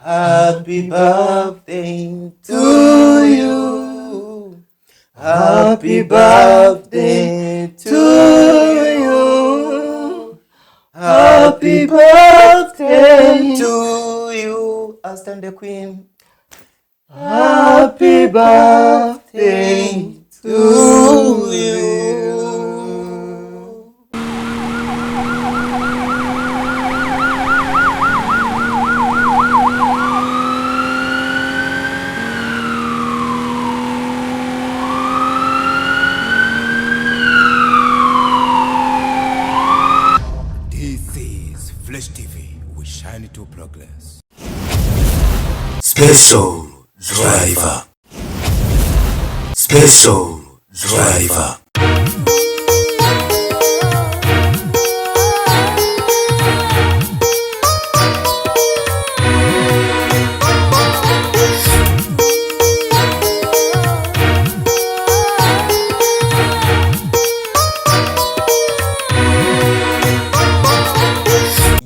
Happy birthday to you. Happy birthday to you. Happy birthday to you, Aston the Queen. Happy birthday to you. This is Flash TV. We shine to progress. Special Driver. Special Driver.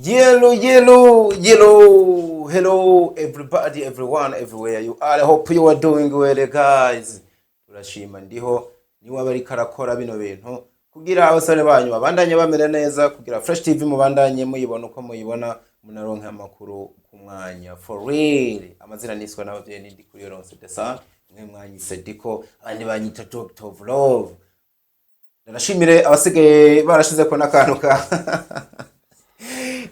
Yellow, yellow, yellow. Hello, everybody, everyone, everywhere you are. I hope you are doing well, guys. Turashima ndiho niwe aba ariko arakora bino bintu kugira abasore banyu babandanye bamera neza, kugira Fresh TV mubandanye muyibona uko muyibona, munaronke amakuru ku mwanya for real. Amazina niswe n'abavyeyi ni Ndikuriyo Ronse Desa, mwe mwanyise Diko, abandi banyita Doctor of Love. Ndanashimire abasigaye barashizeko n'akantu ka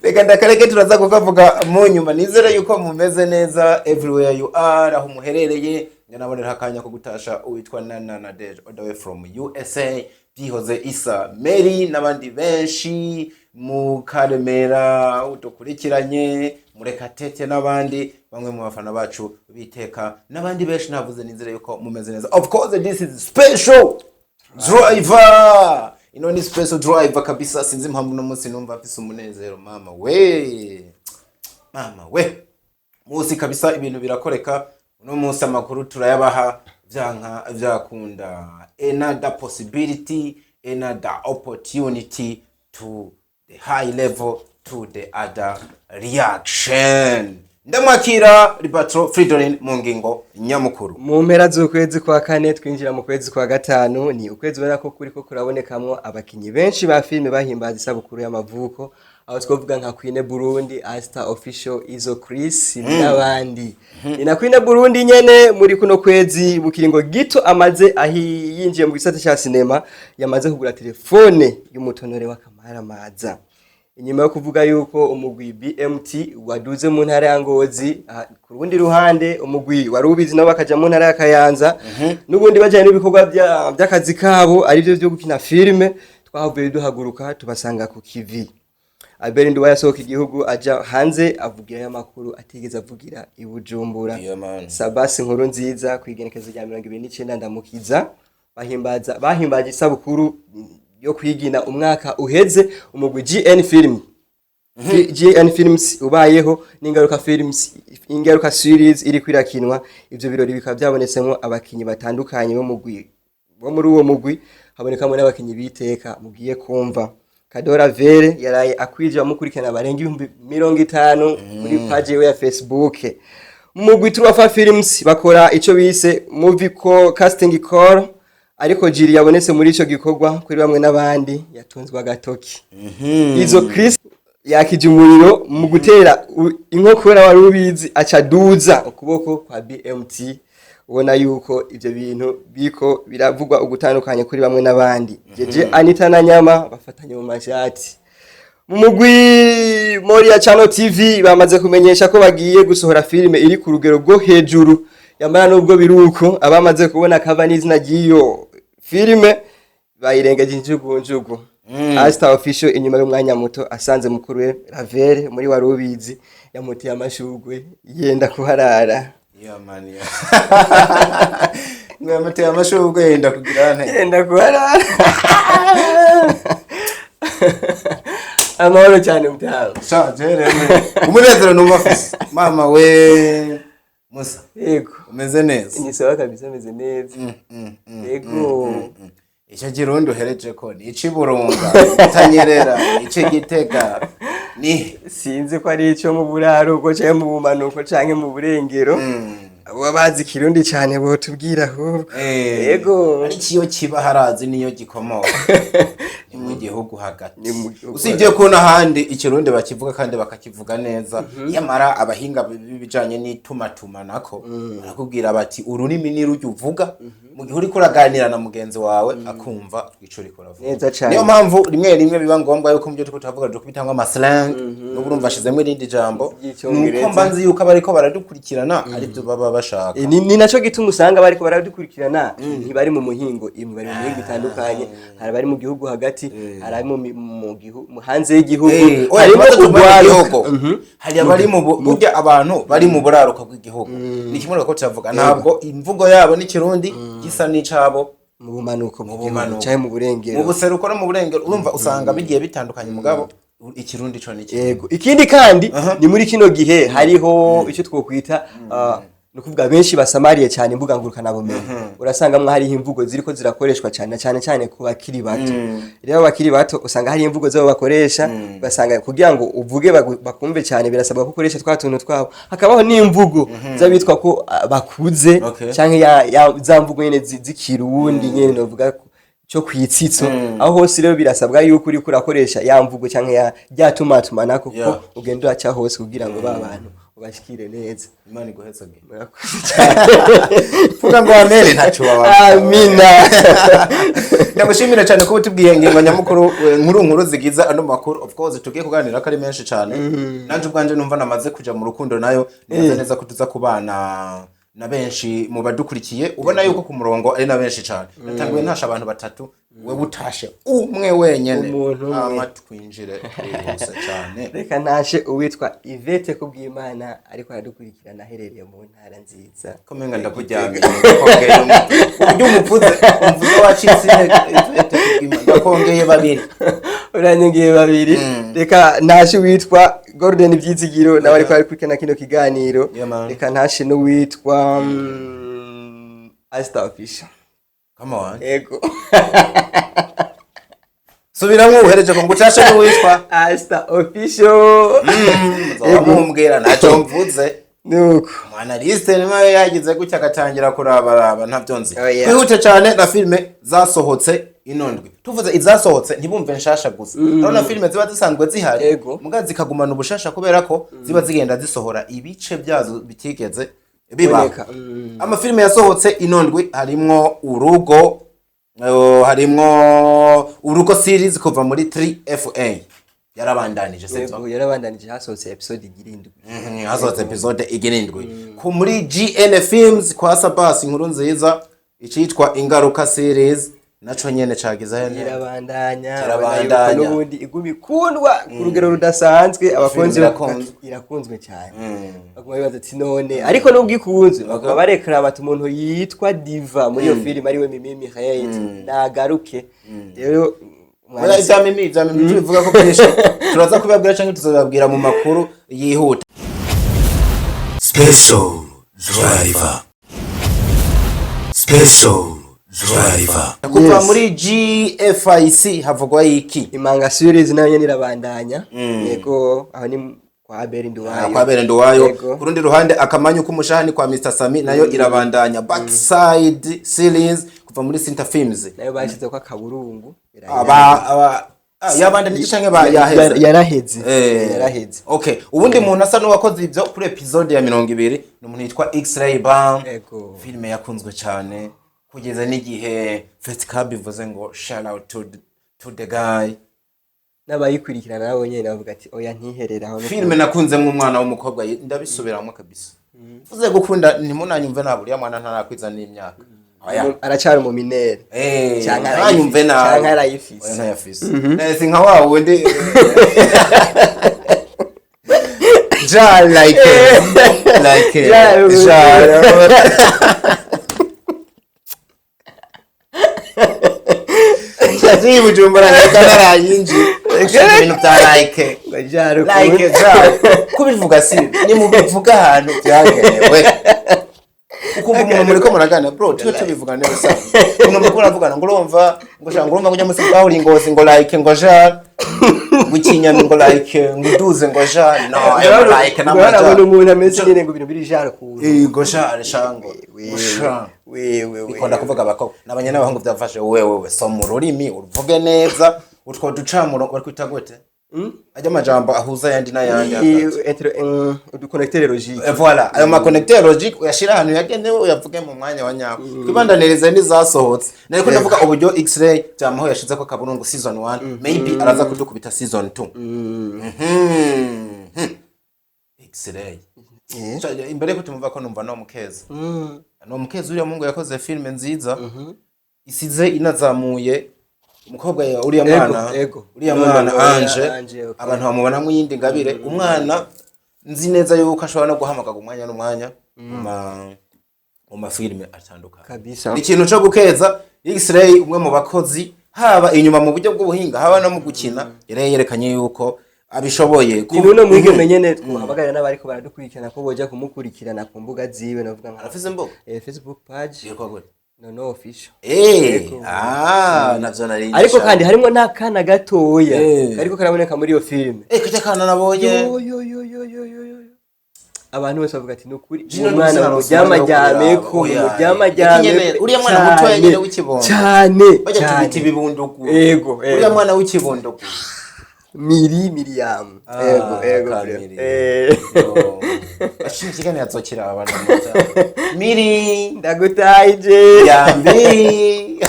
reka ndakareke, turaza kukavuga mu nyuma. Nizere yuko mumeze neza everywhere you are, aho muherereye. Ndanabonera akanya ko gutasha uwitwa Nana Nadege all the way from USA, Byihoze Isa Mary n'abandi benshi mu Karemera udukurikiranye, Murekatete n'abandi bamwe mu bafana bacu biteka n'abandi benshi navuze. Nizere yuko mumeze neza. Of course, this is Special Driver. Ino ni Special Driver kabisa. Sinzi impamvu uno munsi numva mfise umunezero. Mama we, mama we, munsi kabisa ibintu birakoreka uno munsi. Amakuru turayabaha vyanka vyakunda. Another possibility, another opportunity to the high level, to the other reaction. Ndamwakira Ribatro Fridolin mu ngingo nyamukuru. Mu mpera z'ukwezi kwa kane twinjira mu kwezi kwa gatanu, ni ukwezi ubona ko kuriko kurabonekamwo abakinyi benshi ba filime bahimbaza isabukuru y'amavuko, aho twavuga nka Queen Burundi, Asta Official, Izo Chris n'abandi. Ni na Queen Burundi nyene muri kuno kwezi, mu kiringo gito amaze ahi yinjiye mu gisata ca sinema, yamaze kugura telefone y'umutonore w'akamaramaza. Inyuma yo kuvuga yuko umugwi BMT waduze mu ntara ya Ngozi, ku rundi ruhande umugwi wari ubizi nabo bakaja mu ntara ya Kayanza, n'ubundi bajanye n'ibikorwa by'akazi kabo arivyo byo gukina filime, twahavuye duhaguruka tubasanga ku kivi. Albert Nduwa yasohoka igihugu aja hanze avugira amakuru atigeze avugira i Bujumbura. Yeah, man. Sabasi nkuru nziza ku igenekerezo rya 29 Ndamukiza bahimbaza bahimbaje isabukuru yo kwigina umwaka uheze umugwi GN Film, GN Films ubayeho n'Ingaruka Films, Ingaruka series iri kwirakinwa. Ivyo birori bikaba byabonetsemwo abakinyi batandukanye bo mugwi, bo muri uwo mugwi habonekamo n'abakinyi biteka mugiye kumva. Kadora Vere yaraye akwije abamukurikirana barenga 50,000 kuri page yiwe ya Facebook. Mugwi Truafa Films bakora ico bise movie call, casting call, ariko jiri yabonetse muri ico gikorwa kuri bamwe n'abandi yatunzwe agatoki. Izo Chris yakije umuriro mu gutera inkokora wari ubizi, aca duza ukuboko kwa BMT. Ubona yuko ivyo bintu biko biravugwa ugutandukanye kuri bamwe n'abandi. Jeje Anita na Nyama bafatanye mu mashati. Mu mugwi Moria Channel TV bamaze kumenyesha ko bagiye gusohora filime iri ku rugero rwo hejuru. Yamara nubwo biruko, abamaze kubona kava n'izina ry'iyo filime bayirengeje injugunjugu. Asta Official inyuma y'umwanya muto asanze mukuru we Ravere muri wari ubizi yamuteye amashurwe yenda kuharara. Yeah, man, yeah. Ngo yamuteye amashurwe yenda kugira nte? Yenda kuharara. Amahoro cyane mutaho. Sha jere umunezero numva afise, mama we Musa. Yego. Umeze neza? Ni sawa kabisa, ameze neza, yego. Icyo Kirundi uhereje ko ni ic'i Burunga, Butanyerera, ic'i Gitega, ni Sinzi ko ari ico mu buraruko canke mu bumanuko canke mu burengero. Abo bazi Ikirundi cane botubwira ahubwo. Yego. Ariko iyo kiba harazi niyo gikomoka, ni mu gihugu hagati. Ni mu gihugu. Usibye ko n'ahandi Ikirundi bakivuga kandi bakakivuga neza, nyamara abahinga b'ibijanye n'itumatumanako barakubwira bati ururimi ni rujya uvuga mu gihe uriko uraganira na mugenzi wawe, akumva ico uriko uravuga. Neza cane. Niyo mpamvu rimwe rimwe biba ngombwa yuko mu byo turiko turavuga dukubita amaslang. N'ubu urumva ashizemo irindi jambo. Ry'icongereza. Nuko mba nzi yuko abariko baradukurikirana aribyo baba bashaka. Ni naco gituma usanga bariko baradukurikirana ntibari mu muhingo imwe, bari mu mihingo itandukanye. Hari abari mu gihugu hagati, hari abari mu gihu- hanze y'igihugu. Oya, harimo tubanze tuvuge mu urwaruka. gihugu. Hari abari mu burya abantu bari mu buraruko bw'igihugu, ni kimwe nuko turavuga, ntabwo imvugo yabo n'Ikirundi gisa n'icabo mu bumanuko mu gihugu bumanuko. canke mu burengero. Mu buseruko no mu burengero, urumva usanga bigiye bitandukanye, mugabo Ikirundi co ni kimwe. Yego, ikindi kandi ni muri kino gihe hariho icyo twokwita ni ukuvuga benshi basamariye cyane imbuga ngurukanabumenyi. Urasanga hariho imvugo ziriko zirakoreshwa cyane cyane cyane ku bakiri bato. Rero abakiri bato usanga hari imvugo zabo bakoresha, ugasanga kugira ngo uvuge bakumve cyane birasabwa ko ukoresha twa tuntu twabo. Hakabaho n'imvugo z'abitwa ko bakuze canke ya za mvugo nyene z'Ikirundi nyene, novuga ko cyo kwitsitso. Aho hose rero birasabwa yuko uriko urakoresha ya mvugo canke ya rya tumatumanako kuko ugenda uraca hose kugira ngo ba bantu ubashikire neza. Imana iguhezage. Murakoze cyane. Vuga ngo amere, ntacyo waba. Amina. Ndagushimira cyane kuba utubwiye ingingo nyamukuru, nkuru nkuru zigize ano makuru. Of course tugiye kuganira ko ari menshi cyane. Nanje ubwanje numva namaze kuja mu rukundo nayo, neza neza ko tuza kubana na benshi mu badukurikiye. Ubona yuko ku murongo ari na benshi cyane. Natanguye ntasha abantu batatu, wewe utashe umwe wenyene. Umuntu umwe. Hama twinjire twihuse cyane. Reka ntashe uwitwa Ivete Kubwimana, ariko aradukurikirana aherereye mu ntara nziza. Komenga ndakuryamiye, ndakongeye uburyo umuvuze umvuze wacitse intege. Ivete Kubwimana, ndakongeye babiri. Uranyongeye babiri. Reka ntashe uwitwa Gordon Byizigiro, nawe ariko arakurikirana kino kiganiro. Yeah, man. Reka ntashe n'uwitwa Asta Official. Come on. Yego. Subiramwo, uhereje ko ngo utashe n'uwitwa Asta Official. Muzoba mumbwira, ntacyo mvuze. Nuko. Umwanaliste niba yagize gutya agatangira kurabaraba, ntabyo nzi. Oh, yeah. Twihute cyane na filime zasohotse ino ndwi. Tuvuze izasohotse ntibumve nshasha gusa, urabona filime ziba zisanzwe zihari, muga zikagumana ubushasha kubera ko ziba zigenda zisohora ibice byazo bitigeze biba. Boneka. Amafilime yasohotse ino ndwi harimwo Urugo, harimwo Urugo series kuva muri 3FA, yarabandanije, sibyo? Yego, yarabandanije, hasohotse episode igira indwi. Hasohotse episode igira indwi. Ku muri GN Films kwa Sabas Inkuru Nziza, icitwa Ingaruka series naco nyene cagize hene. Irabandanya. Kirabandanya. Ubona yuko n'ubundi iguma ikundwa ku rugero rudasanzwe, abakunzi Irakunzwe. Irakunzwe cyane. Baguma bibaza ati none, ariko nubwo ikunzwe baguma barekera bati umuntu yitwa Diva muri iyo filime ariwe Mimi Mireille nagaruke rero. Oya, ibya Mimi tubivuga ko byinshi turaza kubibabwira canke tuzababwira mu makuru yihuta. Special Driver. Special Driver. Kuva Yes. muri GFIC havugwa iki? Imanga series nayo nyene irabandanya, yego, aho ni kwa Abel Nduwayo. Kwa Abel Nduwayo. Yego. Ku rundi ruhande, Akamanyu k'umushahani kwa Mr Sami nayo irabandanya. Backside series kuva muri Sinta Films Nayo bashize ko akaburungu. Aba yabandanya canke ba yaheze? Yaraheze. Yaraheze. Okay, ubundi muntu asa n'uwakoze ibyo kuri episode ya 20 ni umuntu yitwa X-Ray Bam. Filime yakunzwe cyane kugeza n'igihe Festival bivuze ngo shout out to the guy. N'abayikurikirana nabo nyene bavuga ati oya, ntiherere aho. Filime nakunzemo umwana w'umukobwa, ndabisubiramo kabisa. Mvuze gukunda ntimunanyumve nabi, uriya mwana ntarakwiza n'imyaka. Oya. Aracyari mu minere. Canke Ntanyumve nabi. Canke arayifise. Oya, ntayafise. Si nka wa wundi ja like Ja, ja. Yagiye i Bujumbura ngahita narayinjiye ibintu bya like. Ngo jaro. Like ja kubivuga, si ni mu bivuga ahantu byagenewe. Ukumva umuntu muriko muragana, bro, tube tubivuga neza. Umuntu muriko muravugana ngo urumva ngo shaka, ngo urumva ngo ujya musi twahuriye Ngozi, ngo like, ngo ja ngo ikinyami, ngo like, ngo uduze, ngo ja no ayo like Urabona n'amaja. Umuntu ameze nyene ngo ibintu biri jara kuntu. Eh, ngo ja shango ngo sha. Wewe. Bikunda kuvuga abakobwa n'abanya n'abahungu byafashe. Wewe soma ururimi uruvuge neza, utwo ducamuro bari kwita gute? Ajya amajambo ahuza ayandi n'ayandi hagati. Uduconnecteur logique. Eh, voilà, ayo maconnecteur logique uyashira ahantu yagenewe, uyavuge mu mwanya wa nyawo. Twibandanirize n'izasohotse. Nariko ndavuga uburyo X-ray byamaho yashize ko Kaburungu season 1, maybe araza kudukubita season 2. X-ray. Imbere yuko tumva ko numva no mukeza, no mukeza uriya mungu yakoze filme nziza isize inazamuye umukobwa uriya mwana, uriya No, no, mwana no, Ange. Ange, okay. Abantu bamubonamo iyindi ngabire. Umwana nzi neza yuko ashobora no guhamagara umwanya n'umwanya mu mafilime atandukanye. Kabisa. Ikintu co gukeza X-ray, umwe mu bakozi, haba inyuma mu buryo bw'ubuhinga, haba no mu gukina, yari yerekanye yuko abishoboye. Ni nuno mwigeme nyene twahamagarira n'abariko baradukurikirana ko boja kumukurikirana ku mbuga ziwe, navuga nka Arafise imbuga? Facebook page. Yitwa gute? No Official. Ah, navyo nari Ariko kandi harimo n'akana gatoya kariko karaboneka muri iyo filime. Kajya kana nabonye. Yo yo yo yo yo yo yo, abantu bose bavuga ati nukuri Jino uwo mwana Nubuse naronse muryamajyameko. umwanya wo kuraba. Muryamajyameko. Oya, uriya mwana mutoya nyene w'ikibondo. Cyane. Bajya Cyane. tubita ibibundugu. Ego. Uriya mwana w'ikibundugu. Miri Miriam. Ah, Ego. Kamiri. Ashimye ikiganiro azokira abana Miri. Ndagutahije. Yambi.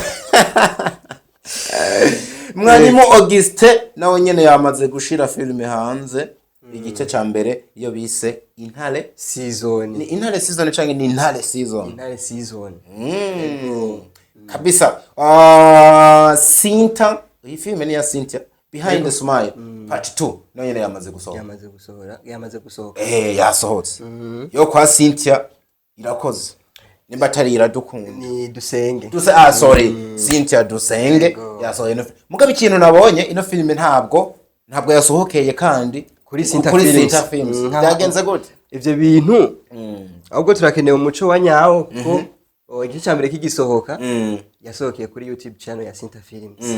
Mwarimu Augustin nawe nyene yamaze gushira filime hanze, igice ca mbere, iyo bise Intare Season. Ni Intare Season canke ni Intare Season? Intare Season. Kabisa. Sinta, iyi filime ni ya Cynthia, Behind the Smile part 2, nayo nyene yamaze gusohoka. Yamaze gusohora, yamaze gusohoka. Eh, yasohotse yo kwa Cynthia Irakoze, nimba atari Iradukunda. Ni Dusenge. Duse, ah sorry, Cynthia Dusenge. Yasohoye ino mugabo ikintu nabonye, ino filime ntabwo yasohokeye kandi Kuri Cynthia kuri Films. Cynthia Films. Byagenze gute? Ivyo bintu ahubwo turakeneye umuco wa nyawo, kuko igice cya mbere kigisohoka yasohokeye kuri YouTube channel ya Cynthia Films,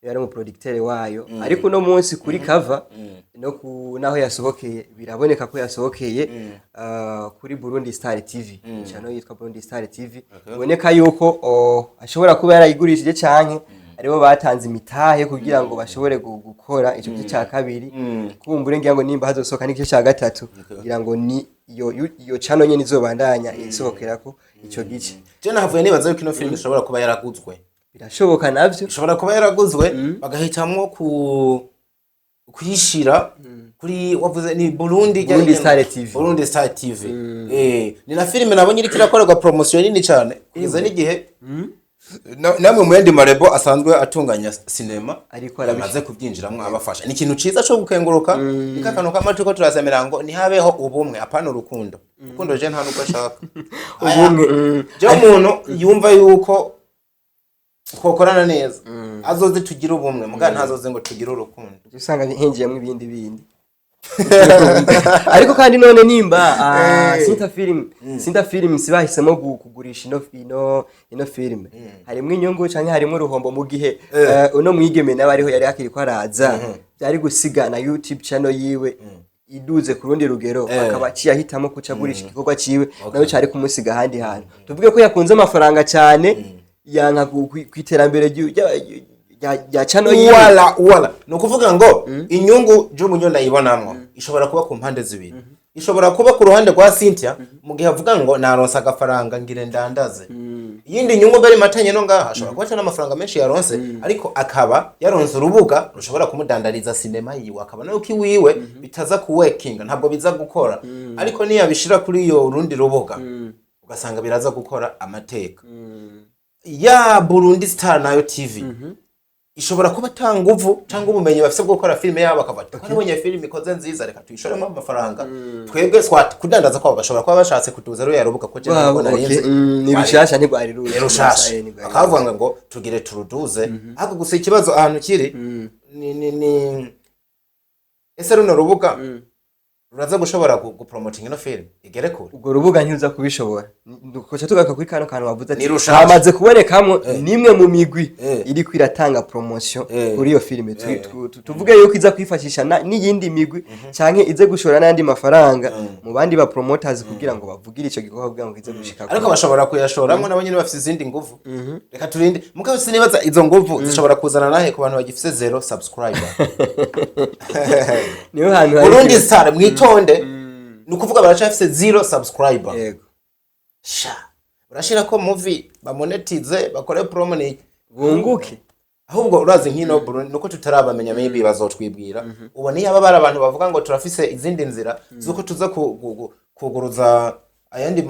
yari umuproducteur wayo. Ariko uno munsi kuri cover no ku naho yasohokeye, biraboneka ko yasohokeye kuri Burundi Star TV, channel yitwa Burundi Star TV. Biboneka yuko ashobora kuba yarayigurishije canke aribo batanze imitahe kugira ngo bashobore gukora ico gice cya kabiri. Kumbure ngira ngo nimba hazosohoka n'igice cya gatatu, kugira ngo ni iyo channel nyene izobandanya isohokerako ico gice. Je nahavuye nibaza yuko ino filime ishobora kuba yaraguzwe. Birashoboka navyo. Ishobora kuba yaraguzwe, bagahitamwo ku kuyishira kuri, wavuze ni Burundi? Burundi Star TV. Burundi Star TV. Ni na filime nabonye iriko irakorerwa promotion nini cyane, kugeza n'igihe namwe mu yandi marebo asanzwe atunganya sinema Ariko arabisha- amaze kubyinjiramwo abafasha. Ni ikintu ciza co gukenguruka. Ni kakantu k'amatwi ko turasemera ngo ntihabeho ubumwe, apana urukundo. Urukundo je nta nubwo ashaka. Ubumwe. Je umuntu yumva yuko twokorana neza azoze tugire ubumwe, muga ntazoze ngo tugire urukundo. Usanga hinjiyemo ibindi bindi. Ariko kandi none nimba Cynthia Films bahisemo kugurisha ino film, harimwo inyungu canke harimwo uruhombo? Mu gihe uno mwigeme nawe ariho yari akiri ko araza, byari gusiga na YouTube channel yiwe iduze ku rundi rugero, akaba aciye ahitamo kuca agurisha igikorwa ciwe, nawe cari kumusiga ahandi hantu. Tuvuge ko yakunze amafaranga cyane, yanka kw'iterambere rya channel yiwe. Wala ni ukuvuga ngo inyungu j'umunyo ndayibonamwo ishobora kuba ku mpande zibiri. Ishobora kuba ku ruhande rwa Cynthia, mu gihe avuga ngo naronse agafaranga ngire ndandaze. Iyindi nyungu mbere matanye no ngaha, ashobora kuba atari n'amafaranga menshi yaronse, ariko akaba yaronse urubuga rushobora kumudandariza sinema yiwe, akaba nawe ko iwiwe bitaza kuwekinga, ntabwo biza gukora. Ariko niyabishira kuri iyo rundi rubuga, ugasanga biraza gukora amateka ya Burundi Star. Nayo TV ishobora kuba ata nguvu cyangwa ubumenyi bafise bwo gukora filime yabo, bakava twarabonye filime ikoze nziza, reka tuyishoremo amafaranga twebwe kudandaza kwabo. Bashobora kuba bashatse kuduza ruriya rubuga ko je ntabwo Wabo, nari okay. nzi. Ni bishasha, ntigwari ruzi. Ni rushasha. Ntigwari. Bakavuga ngo tugire turuduze. Ariko gusa ikibazo ahantu kiri ni ese runo rubuga Ruraza gushobora gupromoting ino film igere kure. Ubwo rubuga ntiruza kubishobora. Dukoca tugaruka kuri kano kantu wavuze ati Ni rushasha. hamaze kubonekamwo nimwe mu migwi iriko iratanga promotion kuri iyo filime. Tuvuge yuko iza kwifashisha n'iyindi migwi canke ize gushora n'ayandi mafaranga mu bandi ba promoters kugira ngo bavugire ico gikorwa, kugira ngo ize gushika Ariko bashobora kuyashoramwo nabo nyene bafise izindi nguvu. Reka turinde, mugabo sinibaza izo nguvu zishobora kuzana nahe ku bantu bagifise zero subscriber. Niho hantu hari Burundi Star, mwitonde, ni ukuvuga baracafise zero subscriber. Sha, urashira ko movie bamonetize, bakore promo ni Bunguke. Ahubwo urazi nk'ino Burundi nuko tutarabamenya, maybe bazotwibwira. Ubona iyo aba bari abantu bavuga ngo turafise izindi nzira zuko tuza kuguruza ayandi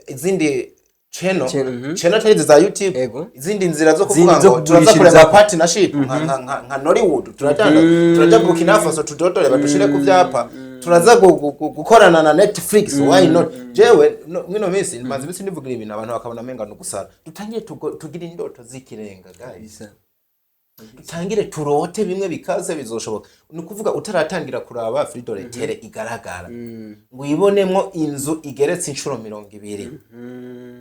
izindi channel. Channel, Channel atari izi za YouTube. Izindi nzira zo kuvuga Izindi zo ngo turaza kurema kugurishirizako. partnership nka Nollywood, turatanga, turaja Burkina Faso tudodore badushire ku vyapa, turaza gukorana na Netflix, why not? Jewe mwino minsi maze iminsi nivugira ibintu abantu bakabona menga no gusara. Dutangire tugire indoto z'ikirenga, guys. Dutangire turote bimwe bikaze, bizoshoboka. Ni ukuvuga utaratangira kuraba Fridore tere igaragara ngo uyibonemo inzu igeretse inshuro 20,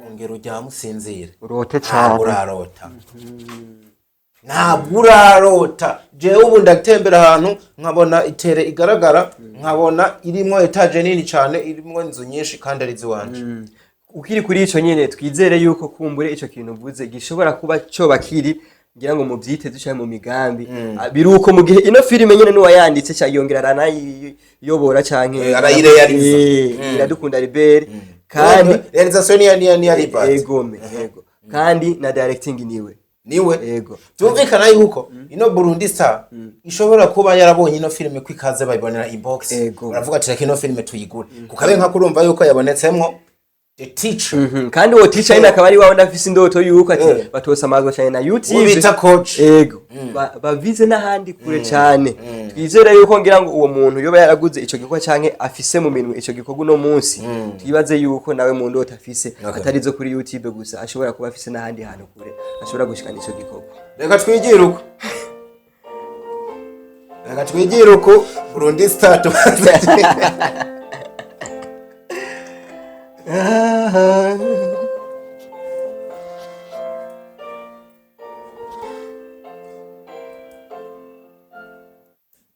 ongera uryame usinzire. Urote Ntabwo cane. urarota, ntabwo urarota. Jewe ubu ndatembera ahantu nkabona itere igaragara, nkabona irimwo étage nini cyane, irimwo inzu nyinshi kandi ari iziwanje. Ukiri kuri ico nyene, twizere yuko kumbure ico kintu uvuze gishobora kuba coba kiri, ngira ngo muvyiteze canke mu migambi. Ah, biruko mu gihe ino filime nyene n'uwayanditse ca yongera aranayiyobora canke Arayireyariza. Iradukunda Libere kandi Réalisation niya Libert. Egome, ego, kandi na directing niwe. Niwe. Ego. Byumvikana yuko ino Burundi Star ishobora kuba yarabonye ino filime ko ikaze, bayibonera inbox. Baravuga ati reka ino filime tuyigure, kukabe nka kurumva yuko yabonetsemwo the teacher. Kandi uwo teacher nyine akaba ari wawe ndafise indoto yuko ati batosamazwa cyane na YouTube. Uwo bita coach. Ego. Bavize n'ahandi kure cyane. Twizere yuko ngira ngo uwo muntu yoba yaraguze ico gikorwa canke afise mu minwe ico gikorwa uno munsi, twibaze yuko nawe mu ndoto afise atari zo kuri YouTube gusa, ashobora kuba afise n'ahandi hantu kure ashobora gushikana ico gikorwa. Reka twigire uko, reka twigire uko Burundi Star tubanze.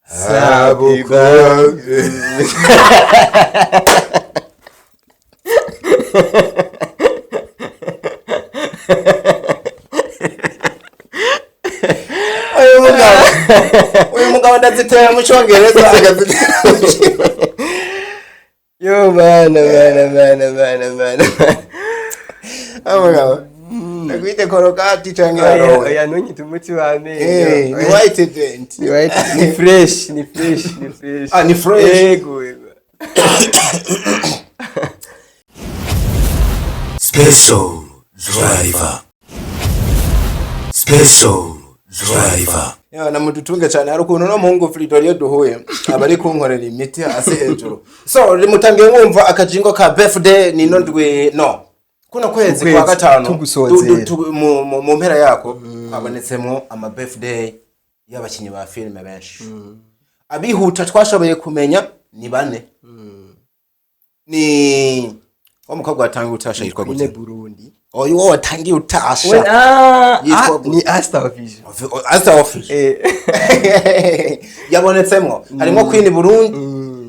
Happy birthday. Uyu mugabo ndazitera mu cyongereza, agazitera mu Kirundi. Yo mana, mana, mana, mana, mana. Uyu mugabo ndakwite Colgate canke Oya, Arowe? oya, ntunyite umuti w'amenyo. Ni white dent. Ni white, ni fresh, ni fresh, ni fresh. Ah, ni fresh. Yego, yego. Special Driver. Special Driver. Ya, namudutunge cyane. Hari ukuntu no muhungu Fridolin iyo duhuye aba ari kunkorera imiti hasi hejuru. So mutangiye mwumva akajingo ka birthday ni no ndwi no kuno kwezi kwa Ukwezi gatanu tugusozera. Mu mpera yako habonetsemwo ama birthday y'abakinyi ba filime benshi. Abihuta twashoboye kumenya ni bane. Ni wa mukobwa watangiye utasha yitwa Queen gute? Burundi. Oyu wo watangiye utasha. We, ah, Yitwa ah, gute? ni Asta Official. Asta Official. Yabonetsemwo, harimo Queen Burundi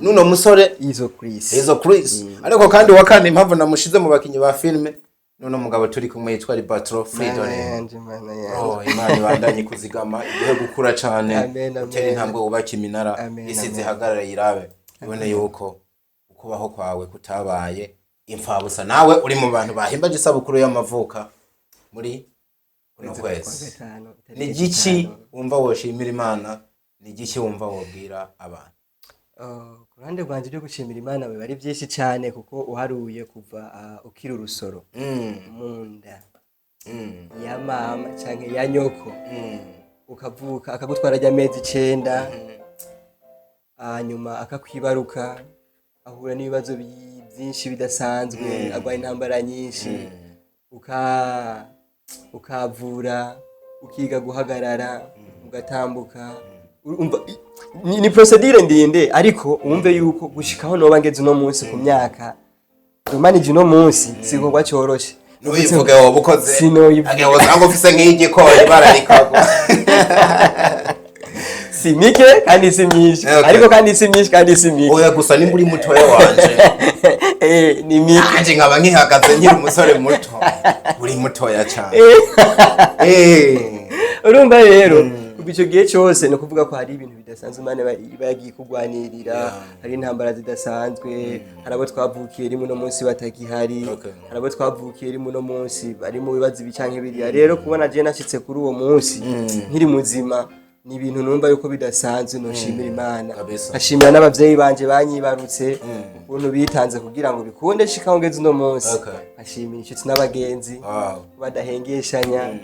nuno musore Izo Chris. Izo Chris. Ariko kandi wa kane, impamvu namushize mu bakinyi ba filime, nuno mugabo turi kumwe yitwa Libatro Mana Fridolin. yanje, mana yanje. Oh, Imana ibandanye kuzigama, igihe gukura cane, Amen, amen. utere intambwe, wubake iminara, Amen, isi amen. zihagarare yirabe, ibone yuko ukubaho kwawe kutabaye imfabusa. Nawe uri mu bantu bahimbaje isabukuru y'amavuka muri kuno Kwa kwezi, gatanu, ni itariki igiki 5. wumva woshimira Imana? Ni igiki wumva wobwira abantu? Oh, ku ruhande rwanje byo gushimira Imana biba ari byinshi cyane, kuko uharuye kuva ukiri urusoro mu nda ya mama canke ya nyoko, ukavuka, akagutwara ajya amezi 9, hanyuma akakwibaruka, ahura n'ibibazo byinshi bidasanzwe, agwaye intambara nyinshi, ukavura, ukiga guhagarara, ugatambuka. Urumva, ni procédure ndende, ariko wumve yuko gushikaho noba ngeze uno munsi, ku myaka romanije uno munsi, si igikorwa coroshe. Ntuyivuge, woba ukoze. Sinoyivuga. Agira ngo usanga ufise nk'igikoni bararikagwa. Si mike kandi si myinshi. Ariko kandi si myinshi kandi si mike. Oya, gusa nimba uri mutoya wanje, Ni mike. Nanje nkaba nkihagaze nkiri umusore muto, uri mutoya cane. Urumva rero, kuva icyo gihe cyose, ni ukuvuga ko hari ibintu bidasanzwe Imana iba yagiye kurwanirira. Hari intambara zidasanzwe, hari abo twavukiye rimwe uno munsi batagihari, hari abo twavukiye rimwe uno munsi bari mu bibazo ibi canke biriya. Rero kubona je nashyitse kuri uwo munsi nkiri muzima ni ibintu numva yuko bidasanzwe, noshimira Imana, nkashimira n'abavyeyi banje banyibarutse, ukuntu bitanze kugira ngo bikunde shika ngeze uno munsi, nkashimira inshuti n'abagenzi badahengeshanya.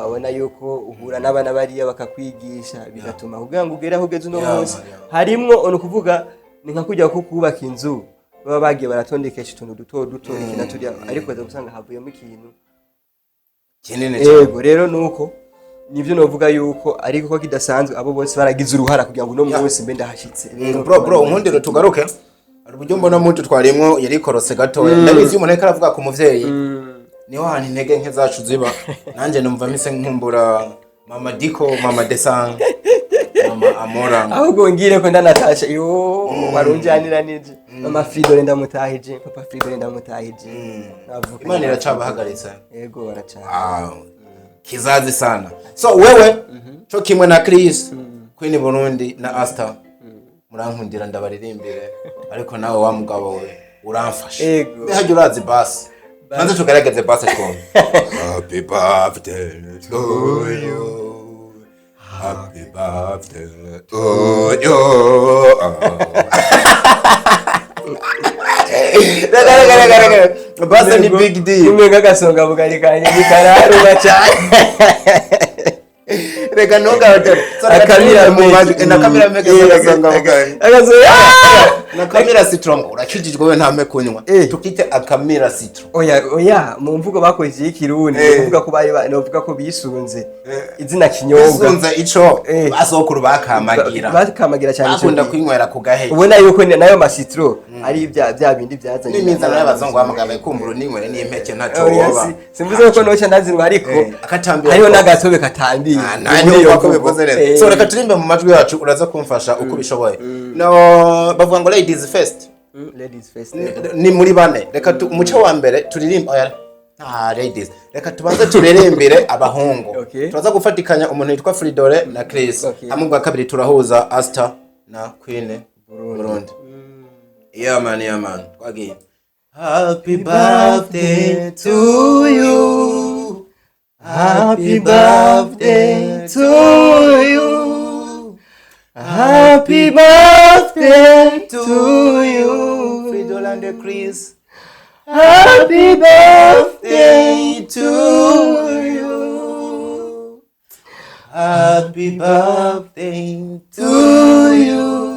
Ubona yuko uhura n'abana bariya bakakwigisha, bigatuma kugira ngo ugere aho ugeze uno munsi. Harimwo, ni ukuvuga, ni nka kujya ko kubaka inzu baba bagiye baratondekesha utuntu duto duto, iki na turiya, ariko ukaza gusanga havuyemo ikintu kinini cyane. Yego, rero nuko nivyo novuga yuko ariko ko kidasanzwe, abo bose baragize uruhara kugira ngo uno munsi mbe ndahashitse. Rero Bro, unkundire tugaruke. Hari uburyo mbona mutu twarimwo yarikorotse gatoya. Ndabizi, iyo umuntu ariko aravuga ku muvyeyi, niho hantu intege nke zacu ziba. Nanjye numva mise nkumbura mama Diko, mama Desan, mama Amora. Ahubwo ngire ko ndanatasha yo warunjanira nije mama Fridore ndamutahije, papa Fridore ndamutahije. Navuka. Imana iracabahagaritse. Yego, baraca. Wow. Kizazi sana. So wewe co kimwe na Chris, Queen Burundi na Asta, murankundira ndabaririmbire, ariko nawe wa mugabo we uramfasha. Ego. Mbe hajya urazi basi. Banze tugerageze basi twumve. Happy birthday to you. Happy birthday to you. Reka, reka, reka, reka. Basi ni big deal. Nimwe nk'agasonga bugari kanje nikararuma cyane. Reka ntugahotere. Akamira. Mu majwi na kamera meke agasonga bugari. Agasonga. Na kamira citron, urakijijwe we, ntame kunywa. Tukite akamira citron. Oya, oya, mu mvugo bakoresheje y'ikirundi, kuvuga ko bari novuga ko bisunze izina kinyobwa. Bisunze ico basokuru bakamagira. Bakamagira cyane ico Bakunda gihe. kwinywera ku gahe. Ubona yuko nayo masitro ari bya bindi byazanye N'imizano y'abazungu bamugabe kumbura uninywere n'impeke ntaco Oya, woba. simvuze ko noca ndazinwa, ariko Akatambiye hariho ko. n'agatobe katambiye. Ah, nanjye Muri iyo urumva ko mvugo. bikoze neza. So reka turimbe mu majwi yacu, uraza kumfasha uko ubishoboye. No bavuga ngo ladies first. Ladies first. Ni muri bane. Reka umuco wa mbere turirimbe. Oya, ah, ladies, reka tubanze turirimbire abahungu. Turaza gufatikanya umuntu witwa Fridore na Chris. Hamwe ubwa kabiri turahuza Asta na Queen Burundi. Yeah man, yeah man, twagiye. Happy birthday to you. Happy birthday to you. Happy birthday to you. Fridore and Chris. Happy birthday to you. Happy birthday to you.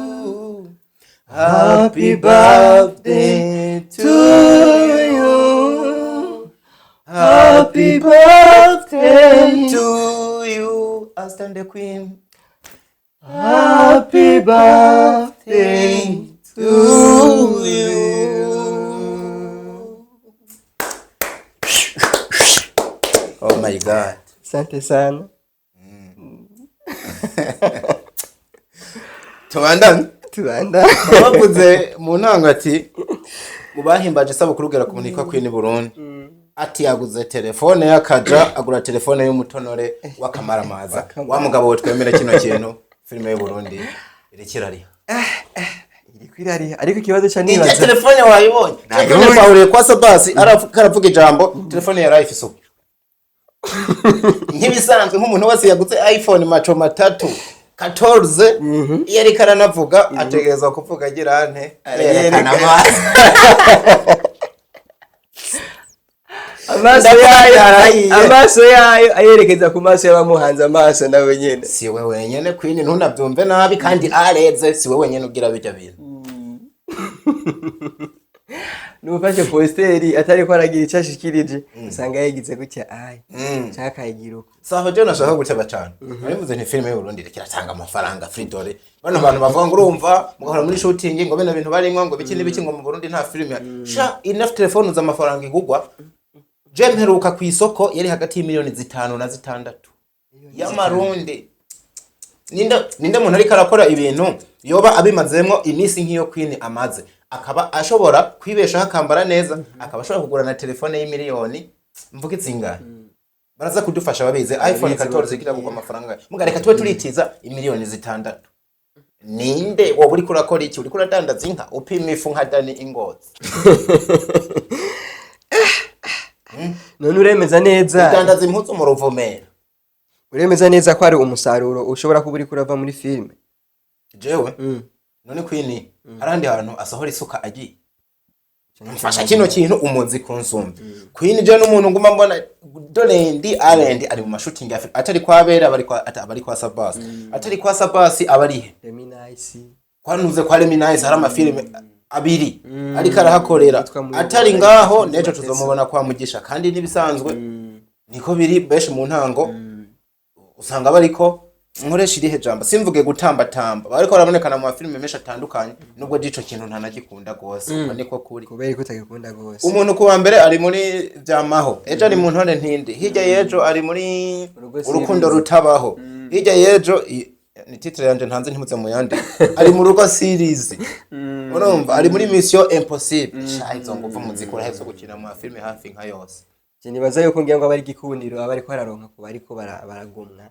Happy birthday to you. Happy birthday to you, Aston the Queen. Happy birthday to you. Oh my God. Asante sana. Tubandane. Tubanda. Bavuze mu ntango ati mu bahimbaje isabukuru ugera ku muntu yitwa Queen Burundi, ati yaguze telefone y'akaja, agura telefone y'umutonore w'akamaramaza. Wa mugabo we, twemere kino kintu, filime y'u Burundi irikirariha. Iriko irariha, ariko ikibazo ca Ijya nibaza telefone wayibonye? Telefone twahuriye kwa Sabasi, aravuga ijambo, telefone yari ifise uko nk'ibisanzwe, nk'umuntu wese yaguze iPhone maco matatu 14, iyo ariko aranavuga ategerezwa kuvuga agira ante? Yerekana amaso. Amaso Ndavuga yayo yarahiye. Amaso yayo ayerekeza ku maso y'abamuhanze amaso nawe nyene. Si we wenyene, Queen, ntunabyumve nabi kandi areze, si we wenyene ugira bijya bintu. N'ufashe poster atari ko aragira icyo ashikirije, usanga yagize gutya ayi canke akayigira uko. Saho je nashaka guteba cyane. Narivuze nti filime y'Uburundi iriko iratanga amafaranga fridore. Bano bantu bavuga ngo urumva mugahora muri shooting, ngo bino bintu barimwo, ngo biki n'ibiki, ngo mu Burundi nta filime sha. Enough telefone z'amafaranga igugwa, je mperuka ku isoko yari hagati y'imiliyoni 5 na 6 y'amarundi. Ninde muntu ariko arakora ibintu yoba abimazemwo iminsi nk'iyo Queen amaze, akaba ashobora kwibeshaho, akambara neza, akaba ashobora kugura na telefone y'imiliyoni, mvuga izingahe, baraza kudufasha babize, iPhone 14 kiragurwa amafaranga, muga reka tube turitiza imiliyoni 6? Ninde wowe uriko urakora iki? Uriko uradandaza inka, upima ifu nka Dani Ingozi? None uremeza neza Udandaza impuzu mu Ruvumera? Uremeza neza ko ari umusaruro ushobora kuba uriko urava muri filime? Jewe none Queen hari ahandi hantu asohora isuka agiye mfasha kino kintu umuzi kunsumba Queen? Je n'umuntu nguma mbona dorendi arendi ari mu ma shooting ya film, atari kwa Bera bari kwa abari kwa Sabasi, atari kwa Sabasi abarihe? Remi Nice. Kwanuze kwa Remi Nice, hari amafilime abiri ariko arahakorera. Yitwa Muyobora, Atari ngaho yitwa n'ejo Tesa. tuzomubona kwa Mugisha, kandi n'ibisanzwe niko biri. Benshi mu ntango usanga bariko, nkoresha irihe jambo, simvuge gutambatamba, bariko barabonekana mu mafilime menshi atandukanye, nubwo ico kintu ntanagikunda gose. Uko niko kuri. Kubera ko utagikunda gose? Umuntu kuwa mbere ari muri vyamaho, ejo ari mu ntore ntindi, hirya y'ejo ari muri Urugo Urukundo series. Rutabaho, hirya y'ejo ni titre yanje ntanze, ntimuze muyandi, ari mu Rugo series, urumva ari muri Mission Impossible. Sha, izo nguvu muzikura he zo gukina mu mafilime hafi nka yose? Je nibaza yuko ngira ngo aba ari igikundiro aba ariko araronka ku bariko baragomwa.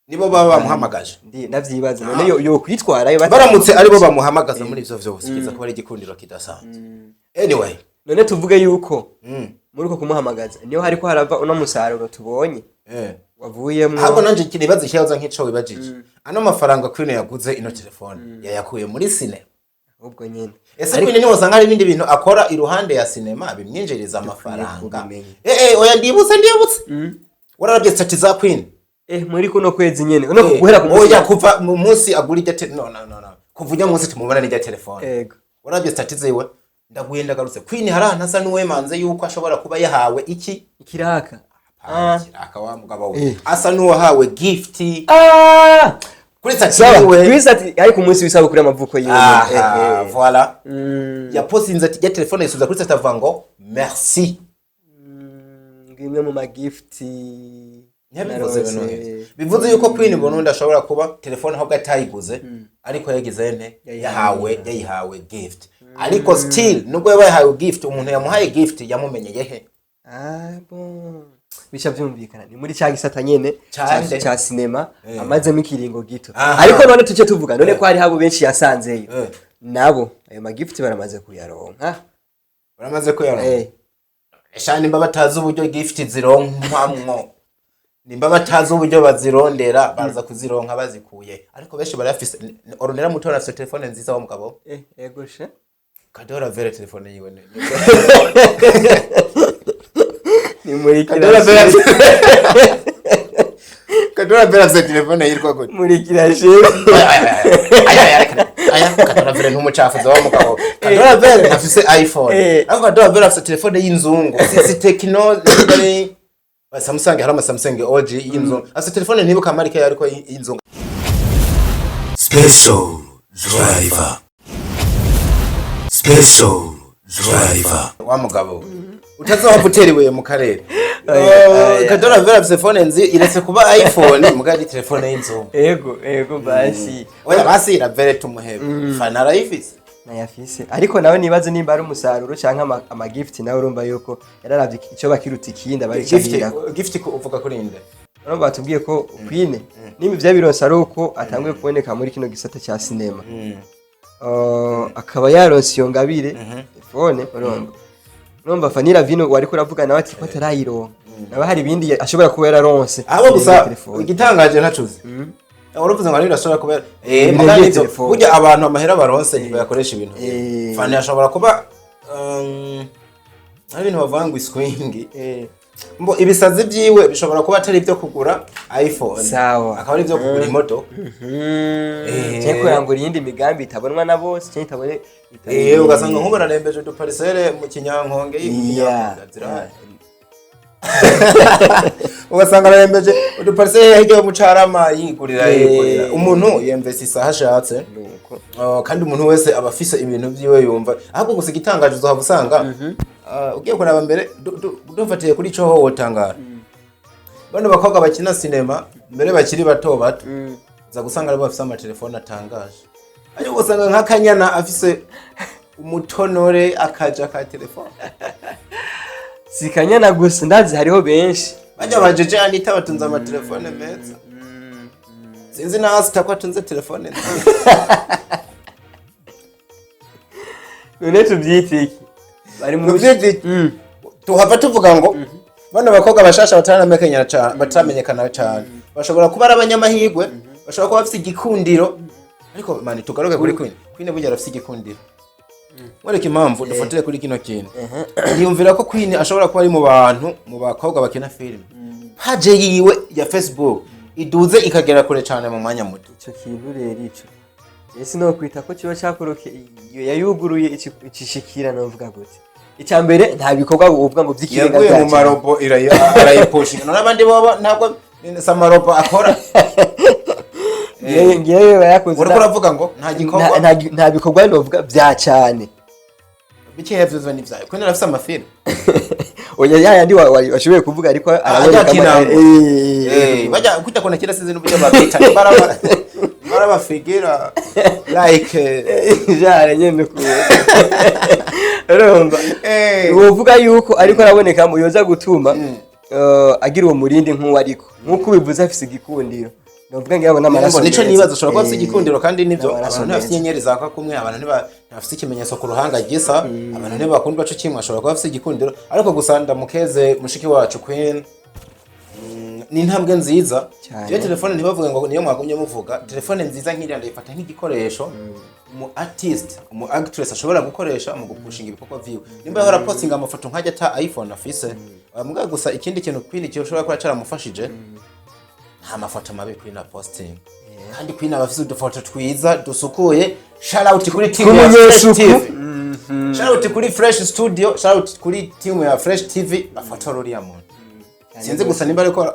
Nibo baba bamuhamagaje. Ndi ndavyibaza, none yo kwitwarayo Baramutse aribo bamuhamagaza muri ivyo vyose, kiza kuba ari igikundiro kidasanzwe anyway. None tuvuge yuko muri uko kumuhamagaza niyo hariko harava uno musaruro tubonye wavuyemwo? Ahubwo nanje nibaza ikibazo nk'ico wibajije: ano mafaranga Queen yaguze ino telefone yayakuye muri sinema? Ahubwo nyene. Ese Queen niwe usanga hari ibindi bintu akora iruhande ya sinema bimwinjiriza amafaranga? Kubimenya. Oya, ndibutse, wararabye statut za Queen? Muri kuno kwezi nyene uno, guhera ku munsi Oya, kuva mu munsi agura irya no, no, no, no, kuva ujya munsi tumubona n'irya telefone. Warabye statut ziwe? Ndaguye ndagarutse, Queen hari ahantu asa n'uwemanze yuko ashobora kuba yahawe iki? Ikiraka. Kiraka wa mugabo we, asa n'uwahawe gift kuri statut Sawa. yiwe. Chris ati ari ku munsi w'isabukuru y'amavuko yiwe. Aha. Voilà, yaposinze ati ya telefone yisubiza kuri statut avuga ngo merci. Ngimwe mu magift. Ntiyabivuze ibintu nk'ivyo. Bivuze yuko Queen Burundi ashobora kuba telefone ahubwo atayiguze, ariko yagize nte? Yahawe, yayihawe gift. Ariko still, nubwo yaba yahawe gift, umuntu yamuhaye gift yamumenyeye he? Ah bon, bica byumvikana ni muri cya gisata nyene Cane. ca sinema amazemo ikiringo gito. Ariko none tuce tuvuga none ko hari habo benshi yasanzeyo, nabo ayo magift baramaze kuyaronka? Baramaze kuyaronka. Esha, nimba batazi uburyo gift zironkwamwo, nimba batazi uburyo bazirondera, baza kuzironka bazikuye. Ariko benshi barayafise. Ornella Mutoni afise telefone nziza wa mugabo. Ego she. Kadora Vera telefone yiwe ni muri Kadora Vera kirashe. Kadora Vera afise telefone yitwa gute? Muri kirashe. Aya, aya, aya, Kadora Vera ntumucafuza wa mugabo. Kadora Vera afise iPhone, ariko Kadora Vera afise telefone y'inzungu, si Tecno, ni Samsung, hari ama Samsung OG y'inzungu. Afise telefone ntibuka marike, ariko y'inzungu. Special Driver. Special Driver. Wa mugabo, utazohava utera ibuye mu karere. Oya, oya. Kadora Vera afise phone nzi, iretse kuba iPhone, mugabo ari telefone y'inzungu. Ego, basi. Oya basi, Ravere tumuhebe, fana arayifise. Nayafise, ariko nawe nibaze nimba ari umusaruro canke ama gift. Nawe urumva yuko yararavye ico bakiruta ikindi abari. Gift, gift uvuga kuri nde? Urumva batubwiye ko Queen nimba ivyo bironse ari uko atanguye kuboneka muri kino gisata ca sinema, akaba yaronse iyo ngabire telefone. Urumva Fanira Vino wariko uravuga nawe ati ko atarayironka, nawe hari ibindi ashobora kuba yararonse Abo gusa birenze telefone. Igitangaje ntacuze, uravuze ngo ariko ashobora kuba Birenze mugabo nivyo, telefone. burya abantu amahera baronse ntibayakoresha ibintu bimwe. Fani ashobora kuba hari ibintu bavuga ngo iswingi, mbo ibisazi byiwe bishobora kuba atari ibyo kugura iPhone, Sawa. akaba ari ibyo kugura imodoka. Canke kurangura iyindi migambi itabonwa na bose, canke itabone Ugasanga nk'ubu ararembeje uduparcelle mu Kinyankonge. Zirahari. Ugasanga ararembeje uduparcelle hirya yo mu Carama, yigurira, yigurira. Umuntu yemvesa isaha ashatse. Nuko. Kandi umuntu wese aba afise ibintu vyiwe yumva. Ahubwo gusa igitangaje, uzohava usanga ugiye kuraba mbere, dufatiye kuri ico, ho wotangara bano bakobwa bakina sinema mbere bakiri bato bato, uza gusanga aribo bafise amatelefone atangaje. Ariko ugasanga nk'akanyana afise umutonore akaja ka telefone. Si kanyana gusa, ndazi hariho benshi. Bajya bajeje Anita batunze amatelefone meza. Sinzi na Asita ko atunze telefone nziza. None tubyite iki? Bari mu Tuvyite. Tuhava tuvuga ngo bano bakobwa bashasha bataramenyekana cane, bataramenyekana cane, bashobora kuba ari abanyamahirwe, bashobora kuba bafise igikundiro. Ariko mani, tugaruke kuri Queen. Queen burya arafise igikundiro. Mwereke impamvu dufatire kuri kino kintu. Yiyumvira ko Queen ashobora kuba ari mu bantu, mu bakobwa bakina filime, page yiwe ya Facebook iduze ikagera kure cane mu mwanya muto. Ico kintu rero, ico ese no kwita ko kiba cyakoroke iyo yayuguruye icishikira, novuga gute? Icya mbere, nta bikorwa uvuga ngo by'ikirenga Yaguye mu bya cyane. marobo, arayipushinga. None abandi bobo ntabwo si amarobo akora. Ngiye yakoze. Uriko uravuga ngo nta gikorwa. Nta bikorwa novuga bya cyane. Bikeya vyose ni vyayo. Queen arafise amafilme. Oya, ya yandi washoboye kuvuga, ariko araboneka. Ajya. Bajya kujya kona kira season, uburyo babita baraba barabafigira like Jare nyene ku urumva, wovuga yuko ariko araboneka mu yoza gutuma agira uwo murindi nk'uwo, ariko nk'uko ubivuze afise igikundiro, novuga ngo yabona amaraso Nico meza. nibaza, ashobora kuba afise igikundiro kandi nivyo. N'amaraso Abantu ntibafise meza. inyenyeri zaka kumwe, abantu ntibafise ikimenyetso ku ruhanga gisa, abantu ntibakundwa co kimwe. Ashobora kuba afise igikundiro, ariko gusa ndamukeze mushiki wacu Queen. Ni intambwe nziza. Cyane. Iyo telefone, ntibavuge ngo niyo mwagumye muvuga telefone nziza nk'iriya, ndayifata nk'igikoresho umu artist, umu actress ashobora gukoresha mu gupushinga ibikorwa vyiwe, nimba yahora postinga amafoto nkajya ata iPhone afise. Muga gusa ikindi kintu Queen gishobora kuba caramufashije, nta mafoto mabi Queen posting, kandi Queen aba afise udufoto twiza dusukuye. Shout out kuri team ya Fresh K'umunyesuku. TV, shout out kuri Fresh Studio, shout out kuri team ya Fresh TV bafotora uriya muntu. Sinzi gusa nimba ariko,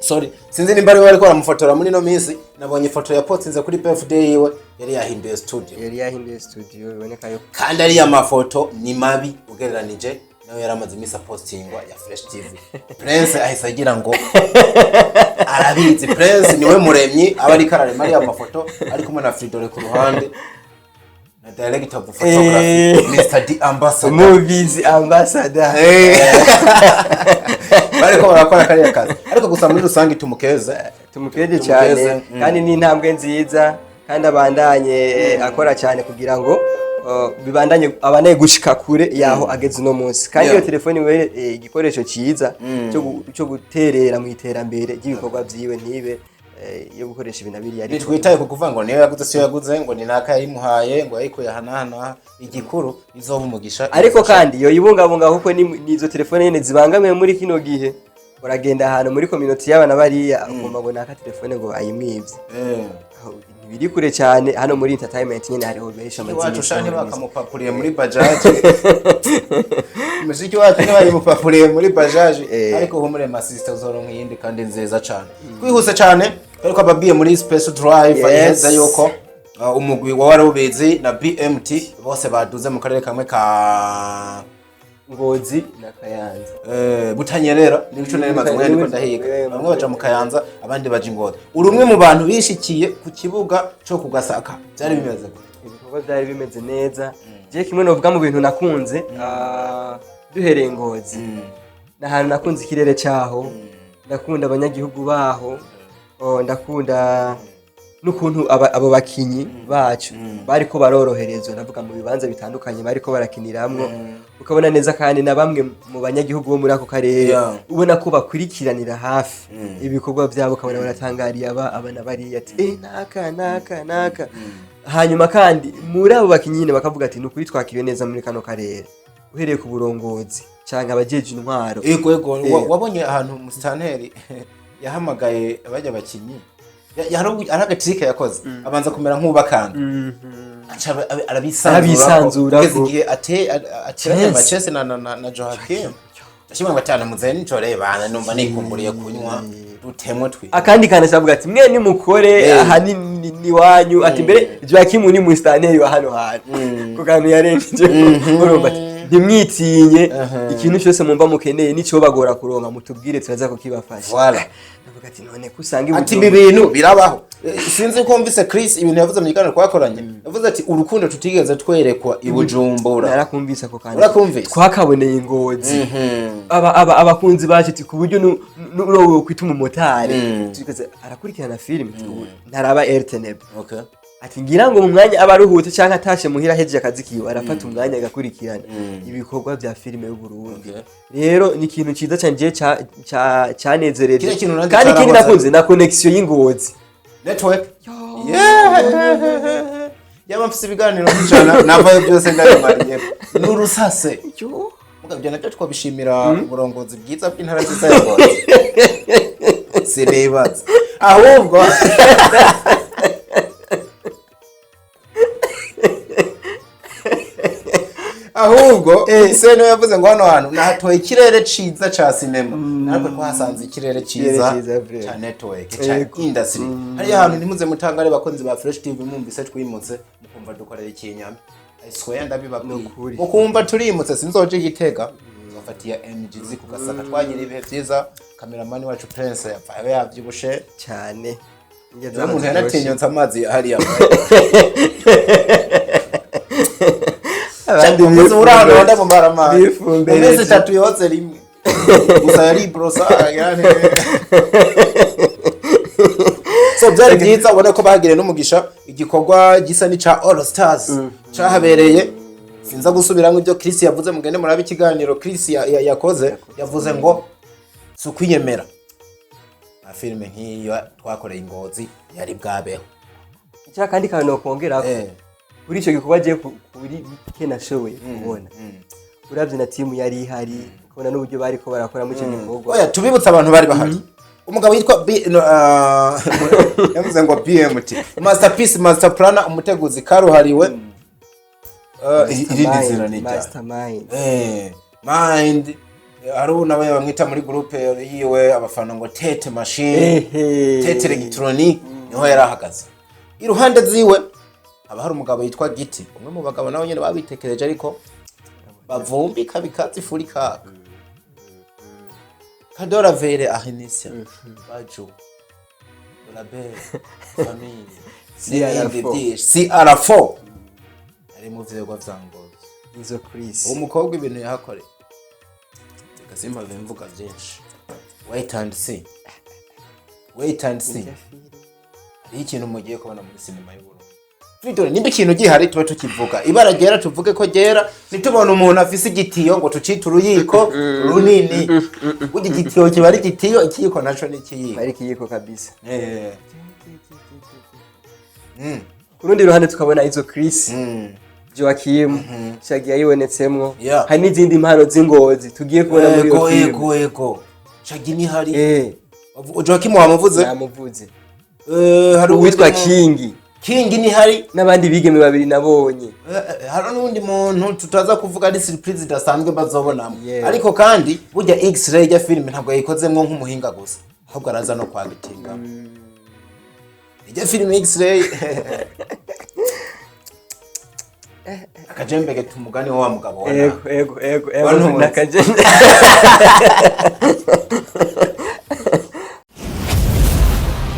sorry, sinzi nimba ariko baramufotora muri ino minsi. Nabonye ifoto ya postinze kuri birthday yiwe, yari yahinduye studio. Yari yahinduye studio, biboneka yuko Kandi ariya mafoto ni mabi ugereranije nawe yari amaze iminsi apostingwa ya Fresh TV. Prince ahise agira ngo arabizi. Prince niwe muremyi, aba ariko ararema ariya mafoto ari kumwe na Fridore ku ruhande na director of photography, Mr D Ambassador. Umubizi ambassador. Bariko barakora kariya kazi. Ariko gusa muri rusange tumukeze. Tumukeze Tumukeze, cyane. Kandi ni intambwe nziza, kandi abandanye akora cyane kugira ngo bibandanye, abandanye gushika kure yaho ageze uno munsi. Kandi iyo telefone iwe igikoresho cyiza cyo guterera mu iterambere ry'ibikorwa byiwe, ntibe yo gukoresha ibintu biriya, ariko Ntitwitaye ku kuvuga ngo niyo yaguze, siyo yaguze, ngo ni naka yayimuhaye, ngo yayikuye aha n'aha n'aha. Igikuru izoba umugisha. Ariko kandi yo ibungabunga, kuko nizo telefone nyene zibangamiwe muri kino gihe. Uragenda ahantu muri community y'abana bariya, ukumva ngo naka telefone ngo bayimwivye. Aho ntibiri kure cyane, hano muri entertainment nyene hariho benshi amaze Iwacu iminsi sha bahora. Ntibakamupapuriye muri bajaji. Mushiki wacu ntibayimupapuriye muri bajaji. Ariko humure ma sister, uzoronka iyindi kandi nziza cane. Twihuse cane, ariko ababwiye muri Special Drive iheza yuko umugwi wa Warubizi na BMT bose baduze mu karere kamwe ka Ngozi na Kayanza. Butanyerera nico nari maze umwanya ndiko ndahiga. Bamwe baja mu Kayanza, abandi baja Ingozi. Uri umwe mu bantu bishikiye ku kibuga co ku Gasaka, byari bimeze gute? Ibikorwa byari bimeze neza. Je kimwe novuga mu bintu nakunze, duhereye Ngozi, ni ahantu nakunze ikirere cyaho, ndakunda abanyagihugu baho, oh, ndakunda n'ukuntu abo bakinyi bacu bariko baroroherezwa, ndavuga mu bibanza bitandukanye bariko barakiniramwo, ukabona neza. Kandi na bamwe mu banyagihugu bo muri ako karere, ubona ko bakurikiranira hafi ibikorwa byabo, ukabona baratangariye aba na bariya, ati eh naka naka naka. Hanyuma kandi muri abo bakinyi nyine bakavuga ati ni ukuri twakiriwe neza muri kano karere, uhereye ku burongozi canke abajeje intwaro. Ego. Wabonye ahantu musitanteri yahamagaye bajya abakinyi. Hari agatrike yakoze, abanza kumera nk'ubakanga, aca arabisanzurako. Arabisanzurako. Kugeza igihe ateranye Chess. amachese na Joachim, ndashimwe ngo atana muzehe nijoro bana, numva nikumburiye kunywa dutemwe twi. Akandi kantu ashavuga ati: "Mwe nimukore, aha ni wanyu." Ati mbere Joachim ni musitanteri wa hano hantu, ku kantu yarengeje. Urumva ati: "Ntimwitinye, ikintu cyose mumva mukeneye nico bagora kuronka mutubwire, turaza kukibafasha." Voilà. Ndavuga ati: "None ko usanga Ati ibi bintu birabaho." Sinzi ko mvise Chris ibintu yavuze mu kiganiro twakoranye, yavuze ati: "Urukundo tutigeze twerekwa i Bujumbura." Narakumvise ako kantu. Urakumvise? Twakaboneye Ingozi, aba abakunzi bacu, ati ku buryo n'uwo kwita umumotari tugeze arakurikirana filime, ntaraba RTNB. Ati ngira ngo mu mwanya aba aruhutse cyangwa atashe muhira ahejeje akazi kiwe, arafata umwanya agakurikirana ibikorwa bya filime y'u Burundi. Rero ni ikintu cyiza cyane jewe canezereje. Kiriya kintu nanjye Kandi ikindi carahoze. nakunze na connection y'Ingozi. Network, yeah. Yaba mfise ibiganiro nk'ijana navayo byose ndabimariye n'urusase. Mugabo ibyo nabyo twabishimira uburongozi bwiza bw'intara nziza ya Ngozi. Sinibaza ahubwo se niwe yavuze ngo hano hantu nahatoye ikirere ciza ca sinema, natwe twahasanze ikirere ciza Ikirere ciza, vrai. ca network, ca industry. Hariya hantu ntimuze mutangare, bakunzi ba Fresh TV, mwumvise twimutse mukumva dukorera ikinyama. I swear, ndabibabwiye. Nukuri. Mukumva turimutse, sinzoje Igitega, nzofatiya MGZ ku Gasaka. Twagira ibihe vyiza. Kameramani wacu Prince yapfaye yavyibushe. Cyane. Niwe muntu yanatinyutse amazi hariya. Abandi Umuzi uri ahantu wenda mu maramara mu bifumbereje. minsi 3 yose rimwe gusa yari brosa. So byari byiza, ubona ko bagiriye n'umugisha igikorwa gisa n'ica All Stars cahabereye. Sinza gusubiramo ibyo Chris yavuze, mugende murabe ikiganiro Chris yakoze. Yavuze ngo si ukwiyemera, nta filime nk'iyo twakoreye Ingozi yari bwabeho. Icya kandi kantu nokongera kuri icyo gikorwa, agiye kuri bike nashoboye kubona, uravye na timu yari ihari, ukabona n'uburyo bariko barakora muri icyo gikorwa. Oya, tubibutse abantu bari bahari. Umugabo yitwa B, no, yavuze ngo BMT, Masterpiece, Master Planner, umuteguzi karuhariwe. Irindi zina ni ryari? Mastermind. Mind. Hari ubu nawe bamwita muri groupe yiwe abafana ngo Tete Machine. Ehe. Tete Electronic niho yari ahagaze. Iruhande ziwe haba hari umugabo yitwa Giti, umwe mu bagabo nabo nyene babitekereje, ariko bavumbika bikaza ifuri kaka Kadora Vere Ahinisia Baju Label Famille n'ibindi CR4. byinshi. CR4 ari mu vyegwa vya Ngozi. Izo Chris. Uwo mukobwa ibintu yahakoreye, reka simpave mvuga byinshi. Wait and see, wait and see. Hariho ikintu mugiye kubona muri sinema y'Uburundi. Vidore, nimba ikintu gihari tuba tukivuga, ibara ryera tuvuge ko ryera, ntitubone umuntu afise igitiyo ngo tucite uruyiko runini. Burya igitiyo kiba ari igitiyo, ikiyiko naco ni ikiyiko. Ari ikiyiko kabisa. Ku rundi ruhande tukabona izo Chris, Joachim Shaggy yayibonetsemwo. Hari n'izindi mpano z'Ingozi tugiye kubona muri iyo Ego. filime. Ego, Shaggy ni hari. Joachim wamuvuze? Namuvuze. Hari uwitwa uwundi King. King ni hari. N'abandi bigeme babiri nabonye. Hari n'undi muntu tutaza kuvuga, ari surprise idasanzwe bazobonamo. Ariko kandi burya X-ray ya filime ntabwo yayikozemwo nk'umuhinga gusa, ahubwo araza no kwagitinga ijya filime X-ray. Akajembege tumugani wa mugabo wa Ego. Wantuze. Nakajembe.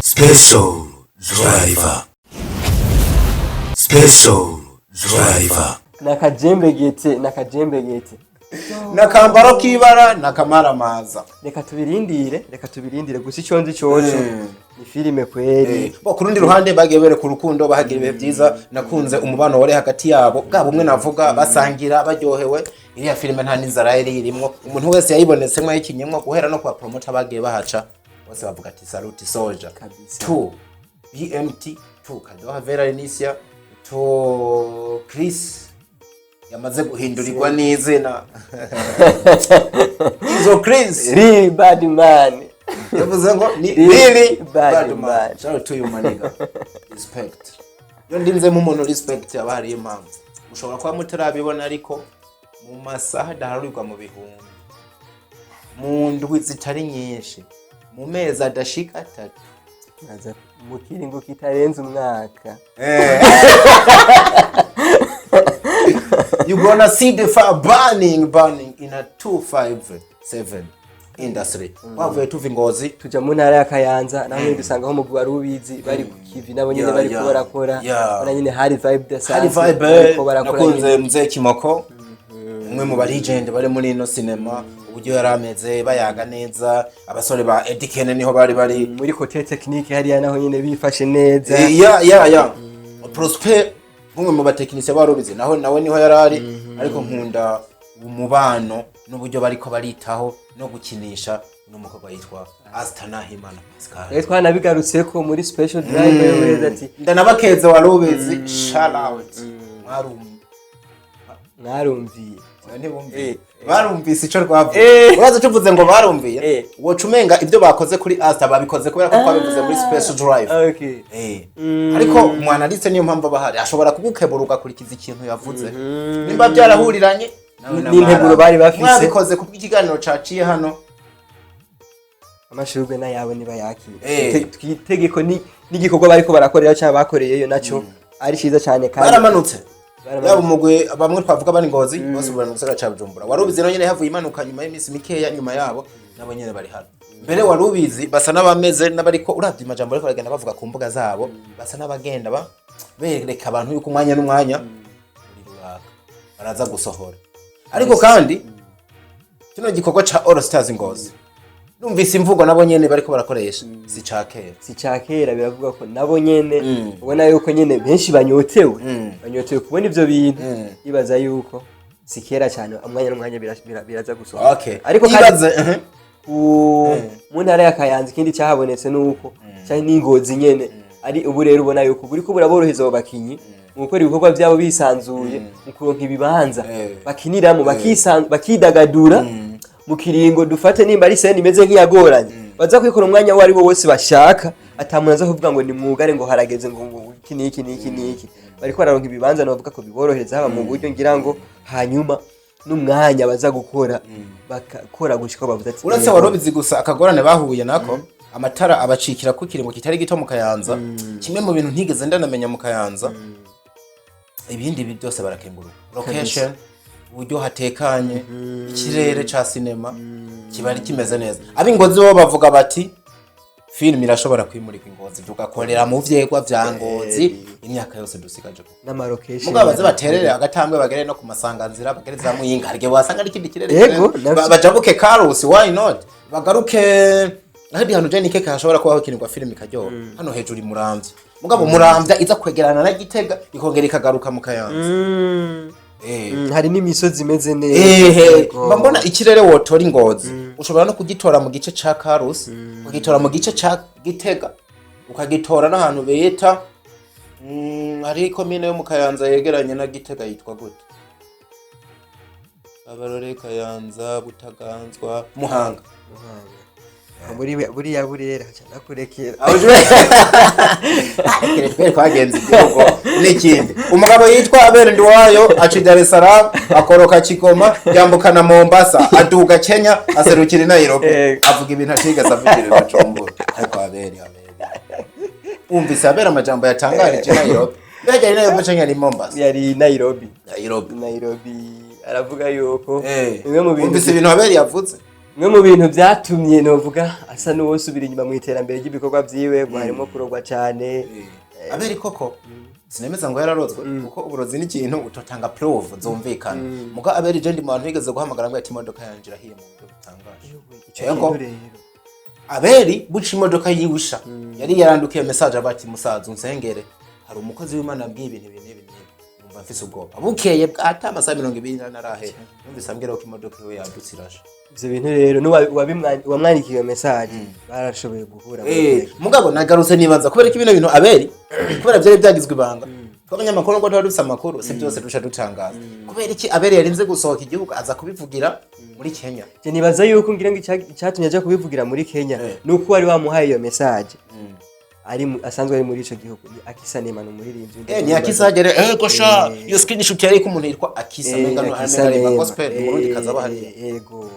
Special Driver. Special Driver. Nakajembegete, nakajembegete. Nakambaro k'ibara nakamaramaza. Reka tubirindire, reka tubirindire gusa. Icyo nzi cyoco ni filime kweri. Bo ku rundi ruhande bagiye bereka urukundo, bahagira ibihe byiza. Nakunze umubano wari hagati yabo, bwa bumwe navuga, basangira baryohewe. Iriya filime nta n'inzara yari irimwo. Umuntu wese yayibonetsemwo, yayikinyemwo, guhera no kwa promoter bagiye bahaca bose bavuga ati: "Salute soldier." Kabisa. To BMT, to Kadoha Vera Inicia, to Chris yamaze guhindurirwa n'izina, izo Chris. Real bad man. Yavuze ngo ni Really really bad bad man. man. Shout out to you, my nigga. Respect. Iyo ndinzemo umuntu respect, haba hariyo impamvu. Mushobora kuba mutarabibona, ariko mu masaha adaharurirwa mu bihumbi, mu ndwi zitari nyinshi, mu mezi adashika 3, Aza mu kiringo kitarenze umwaka. You gonna see the fire burning, burning in a 257 industry. Wavuye tuva Ingozi, tuja mu ntara ya Kayanza, naho nyene dusangaho umugwi wari ubizi bari ku kivi, nabo nyene bariko barakora. Ubona nyene hari vibe hari idasanzwe, vibe. Bariko barakora Nakunze nyene. Mzee Kimoko, umwe mu ba legend bari muri ino cinema, uburyo yari ameze, bayaga neza. Abasore ba Eddie Kene niho bari bari. Muri côté technique hariya naho nyene bifashe neza. Ya Prosper, nk'umwe mu batekinisiye barubizi, naho nawe niho yari ari. Ariko nkunda umubano n'uburyo bariko baritaho no gukinisha n'umukobwa yitwa Astana Himana Pascal. Rero twanabigarutseko muri special drive weza ati Ndanabakeze warubizi, shout out, mwarumye. Mwarumviye. Ntibumviye, barumvise ico rwavuze. Uraza tuvuze ngo barumviye, woca umenga ibyo bakoze kuri Asta babikoze kubera ko twabivuze muri special drive. Ariko umwanaliste niyo mpamvu aba ahari, ashobora kugukebura ugakurikiza ikintu yavuze nimba byarahuriranye nawe na N'integuro bari bafise. Mwabikoze kubwo ikiganiro caciye hano. Amashurwe n'ayawe niba yakira. Twitegeko n'igikorwa bariko barakorera cyangwa bakoreyeyo naco ari ciza cyane kandi Baramanutse. Baramanutse. Yaba umugwi bamwe twavuga bari Ngozi, bose bari mu gisagara ca Bujumbura. Warubizi nayo nyene havuye imanuka nyuma y'iminsi mikeya nyuma yabo, nabo nyene bari hano. Mbere warubizi basa n'abameze n'abariko, uravye amajambo bariko baragenda bavuga ku mbuga zabo, basa n'abagenda ba bereka abantu yuko umwanya n'umwanya uri ruraka baraza gusohora. Ariko kandi kino gikorwa ca All Stars Ngozi, numvise imvugo nabo nyene bariko barakoresha, si ca kera. Si ca kera. Biravuga ko nabo nyene ubona yuko nyene benshi banyotewe, banyotewe kubona ivyo bintu. Ibaza yuko si kera cyane, umwanya n'umwanya biraza gusohoka. Ariko kandi Ibaze, mu ntara ya Kayanza ikindi cyahabonetse nuko cyane n'Ingozi nyene ari ubu rero ubona yuko buriko buraboroheza abo bakinyi mu gukora ibikorwa byabo bisanzuye, mu kuronka ibibanza bakiniramo, bakidagadura mu kiringo dufate nimba ari scène imeze nk'iyagoranye, baza kwikora umwanya uwo ari wo wose bashaka, ata muntu aza kuvuga ngo nimwugare, ngo harageze, ngo iki n'iki n'iki n'iki. Bariko bararonka ibibanza navuga ko biborohereza haba mu buryo ngira ngo hanyuma n'umwanya baza gukora, bakakora gushika aho bavuze ati Uretse warubizi gusa, akagorane bahuye nako, amatara abacikira ku kiringo kitari gito mu Kayanza. Kimwe mu bintu ntigeze ndanamenya mu Kayanza, ibindi bi byose barakenguruka location, uburyo hatekanye, ikirere ca sinema kiba ari kimeze neza. Ab'Ingozi bo bavuga bati filime irashobora kwimurika Ingozi, tugakorera mu vyegwa vya Ngozi imyaka yose dusigaje. N'ama location. Mugabo baze baterere agatambwe, bagere no ku masanganzira, bagere za Muyinga, hari igihe wasanga ari ikindi kirere. Yego, kirere. navyo. Bajabuke Karusi, why not, bagaruke ahandi hantu je nikeke hashobora kuba hakinirwa filime ikaryoha, hano hejuru i Muramvya. Mugabo Muramvya iza kwegerana na Gitega, ikongera ikagaruka mu Kayanza. Hari n'imisozi imeze neza. Ehe. Yego. Mba mbona ikirere wotora Ingozi, ushobora no kugitora mu gice ca Karusi, ukagitora mu gice ca Gitega, ukagitora n'ahantu bita hari komine yo mu Kayanza yegeranye na Gitega yitwa gute? Abarore, Kayanza, Butaganzwa, Muhanga. Muri buriya burera nakurekera. Rekere twere twagenze igihugu n'ikindi. Umugabo yitwa Abel Ndiwayo aca i Dar es Salaam, akoroka Kigoma, yambukana Mombasa, aduga Kenya, aserukira i Nairobi. Avuga ibintu atigeze avugira i Bujumbura. Ariko Abel, Abel, wumvise Abel amajambo yatangarije i Nairobi? Mbega yari Nairobi canke yari Mombasa? Yari Nairobi. Nairobi. Nairobi. Aravuga yuko bimwe mu bintu Wumvise ibintu Abel yavuze? Bimwe mu bintu byatumye novuga asa n'uwosubira inyuma mu iterambere ry'ibikorwa vyiwe ngo harimo kurogwa cyane. Abeli koko sinemeza ngo yararozwe, kuko uburozi ni ikintu utotanga proof zumvikana. Muga Abeli, je ndi mu bantu bigeze guhamagara ngo ati imodoka yanje irahiye mu buryo butangaje. Ico Yego. kintu rero. Abeli buca imodoka yiwisha, yari yarandukiye message aba ati: "Musaza, unsengere, hari umukozi w'Imana ambwiye ibintu ibi n'ibi n'ibi, numva mfise ubwoba." Bukeye bwa amasaha 24 arahera, numvise ambwira ko imodoka iwe yadutse irasha. Ivyo bintu rero uwamwandikiye iyo message barashoboye guhura muri Mugabo nagarutse nibaza kubera ko bino bintu Abeli, kubera byari byagizwe ibanga. Tw'abanyamakuru ngo tuba dufise amakuru, si byose duca dutangaza. Kubera iki Abeli yarinze gusohoka igihugu aza kubivugira muri Kenya? Je nibaza yuko ngira ngo icyatumye aja kubivugira muri Kenya nuko wari wamuhaye iyo message ari asanzwe ari muri ico gihugu, ni Akisa Neema, ni umuririmbyi. Ni Akisa gere, gosha iyo screenshot yari ko umuntu yitwa Akisa, menga no Akisa amenga Neema. gospel mu Burundi kaza hariya. Yego.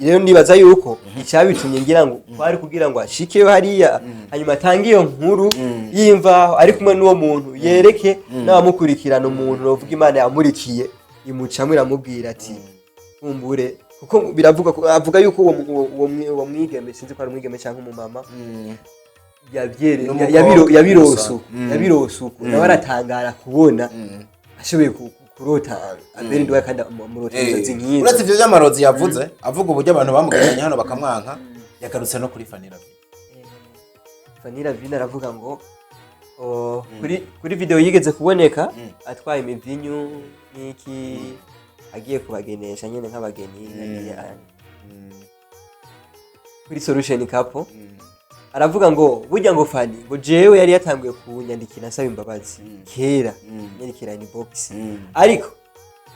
Rero nibaza yuko icyabitumye ngira ngo kwari kugira ngo ashikeyo hariya, hanyuma atange iyo nkuru y'imvaho ari kumwe n'uwo muntu, yereke n'abamukurikirana umuntu bavuga Imana yamurikiye, imucamo iramubwira ati kumbure, kuko biravuga ko avuga yuko uwo mwigeme, sinzi ko ari umwigeme cyangwa umumama, N'umukobwa yabirose gusa. uko yabirose uko, nawe aratangara kubona ashoboye kurota Abeli Nduwayo kandi amurota inzozi nk'izo. Uretse ivyo vy'amarozi yavuze, avuga uburyo abantu bamugereranya hano bakamwanka, yagarutse no kuri Fanny Lavine. Fanny Lavine aravuga ngo kuri video yigeze kuboneka atwaye imivinyu n'iki, agiye kubagenesha nyene nk'abageni, agiye kuri Solution Couple, aravuga ngo burya ngo Fanny ngo jewe yari yatanguye kunyandikira ansaba imbabazi kera, nyandikira inbox, ariko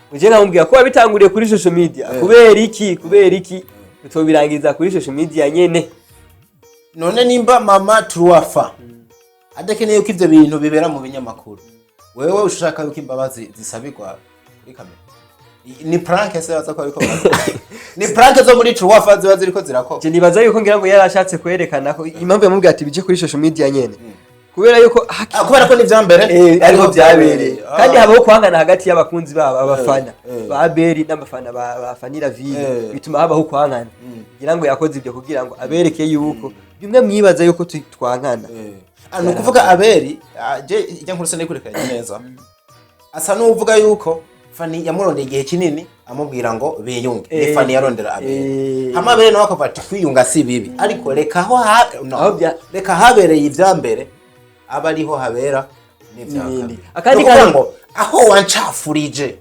ngo jewe nkamubwira ko wabitanguriye kuri social media, kubera iki tutobirangiza kuri social media nyene? None nimba mama Truwafa adakeneye ko ivyo bintu bibera mu binyamakuru, wewe ushaka yuko imbabazi zisabirwa kuri kamera? Ni prank se baza ko ariko ni prank zo muri Truwafa ziba ziriko zirakorwa? Je nibaza yuko ngira ngo yari ashatse kwerekana ko impamvu yamubwiye ati bije kuri social media nyene kubera yuko Ah, kubera ko ni ivyambere. Ariho byabereye, kandi habaho kwangana hagati y'abakunzi babo, abafana ba Abeli n'abafana ba Fanny Lavine, bituma habaho kwangana. Ngira ngo yakoze ibyo kugira ngo abereke yuko bimwe mwibaza yuko twankana. Ah, ni ukuvuga Abeli, je ijya nkuru sinayikurikiranye neza, asa n'uvuga yuko Fani yamurondeye igihe kinini amubwira ngo biyunge, ni Fani yarondera Abeli, hama Abeli nawe akavuga ati kwiyunga si bibi, ariko reka aho ha no, Aho reka habereye ivyambere aba ariho habera n'ivya N'ibindi. kabiri. Akandi Ni ukuvuga kantu- ngo aho wancafurije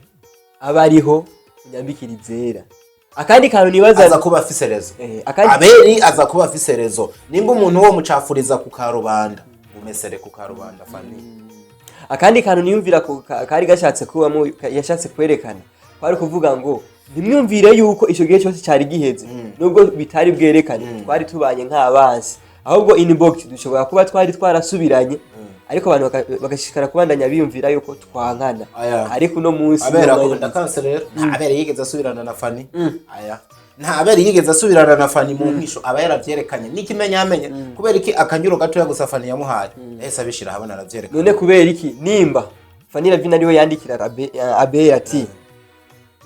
aba ariho unyambikira izera. Akandi kantu nibaza aza kuba afise raison. Akandi Abeli aza kuba afise raison. Nimba umuntu wo mucafuriza ku karubanda, umesere ku karubanda Fani. Akandi kantu niyumvira ko kari gashatse kubamo, yashatse kwerekana, kwari kuvuga ngo ntimwumvire yuko icyo gihe cyose cyari giheze, nubwo bitari bwerekane twari tubanye nk'abansi, ahubwo inbox dushobora kuba twari twarasubiranye, ariko abantu bagashishikara kubandanya biyumvira yuko twankana. Aya. Ariko uno munsi Abera n'umwanya akunda kanse rero, nta Abera yigeze asubirana na Fani. Aya, nta Abera yigeze asubirana na Fani mu mpisho, aba yaravyerekanye n'ikimenyamenye. Kubera iki? Akanyuro gatoya gusa Fani yamuhaye, yahise abishira ahabona, aravyerekana. None kubera iki nimba Fanny Lavine ariwe yandikira Abeli ati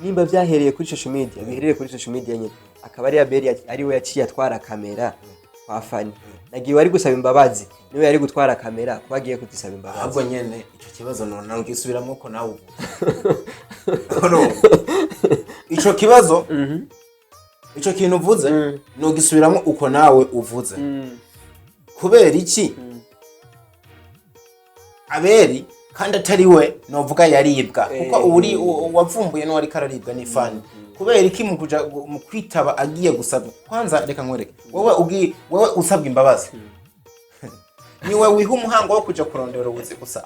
nimba byahereye kuri social media, bihereye kuri social media nyine, akaba ari Abeli ariwe yaciye atwara kamera kwa Fanny, nagiye wari gusaba imbabazi niwe yari gutwara kamera kuba agiye kuzisaba imbabazi? Ahubwo nyene ico kibazo none ngisubiramo ko nawe uvuze. Urumva? Ico kibazo, ico kintu uvuze, nugisubiramo uko nawe uvuze. Kubera iki Abeli kandi atari we novuga yaribwa, kuko uri uwavumbuye n'uwari kararibwa ni Fani, kubera iki mu kuja mu kwitaba agiye gusabwa? Kwanza reka nkwereke, wowe ugi wowe usabwa imbabazi, niwe wiha umuhango wo kuja kurondera ubuzi gusa,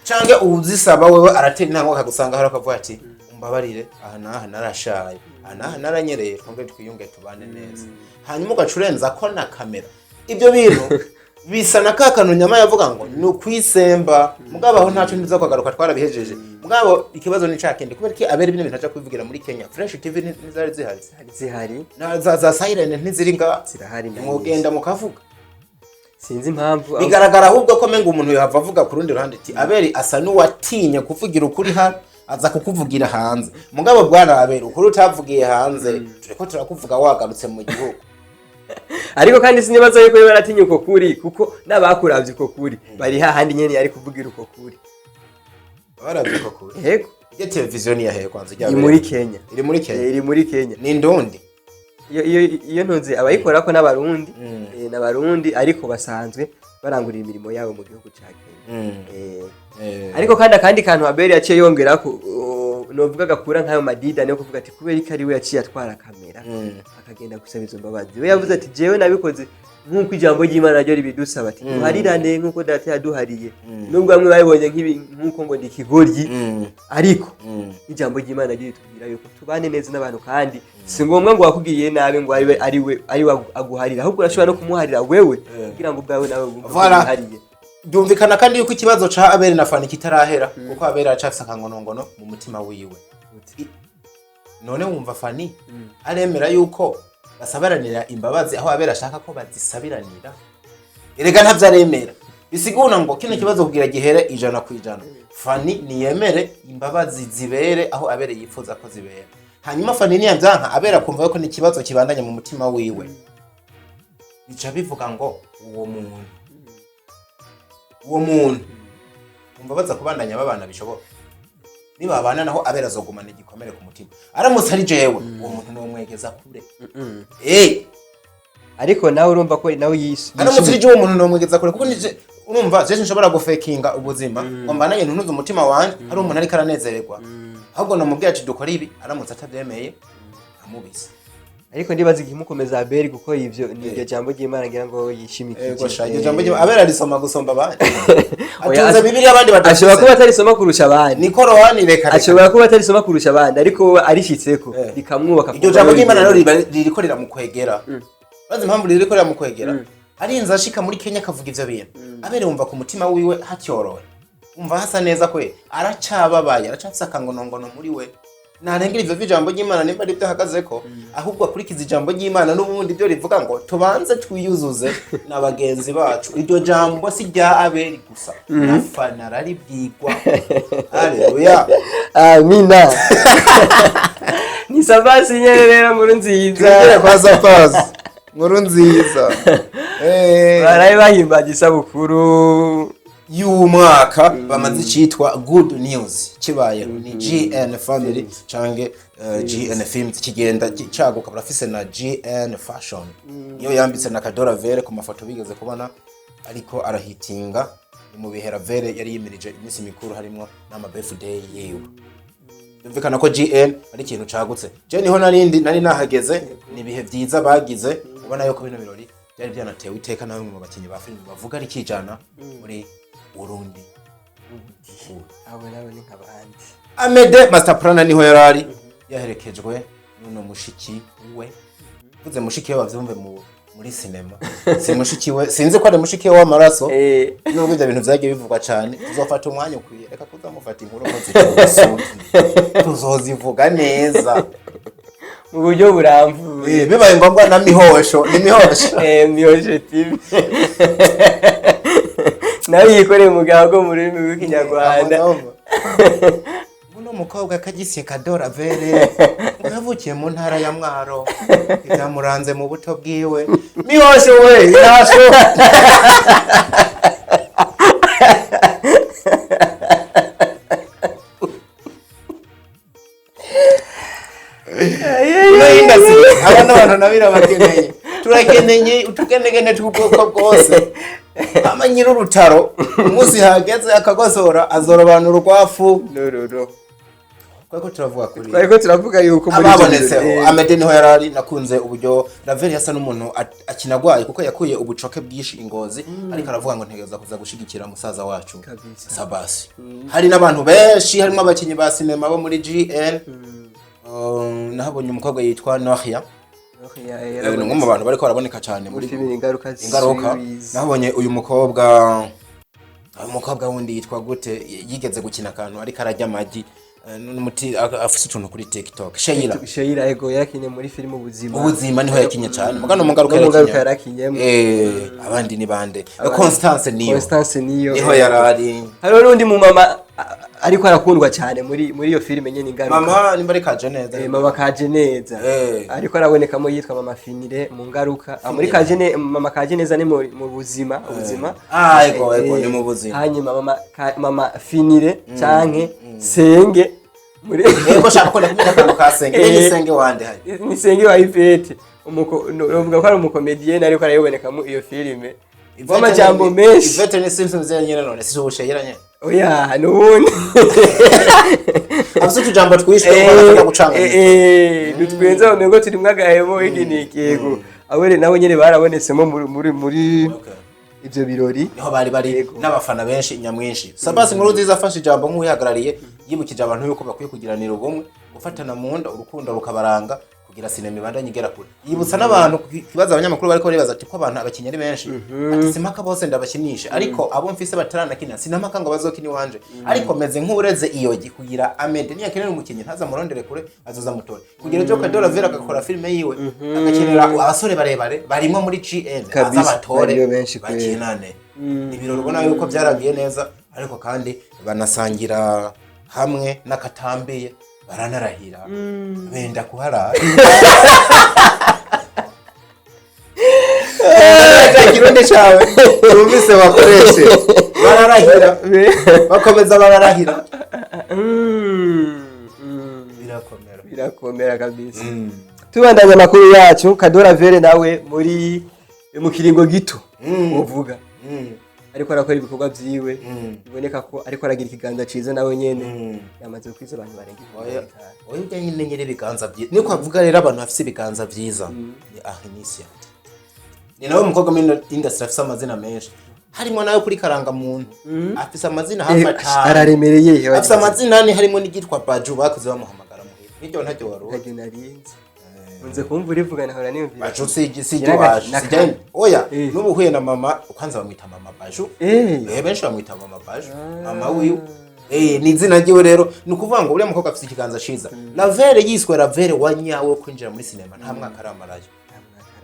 canke uwuzisaba wewe aratera intambwe akagusanga hariya akavuga ati umbabarire, aha n'aha narashaye, aha n'aha naranyereye, twongere twiyunge tubane neza, hanyuma ugaca urenza ko na kamera? Ibyo bintu bisa na ka kantu nyama yavuga ngo ni ukwisemba. Mugabo aho ntaco ntiza kugaruka, twarabihejeje. Mugabo ikibazo ni ca kindi: kubera ko Abera bino bintu aja kubivugira muri Kenya, Fresh TV ntizari zihari? Zihari. Na za Siren ntiziri nga? Zirahari na Mwogenda mukavuga. Sinzi impamvu Bigaragara ahubwo ko menga umuntu yohava avuga ku rundi ruhande ati Abeli asa n'uwatinye kuvugira ukuri hano, aza kukuvugira hanze. Mugabo bwana Abeli, ukuri utavugiye hanze turiko turakuvuga wagarutse mu gihugu. Ariko kandi sinibaza yuko baratinye uko kuri, kuko n'abakuravye uko kuri bari hahandi nyene yari kuvugira uko kuri. Baravye uko kuri? Yego. Iryo televiziyo ni yahehe kwanza irya Iri Abeli? muri Kenya. Iri muri Kenya? Iri muri Kenya. Ni ndundi? Iyo ntunze abayikorako n'abarundi, n'abarundi ariko basanzwe barangurira imirimo yabo mu gihugu ca Kenya. Ariko kandi akandi kantu Abeli yaciye yongerako, novuga gakura nk'ayo madida, niyo kuvuga ati kubera ko ari we yaciye atwara kamera akagenda gusaba izo mbabazi, we yavuze ati jewe nabikoze. Nk'uko ijambo ry'Imana naryo ribidusaba ati duharirane nk'uko Data yaduhariye, nubwo bamwe babibonye nk'uko ngo ndi ikigoryi, ariko ijambo ry'Imana naryo ritubwira yuko tubane neza n'abantu, kandi si ngombwa ngo wakugiriye nabi ngo ariwe ariwe ariwe aguharira, ahubwo urashobora no kumuharira wewe kugira ngo ubwawe nawe wumve ko Voilà. wihariye. Byumvikana kandi yuko ikibazo ca Abeli na Fani kitarahera, kuko Abeli aracafise akangonongono mu mutima wiwe. None wumva Fani aremera yuko basabiranira imbabazi aho Abeli ashaka ko bazisabiranira? Erega ntavyo aremera. Bisigura ngo kino kibazo kugira gihere 100%, Fani niyemere imbabazi zibere aho Abeli yifuza ko zibera. Hanyuma Fani niyavyanka, Abeli akumva yuko ni ikibazo kibandanye mu mutima wiwe, bica bivuga ngo uwo muntu umva baza kubandanya babana bishoboka? Nibabana naho, Abera azogumana igikomere ku mutima. Aramutse ari jewe, uwo muntu nomwegeza kure. Ariko nawe urumva ko nawe Aramutse ari jewe, uwo muntu nomwegeza kure, kuko nije urumva jeje nshobora gufekinga ubuzima ngo mbandanye ntunuze umutima wanje hari umuntu ariko aranezererwa. Ahubwo nomubwira ati dukora ibi, aramutse atavyemeye amubise. Ariko ndibaza ikimukomeza Abeli gukora ivyo ni iryo jambo ry'Imana ngira ngo yishimikije. Ego sha, iryo jambo Abera arisoma gusomba abandi. Oya, Atunze Bibiliya abandi ashobora badafise. kuba atarisoma kurusha abandi. Ni korowani, reka reka. Ashobora kuba atarisoma kurusha abandi, ariko we arishitseko rikamwubaka. Iryo jambo ry'Imana rero ririko riramukwegera. Bazi impamvu ririko riramukwegera? Arinze ashika muri Kenya akavuga ivyo bintu, Abere wumva ku mutima wiwe hatyoroye, umva hasa neza kwe? Aracababaye, aracafise akangonongono muri we. Narengera ivyo vy'ijambo ry'Imana nimba ari byo ahagazeko, ahubwo akurikiza ijambo ry'Imana n'ubundi ibyo rivuga ngo tubanze twiyuzuze na bagenzi bacu. Iryo jambo si rya Abeli gusa, na Fana araribwirwa. Haleluya! Amina. Ni Sabasi nyene rero, nkuru nziza. Twigire kwa Sapasi, nkuru nziza. Baraye bahimbaje isabukuru Y'umwaka bamaze icitwa Good News kibayeho, ni GN Family canke GN Films kigenda caguka. Barafise na GN Fashion iyo yambitse na Kadora Vere ku mafoto bigeze kubona ariko arahitinga. Ni mu bihera Vere yari yimirije iminsi mikuru harimwo n'ama birthday yiwe. Byumvikana ko GN ari ikintu cagutse. Je niho narindi nari nahageze, ni ibihe vyiza bagize. Ubona yuko bino birori byari byanatewe iteka na bamwe mu bakinyi ba filime bavuga ari kijana muri Burundi. Abo nabo ni nk'abandi. Amede Master Plana niho yarari yaherekejwe n'uno mushiki we. Mvuze mushiki we bavyumve muri sinema, si mushiki we, sinzi ko ari mushiki we w'amaraso, nubwo ibyo bintu vyagiye bivugwa cane. Tuzofata umwanya ukwiye, reka kuzamufata inkuru ko zitasuki, tuzozivuga neza Mu buryo burambuye. Bibaye ngombwa na Mihosho, ni Mihosho. Mihosho TV nawe yikoreye umugabo mu rurimi rw'Ikinyarwanda. Uno mukobwa kagisiye Kadora Vere ngo yavukiye mu ntara ya Mwaro, ibyamuranze mu buto bwiwe. Mihosho we yasho. Aba n'abantu nabira bakeneye, turakeneye utugenegene tw'ubwoko bwose. Ama nyir'urutaro umunsi hageze akagosora azorobanura urwafu. Nororo. Twari turavuga kuri Twariko turavuga yuko muri ivyo ababonetseho birori, Amede niho yarari. Nakunze uburyo Raveri yasa n'umuntu akinagwaye, kuko yakuye ubucoke bwinshi ingozi, ariko aravuga ngo ntegereza kuza gushigikira musaza wacu. Kabisa. Sabasi hari n'abantu benshi harimo abakinyi ba sinema bo muri GN. Nahabonye umukobwa yitwa Nohia. Ni umwe mu bantu bariko baraboneka cyane muri muri filime Ingaruka Ingaruka. series. Nahabonye uyu mukobwa wundi yitwa gute, yigeze gukina akantu ariko ararya amagi, n'umuti afise utuntu kuri TikTok, Sheila. Sheila, ego, yarakinye muri filime Ubuzima. Ubuzima niho yakinye cyane, mugano mu Ngaruka No mu Ngaruka yarakinye. yarakinyemo. Abandi ni bande? Constance niyo. Constance niyo. Niho yarari. Hariho n'undi mu mama ariko arakundwa cyane muri iyo filime nyene Ingaruka. Mama nimba ari kaje neza. Mama kaje neza. Ariko arabonekamo yitwa Mama Finire mu Ngaruka. Muri kaje ne Mama kaje neza ni mu Buzima, Ubuzima. Ah, ego, ego, ni mu Buzima. Hanyuma mama Finire canke Senge muri Ego, shaka ko ndakumenya akantu ka Senge. Ni Senge wande hari? Ni Senge wa Ivete, umuko novuga ko ari umukomediyeni ariko arayibonekamo iyo filime w'amajambo menshi. Ivete ni Simpsons nyene, none si ubu Sheila nyene? Oya, nubundi. Afise utujambo twishwe akunda gucanga. Dutwenza umengo turimwo agahemo iki ni ikego. Awere nawe nyene barabonetsemo muri ivyo birori. Niho bari bari n'abafana benshi nyamwinshi. Sabasi Nkuru Nziza afashe ijambo nk'uwihagarariye, yibukije abantu yuko bakwiye kugiranira ubumwe, gufatana mu nda, urukundo rukabaranga kugira sinema ibandanye igera kure. Yibutsa n'abantu ku kibazo abanyamakuru bariko baribaza ati ko abantu abakinnyi ari benshi, ati simpaka bose ndabakinisha, ariko abo mfise bataranakina sinamaka ngo bazokina iwanje, ariko meze nk'ureze iyogi kugira Amede niyakenera umukinnyi ntaza murondere kure, azoza mutore, kugira ejo Kadora Vera agakora filime yiwe agakenera abasore barebare barimo muri GN Kabisa, aza batore bariyo benshi kweli. bakinane. Ibirori ubona yuko byaragiye neza, ariko kandi banasangira hamwe n'akatambiye, baranarahira benda kuharara. Cya kirundi cawe wumvise bakoreshe, bararahira, bakomeza bararahira, birakomera. Birakomera kabisa. Tubandanya amakuru yacu, Kadora Vere nawe muri mu kiringo gito uvuga ariko arakora ibikorwa vyiwe, biboneka ko ariko aragira ikiganza ciza, nawe nyene yamaze gukwiza abantu barenga ibihumbi Oya, 5. Oya, ujya nyine nyiri ibiganza byiza niko avuga. Rero abantu bafise ibiganza byiza ni Ahinisia, ni nawe mukobwa muri ino industry afise amazina menshi, harimo nawe kuri karangamuntu afise amazina hafi 5. Araremereye. Afise amazina ane, harimo n'iryitwa Baju bakuze bamuhamagara muhira. Niryo ntacyo wari uzi? Ntaryo narinzi, nkunze kumva urivuga nahora niyumvira. Baju si Ngira iryo waje sijya oya. N'ubu uhuye na mama kwanza bamwita mama Baju. Benshi bamwita mama Baju, mama wiwe. Ni izina ryiwe. Rero ni ukuvuga ngo uriya mukobwa afise ikiganza ciza. Lavere yiswe Lavere wa nyawe kwinjira muri sinema nta mwaka aramarayo,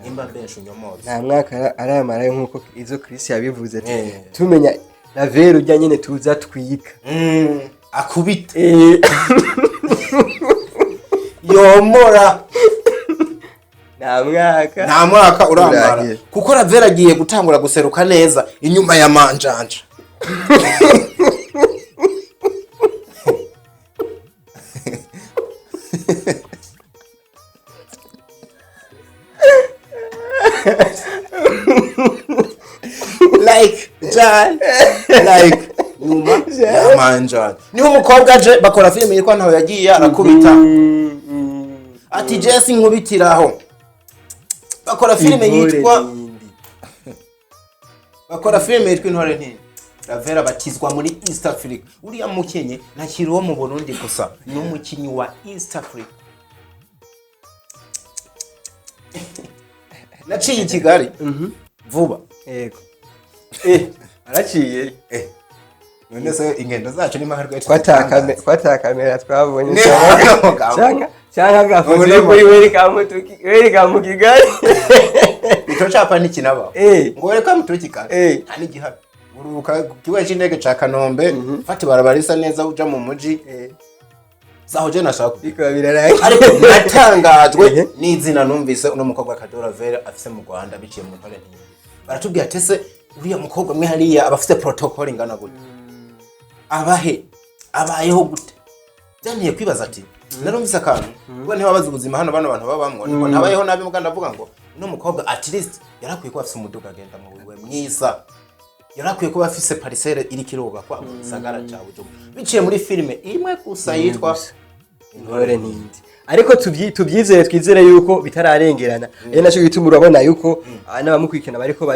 nimba benshi unyomoza. Nta mwaka aramarayo nk'uko izo Chris yabivuze ati tumenya Lavere ujya nyene tuza twika. Akubita yomora. Nta mwaka. Nta mwaka uramara. Urahiye. Kuko Ravera agiye gutangura guseruka neza inyuma ya Manjanja. Like John, like nyuma ya Manjanja niho umukobwa aje bakora filime yitwa Ntaho Yagiye, arakubita ati Jesse nkubitiraho, bakora filime Intore yitwa Ntindi. Bakora filime yitwa Intore Ntindi. Ravera batizwa muri East Africa. Uriya mukinyi ntakiri uwo mu Burundi gusa, ni umukinyi wa East Africa. Naciye i Kigali vuba. Yego, araciye. None se ingendo zacu ni mahirwe? Twata kamera twabonye Ne- cyangwa agafoto Ubu yo kuri welcome to Kigali. Ico capa ntikinabaho ngo welcome to Kigali. Nta n'igihari. Ururuka ku kibuga c'indege ca Kanombe, fata ibarabara risa neza uja mu muji zaho je nashaka kugera. Bikaba birarangiye. Ariko natangajwe n'izina numvise uno mukobwa Kadora Vera afise mu Rwanda biciye mu Ntore Ntindi. Baratubwira ati ese uriya mukobwa mwe hariya aba afise protocol ingana gute, abahe, abayeho gute? Byanteye kwibaza ati narumvise akantu kuko ntibabaza ubuzima hano bano bantu babamwo, niko ntabayeho nabi muga ndavuga ngo uno mukobwa at least yarakwiye kuba afise umuduga agenda mu wiwe mwiza, yarakwiye kuba afise parcelle iriko irubakwa mu gisagara ca Bujumbura biciye muri filime imwe gusa yitwa Intore Ntindi. Ariko tubyizere, twizere yuko bitararengerana. Ari nacyo gituma urabona yuko n'abamukurikirana bariko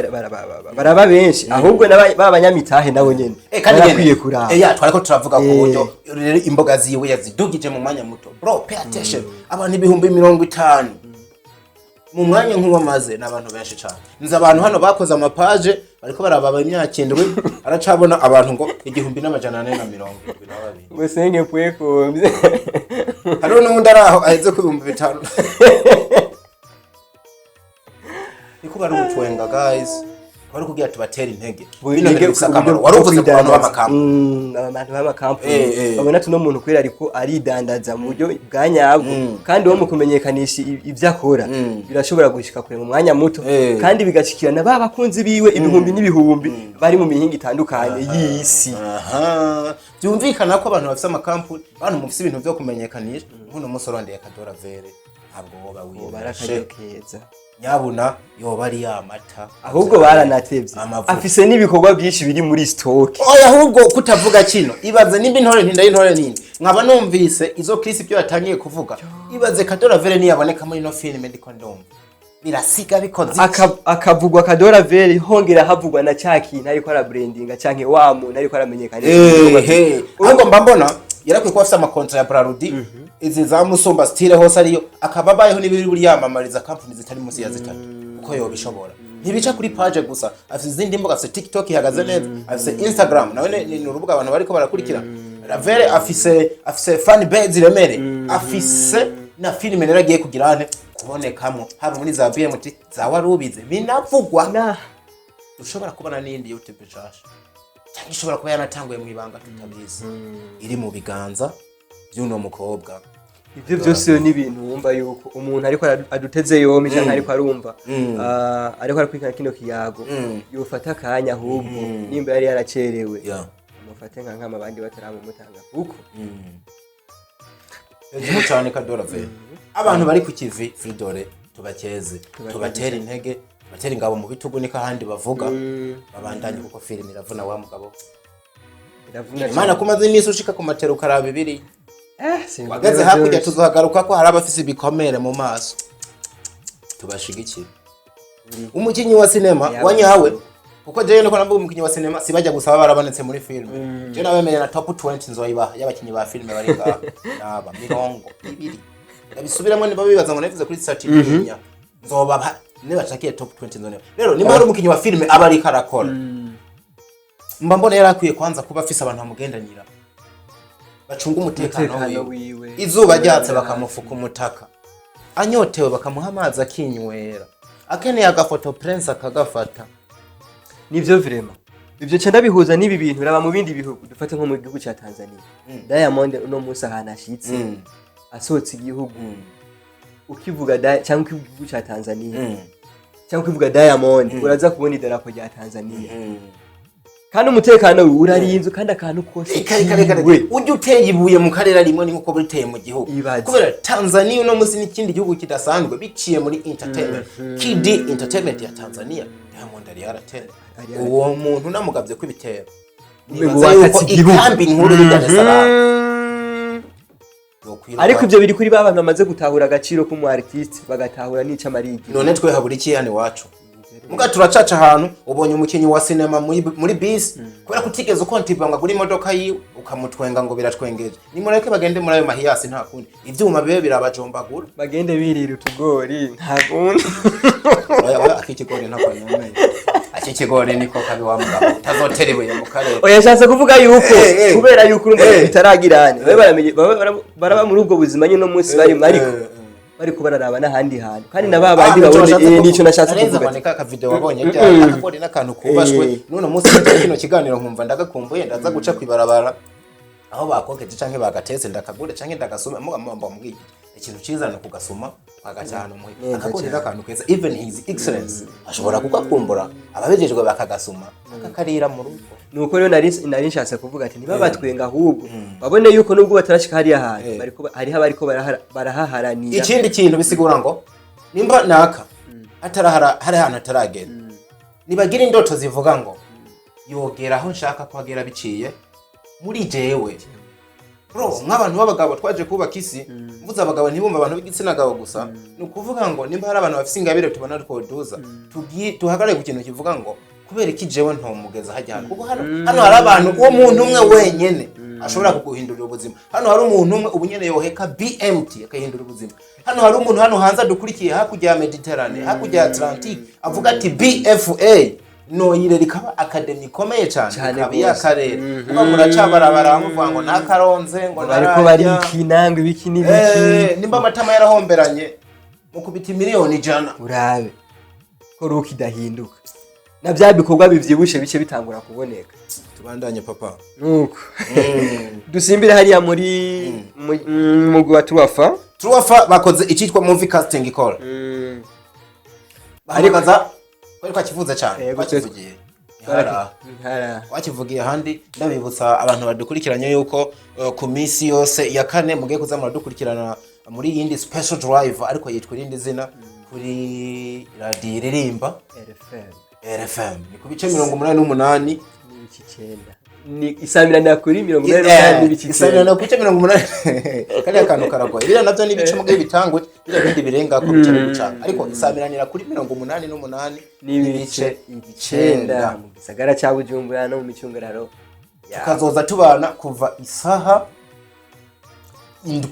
baraba benshi, ahubwo ba banyamitahe nabo nyene Kandi barakwiye nyene, kuraba. Ya twariko turavuga ku buryo rero imboga ziwe yazidugije mu mwanya muto. Bro, pay attention, abantu 50,000 mu mwanya nk'uwamaze ni abantu benshi cyane. Nzi abantu hano bakoze amapaje bariko barababa imyaka 7, aracabona abantu ngo 1472. Ngo senge pwekomvye. Hariho n'uwundi ari aho aheze ku 5000. Niko bari gutwenga guys, bari kugira tubatere intege. Bino bintu bifise akamaro. Wari uvuze ku bantu b'amakampu. Abantu b'amakampani babona tuno muntu kubera ariko aridandaza mu buryo bwa nyabwo, kandi uwo mu kumenyekanisha ibyo akora birashobora gushika kure mu mwanya muto, kandi bigashikirana ba bakunzi biwe ibihumbi n'ibihumbi bari mu mihinga itandukanye y'isi. Aha, byumvikana ko abantu bafise amakampani, abantu mufise ibintu vyo kumenyekanisha, nk'uno munsi urondeye Kadora Vere ntabwo woba wibeshe. Barakaryo keza. Nyabuna yoba ari ya mata. Ahubwo baranatevye. Amavuta. Afise n'ibikorwa byinshi biri muri stock. Oya, ahubwo kutavuga kino, ibaze nimba Intore Ntinda y'Intore Nini nkaba numvise izo Chris ibyo yatangiye kuvuga, ibaze Kadora Vere niyaboneka muri ino filime ndiko ndumva. Birasiga bikoze iki? Akavugwa Kadora Veri, hongera havugwa na cya kintu ariko arabrandinga, canke wa muntu ariko aramenyekana. Ehe, ahubwo mba mbona yarakwiye kuba afise amakontra ya Brarudi, izi za Musumba Style hose ariyo, akaba abayeho n'ibiri buri yamamariza kampani zitari munsi ya zitatu, kuko yobishobora. Ntibica kuri page gusa, afise izindi mbuga, afise TikTok ihagaze neza, afise Instagram nawe ni urubuga abantu bariko barakurikira. Ravere afise fan base iremere, afise na filime rero agiye kugira ane kubonekamo, haba muri za BMT za warubize binavugwa. Na Ushobora kubona n'iyindi YouTube nshasha, cyangwa ishobora kuba yanatanguye mu ibanga tutabizi, iri mu biganza by'uno mukobwa. Ibyo byose ni ibintu wumva yuko umuntu ariko aduteze yombi, cyangwa ariko arumva, ariko arakurikirana kino kiyago, yofata akanya ahubwo nimba yari yaracerewe, amufate nka nkama abandi bataramumutanga, kuko Hejuru cyane Kadora ve. Abantu bari ku kivi, Fridore, tubakeze, tubatere intege, tubatere ingabo mu bitugu, niko ahandi bavuga, babandanye kuko filime iravuna wa mugabo. Iravuna. Imana kumaze iminsi ushika ku matero ukaraba ibiri Simvuga wageze hakurya. byose. Tuzohagaruka ko hari abafise ibikomere mu maso, tubashigikire. Umukinyi wa sinema Yaba. wa nyawe, kuko jewe niko navuga, umukinyi wa sinema si bajya gusa baba barabonetse muri filime. Jewe nabemereye na top 20 nzoyibaha y'abakinyi ba filime bari ngaha, naba 20. Ndabisubiramo, niba bibaza ngo nabivuze kuri Satinya, nzobaha nibashakiye top 20 nzoneba. Rero nimba hari umukinyi wa filime aba ariko arakora, mba mbona yari akwiye kwanza kuba afise abantu bamugendanira, bacunga umutekano Umutekano wiwe. wiwe. Izuba ryatse bakamufuka umutaka, anyotewe bakamuha amazi akinywera, akeneye agafoto prince akagafata. Nivyo vraiment, ivyo ca ndabihuza n'ibi bintu raba mu bindi bihugu, dufate nko mu gihugu ca Tanzania. Diamond uno munsi ahantu ashitse, asohotse igihugu, ukivuga cyangwa ukivuga igihugu ca Tanzania cyangwa ukivuga Diamond, uraza kubona idarapo rya Tanzania, kandi umutekano wiwe urarinzwe, kandi akantu kose Kare kare kare. kiwe. Ujya uteye ibuye mu karere rimwe ni nkuko riteye mu gihugu. Ibaze. Kubera Tanzania uno munsi n'ikindi gihugu kidasanzwe biciye muri entertainment, KD Entertainment ya Tanzania. Diamond ari yaratera Ari uwo muntu namugabye ko ibitero, Umengo nibaza yuko watatse igihugu. ikambi nkuru y'i Dar es Salaam yokwiruka. Ariko ivyo biri kuri ba bantu bamaze gutahura agaciro k'umu artiste, bagatahura n'ico amarigi. None twe habura iki hano iwacu? Muga turacaca ahantu ubonye umukinyi wa sinema muri bisi, kubera ko utigeze ukontiba ngo agure imodoka yiwe, ukamutwenga ngo biratwengeje. Nimureke bagende muri ayo mahiyasi, nta kundi ivyuma bibe birabajombagura. Bagende birira utugori, nta kundi. Oya oya, ak'ikigori ntako nemeye, ak'ikigori niko kabi wa mugabo, utazotera ibuye mu karere. Oya, nshatse kuvuga yuko kubera yuko urumva bitaragirane, babe baramenye, babe baraba muri ubwo buzima nyine uno munsi barimo, ariko bariko bararaba n'ahandi hantu, kandi na ba bandi babone nico nashatse kuvuga. kuvuga. Ati ka video wabonye ryari? Akagori n'akantu kubashwe. None munsi nje kino kiganiro nkumva ndagakumbuye, ndaza guca kwibarabara aho bakokeje canke bagatetse, ndakagure canke ndagasoma. Muga mba mbwiye ikintu ciza no kugasoma ukagacana umuhe. Neza Akagori cyane. n'akantu keza, even his excellence ashobora kugakumbura, ababejejwe bakagasoma akakarira mu rugo. Nuko rero nari nshatse kuvuga ati ntibabatwenga, ahubwo babone yuko nubwo batarashika hariya hantu, bariko hariho abariko barahaharanira. Ikindi kintu bisigura ngo nimba naka atarahara, hari ahantu ataragera, nibagira indoto zivuga ngo yogera aho nshaka ko agera biciye muri jewe. Bro, nk'abantu b'abagabo twaje kubaka isi, mvuze abagabo ntibumva abantu b'igitsina gabo gusa, ni ukuvuga ngo nimba hari abantu bafise ingabire tubona twoduza, tuhagarare ku kintu kivuga ngo kubera iki jewe ntomugeza hajya hano? Kuko hano hari abantu, uwo muntu umwe wenyene ashobora kuguhindurira ubuzima. Hano hari umuntu umwe ubu nyene yoheka BMT akahindura ubuzima. Hano hari umuntu hano hanze adukurikiye, hakurya ya Mediterane, hakurya ya Atlantique, avuga ati BFA noyire rikaba academy ikomeye cyane, Cane ikaba gose. iy'akarere. Kuba muracabarabara muvuga ngo nakaronze, ngo Bariko nararya. barikina ngo ibiki n'ibiki. Nimba amatama yarahomberanye, mukubita miliyoni 100. Urabe ko ruko idahinduka, na bya bikorwa bivyibushe bice bitangura kuboneka. Tubandanye papa. Nuko dusimbire hariya muri mugwi wa Tuwafa. Truwafa bakoze icyitwa movie casting call, bahamagaza kwari twakivuze cyane. Yego, twakivugiye Ntihara. Ntara. Wakivugiye ahandi. Ndabibutsa abantu badukurikiranye yuko ku minsi yose ya kane mugiye kuza muradukurikirana muri yindi special drive, ariko yitwa irindi zina, kuri radiyo iririmba RFM. RFM, ni ku bice 88 n'ibice 9, ni isamiranira kuri 88 n'ibice Isabirana 9. ku bice 80. Kariya kantu karagoye, biriya nabyo ni ibice mugiye bitangwe. Biriya bindi birenga ko bica bigucanga, ariko isamiranira kuri 88 n'ibice 9 mu gisagara ca Bujumbura no mu micungararo ya. Tukazoza tubana kuva isaha 7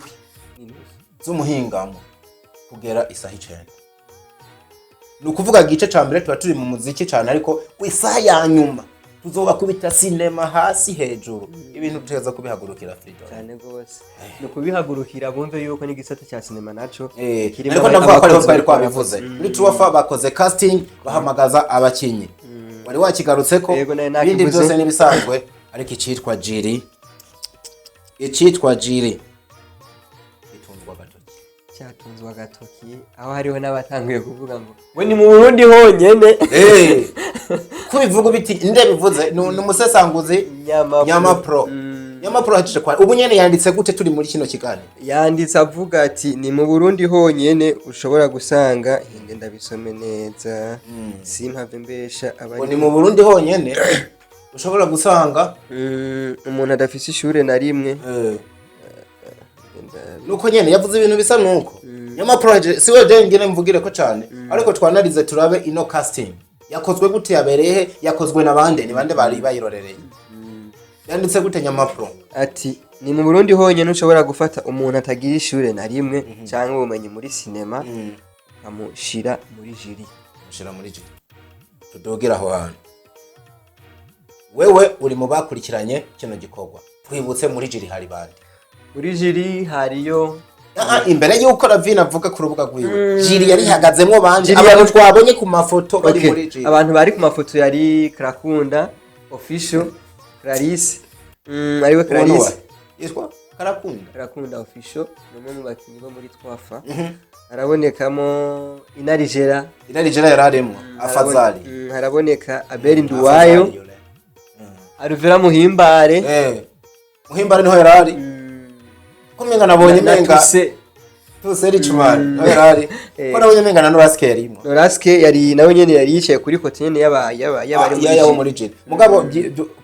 z'umuhingamo kugera isaha 9. Ni ukuvuga igice ca mbere tuba turi mu muziki cyane, ariko ku isaha ya nyuma tuzobakubita sinema hasi hejuru. Ibintu tuza kubihagurukira, Freedom. Cyane rwose, ni ukubihagurukira, bumve yuko n'igisata cya sinema naco kirimo Ariko ndavuga ko ariho abakozi twari babikora. twabivuze muri Tuwafa, bakoze casting, bahamagaza abakinyi, wari wakigarutseko. Yego, nari Ibindi nakivuze. byose n'ibisanzwe, ariko icitwa jury itungwa agatoki. Cyatunzwe agatoki, aho hariho n'abatanguye kuvuga ngo we ni mu Burundi honyene. Kubivuga biti nde bivuze ni umusesanguzi. Nyama. Nyama Pro. Nyama Pro hajije kwa ubu nyene yanditse gute turi muri kino kiganiro? Yanditse avuga ati ni mu Burundi honyene ushobora gusanga, hinge ndabisome neza simpave mbesha. Ngo Abari ni mu Burundi honyene ushobora gusanga Umuntu adafise ishure na rimwe. Nuko nyene yavuze ibintu bisa nuko Nyama Pro si we je ngire mvugire ko cane, ariko twanarize turabe ino casting yakozwe gute, yabereye he, yakozwe na bande, ni bande bari bayirorereye. Yanditse gute Nyama Pro? Ati ni mu Burundi honyene ushobora gufata umuntu atagira ishure na rimwe cyangwa ubumenyi muri sinema, ukamushira muri jury. Mushira muri jury. Tudogera aho hantu, wewe uri mu bakurikiranye kino gikorwa, twibutse muri jury hari bande? Muri jury hariyo Ah, imbere y'uko Ravina avuga ku rubuga rwiwe, jury yari ihagazemwo bande? Jury Abantu twabonye ku mafoto bari Okay. muri jury. Abantu bari ku mafoto yari Karakunda Official Clarisse, ariwe Uwo ni Clarisse. uwahe? Yitwa Karakunda? Karakunda Official ni umwe mu bakinnyi bo muri Twafa. Harabonekamo Inarijera. Inarijera yari arimwo Afazali. Haraboneka Abel Nduwayo. Afazali yule. Aruvera Muhimbare. Muhimbare niho yari ari, ko menga nabonye na menga Tuse. Tuse Richman niho yari ari. Ko nabonye menga na Noraske yarimo. Noraske yari nawe nyene, yari yicaye kuri côté nyene y'abari muri Yabo jury. Muri jury, mugabo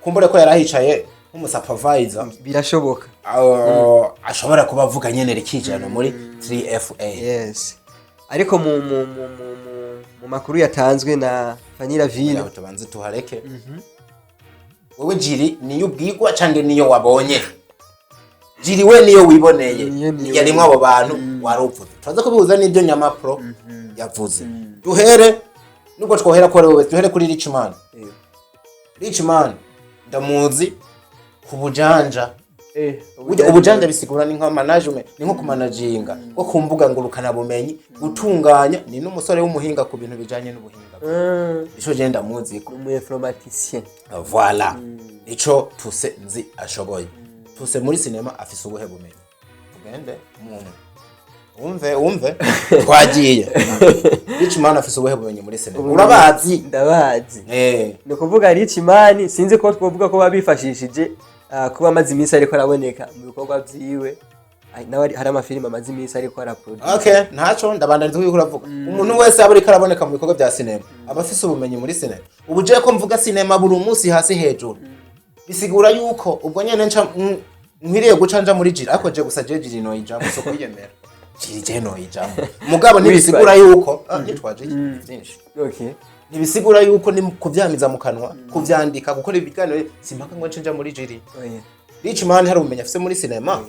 kumbure ko yari ahicaye nk'umusupervisor. Birashoboka. Ashobora kuba avuga nyene rikijana muri 3FA. Yes, ariko mu makuru yatanzwe na Fanny Lavine. Aho tubanze tuhareke. Wowe jury niyo ubwigwa canke niyo wabonye? Jury we niyo wiboneye? Niyo niyo. Yarimwo abo bantu waruvuze, turaza kubihuza n'ibyo Nyama Pro yavuze. Duhere nubwo twohera ko ari wowe, duhere kuri Richman. Richman ndamuzi ku bujanja. Burya ubujanja bisigura ni nka management, ni nko kumanaginga nko ku mbuga ngurukana bumenyi, gutunganya. Ni n'umusore w'umuhinga ku bintu bijanye n'ubuhinga. Ico je ndamuzi ko Umu informaticien. Voilà, ico tuse nzi ashoboye. Tuse muri sinema afise ubuhe bumenyi? Tugende umuntu umve umve, twagiye. Richman afise ubuhe bumenyi muri sinema? Urabazi? Ndabazi. Ni ukuvuga Richman, sinzi ko twovuga ko babifashishije kuba amaze iminsi ariko araboneka mu bikorwa vyiwe. Nawe hari amafilime amaze iminsi ariko araproduce. Okay, ntaco ndabandaniza kuko uravuga umuntu wese aba ariko araboneka mu bikorwa bya sinema aba afise ubumenyi muri sinema. Ubu je ko mvuga sinema buri munsi hasi hejuru, bisigura yuko ubwo nyene nca nkwiriye guca nja muri jury. Ariko je gusa je jury noyijamwo, so kwiyemera jury je noyijamwo, mugabo ntibisigura yuko nitwaje iki byinshi. Ntibisigura yuko ni kuvyamiza mu kanwa, kuvyandika, gukora ibiganiro, simpaka ngo nce nja muri jury. Oya. Richman hari ubumenyi afise muri sinema?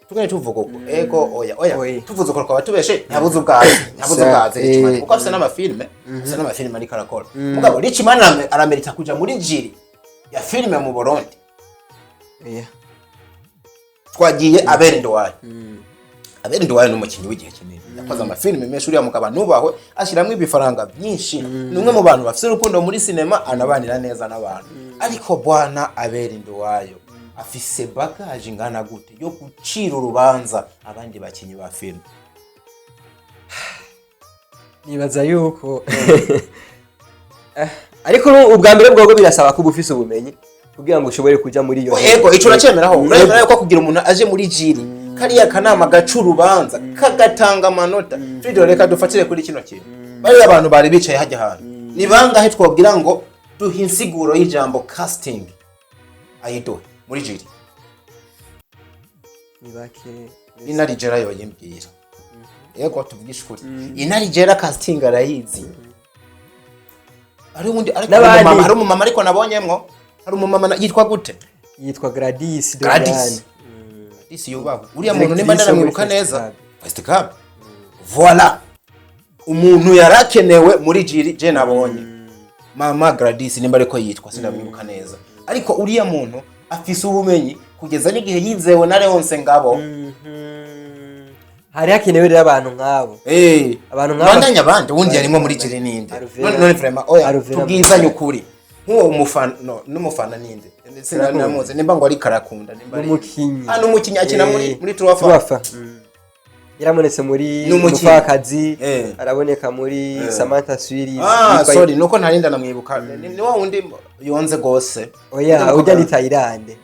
Tugende tuvuga uko, ego, oya, oya. Oya. Tuvuze uko twaba tubeshe. Ntabuze ubwazi, ntabuze ubwazi Richman, kuko afise n'amafilme ariko arakora. Mugabo Richman aramerita kuja muri jury ya filime mu Burundi? Oya. Twagiye Abel Nduwayo. Abel Nduwayo ni umukinnyi w'igihe kinini, yakoze amafilime menshi. Uriya mugabo nubahwe, ashyiramo ibifaranga byinshi, ni umwe mu bantu bafite urukundo muri sinema, anabanira neza n'abantu. Ariko bwana Abel Nduwayo afise bagage ingana gute yo gucira urubanza abandi bakinnyi ba filime? Nibaza yuko ariko ubwa mbere bwobwo birasaba kuba ufise ubumenyi kugira ngo ushobore kuja muri iyo. Ego, ico uracemeraho, uremera yuko kugira umuntu aje muri jury, kariya kanama gaca urubanza kagatanga amanota. Frido, reka dufatire kuri kino kintu. Bariya abantu bari bicaye hajya hantu ni bangahe twabwira ngo duhe insiguro y'ijambo casting, ayiduhe muri jury? Ni bake. Inarijera yoyimbwira. Yego, tuvugishe ukuri, Inarijera casting arayizi. Hari uwundi ariko, N'abandi. umumama, hari umumama ariko nabonyemwo, hari umumama yitwa gute? Yitwa Gladys. Gladys. Doriane. Gladys yubahwe. Uriya muntu nimba Directrice ndaramwibuka muri neza, Festival. Festival, voilà, umuntu yarakenewe muri jury. Je nabonye mama Gladys, nimba ariko yitwa, sindamwibuka neza, ariko uriya muntu afise ubumenyi kugeza n'igihe yizewe na Leonce Ngabo. Hari hakenewe rero abantu nk'abo. Abantu nk'abo. Bandanya abandi, ubundi yarimo muri jury ninde? Alvera. None vraiment, oya, Alvera. tubwizanye ukuri, nk'uwo mufana, no n'umufana ninde? Sinamuzi, nimba ngo ari Karakunda, nimba ari N'umukinyi. Ah, n'umukinyi akina muri muri Truafa. Truafa. Yarabonetse muri N'umukinyi. Umupfakazi, araboneka muri Samantha series. Ah, sorry, nuko ntarinda namwibuka. Ni wa wundi yonze gose? Oya, ujya ni Thailand.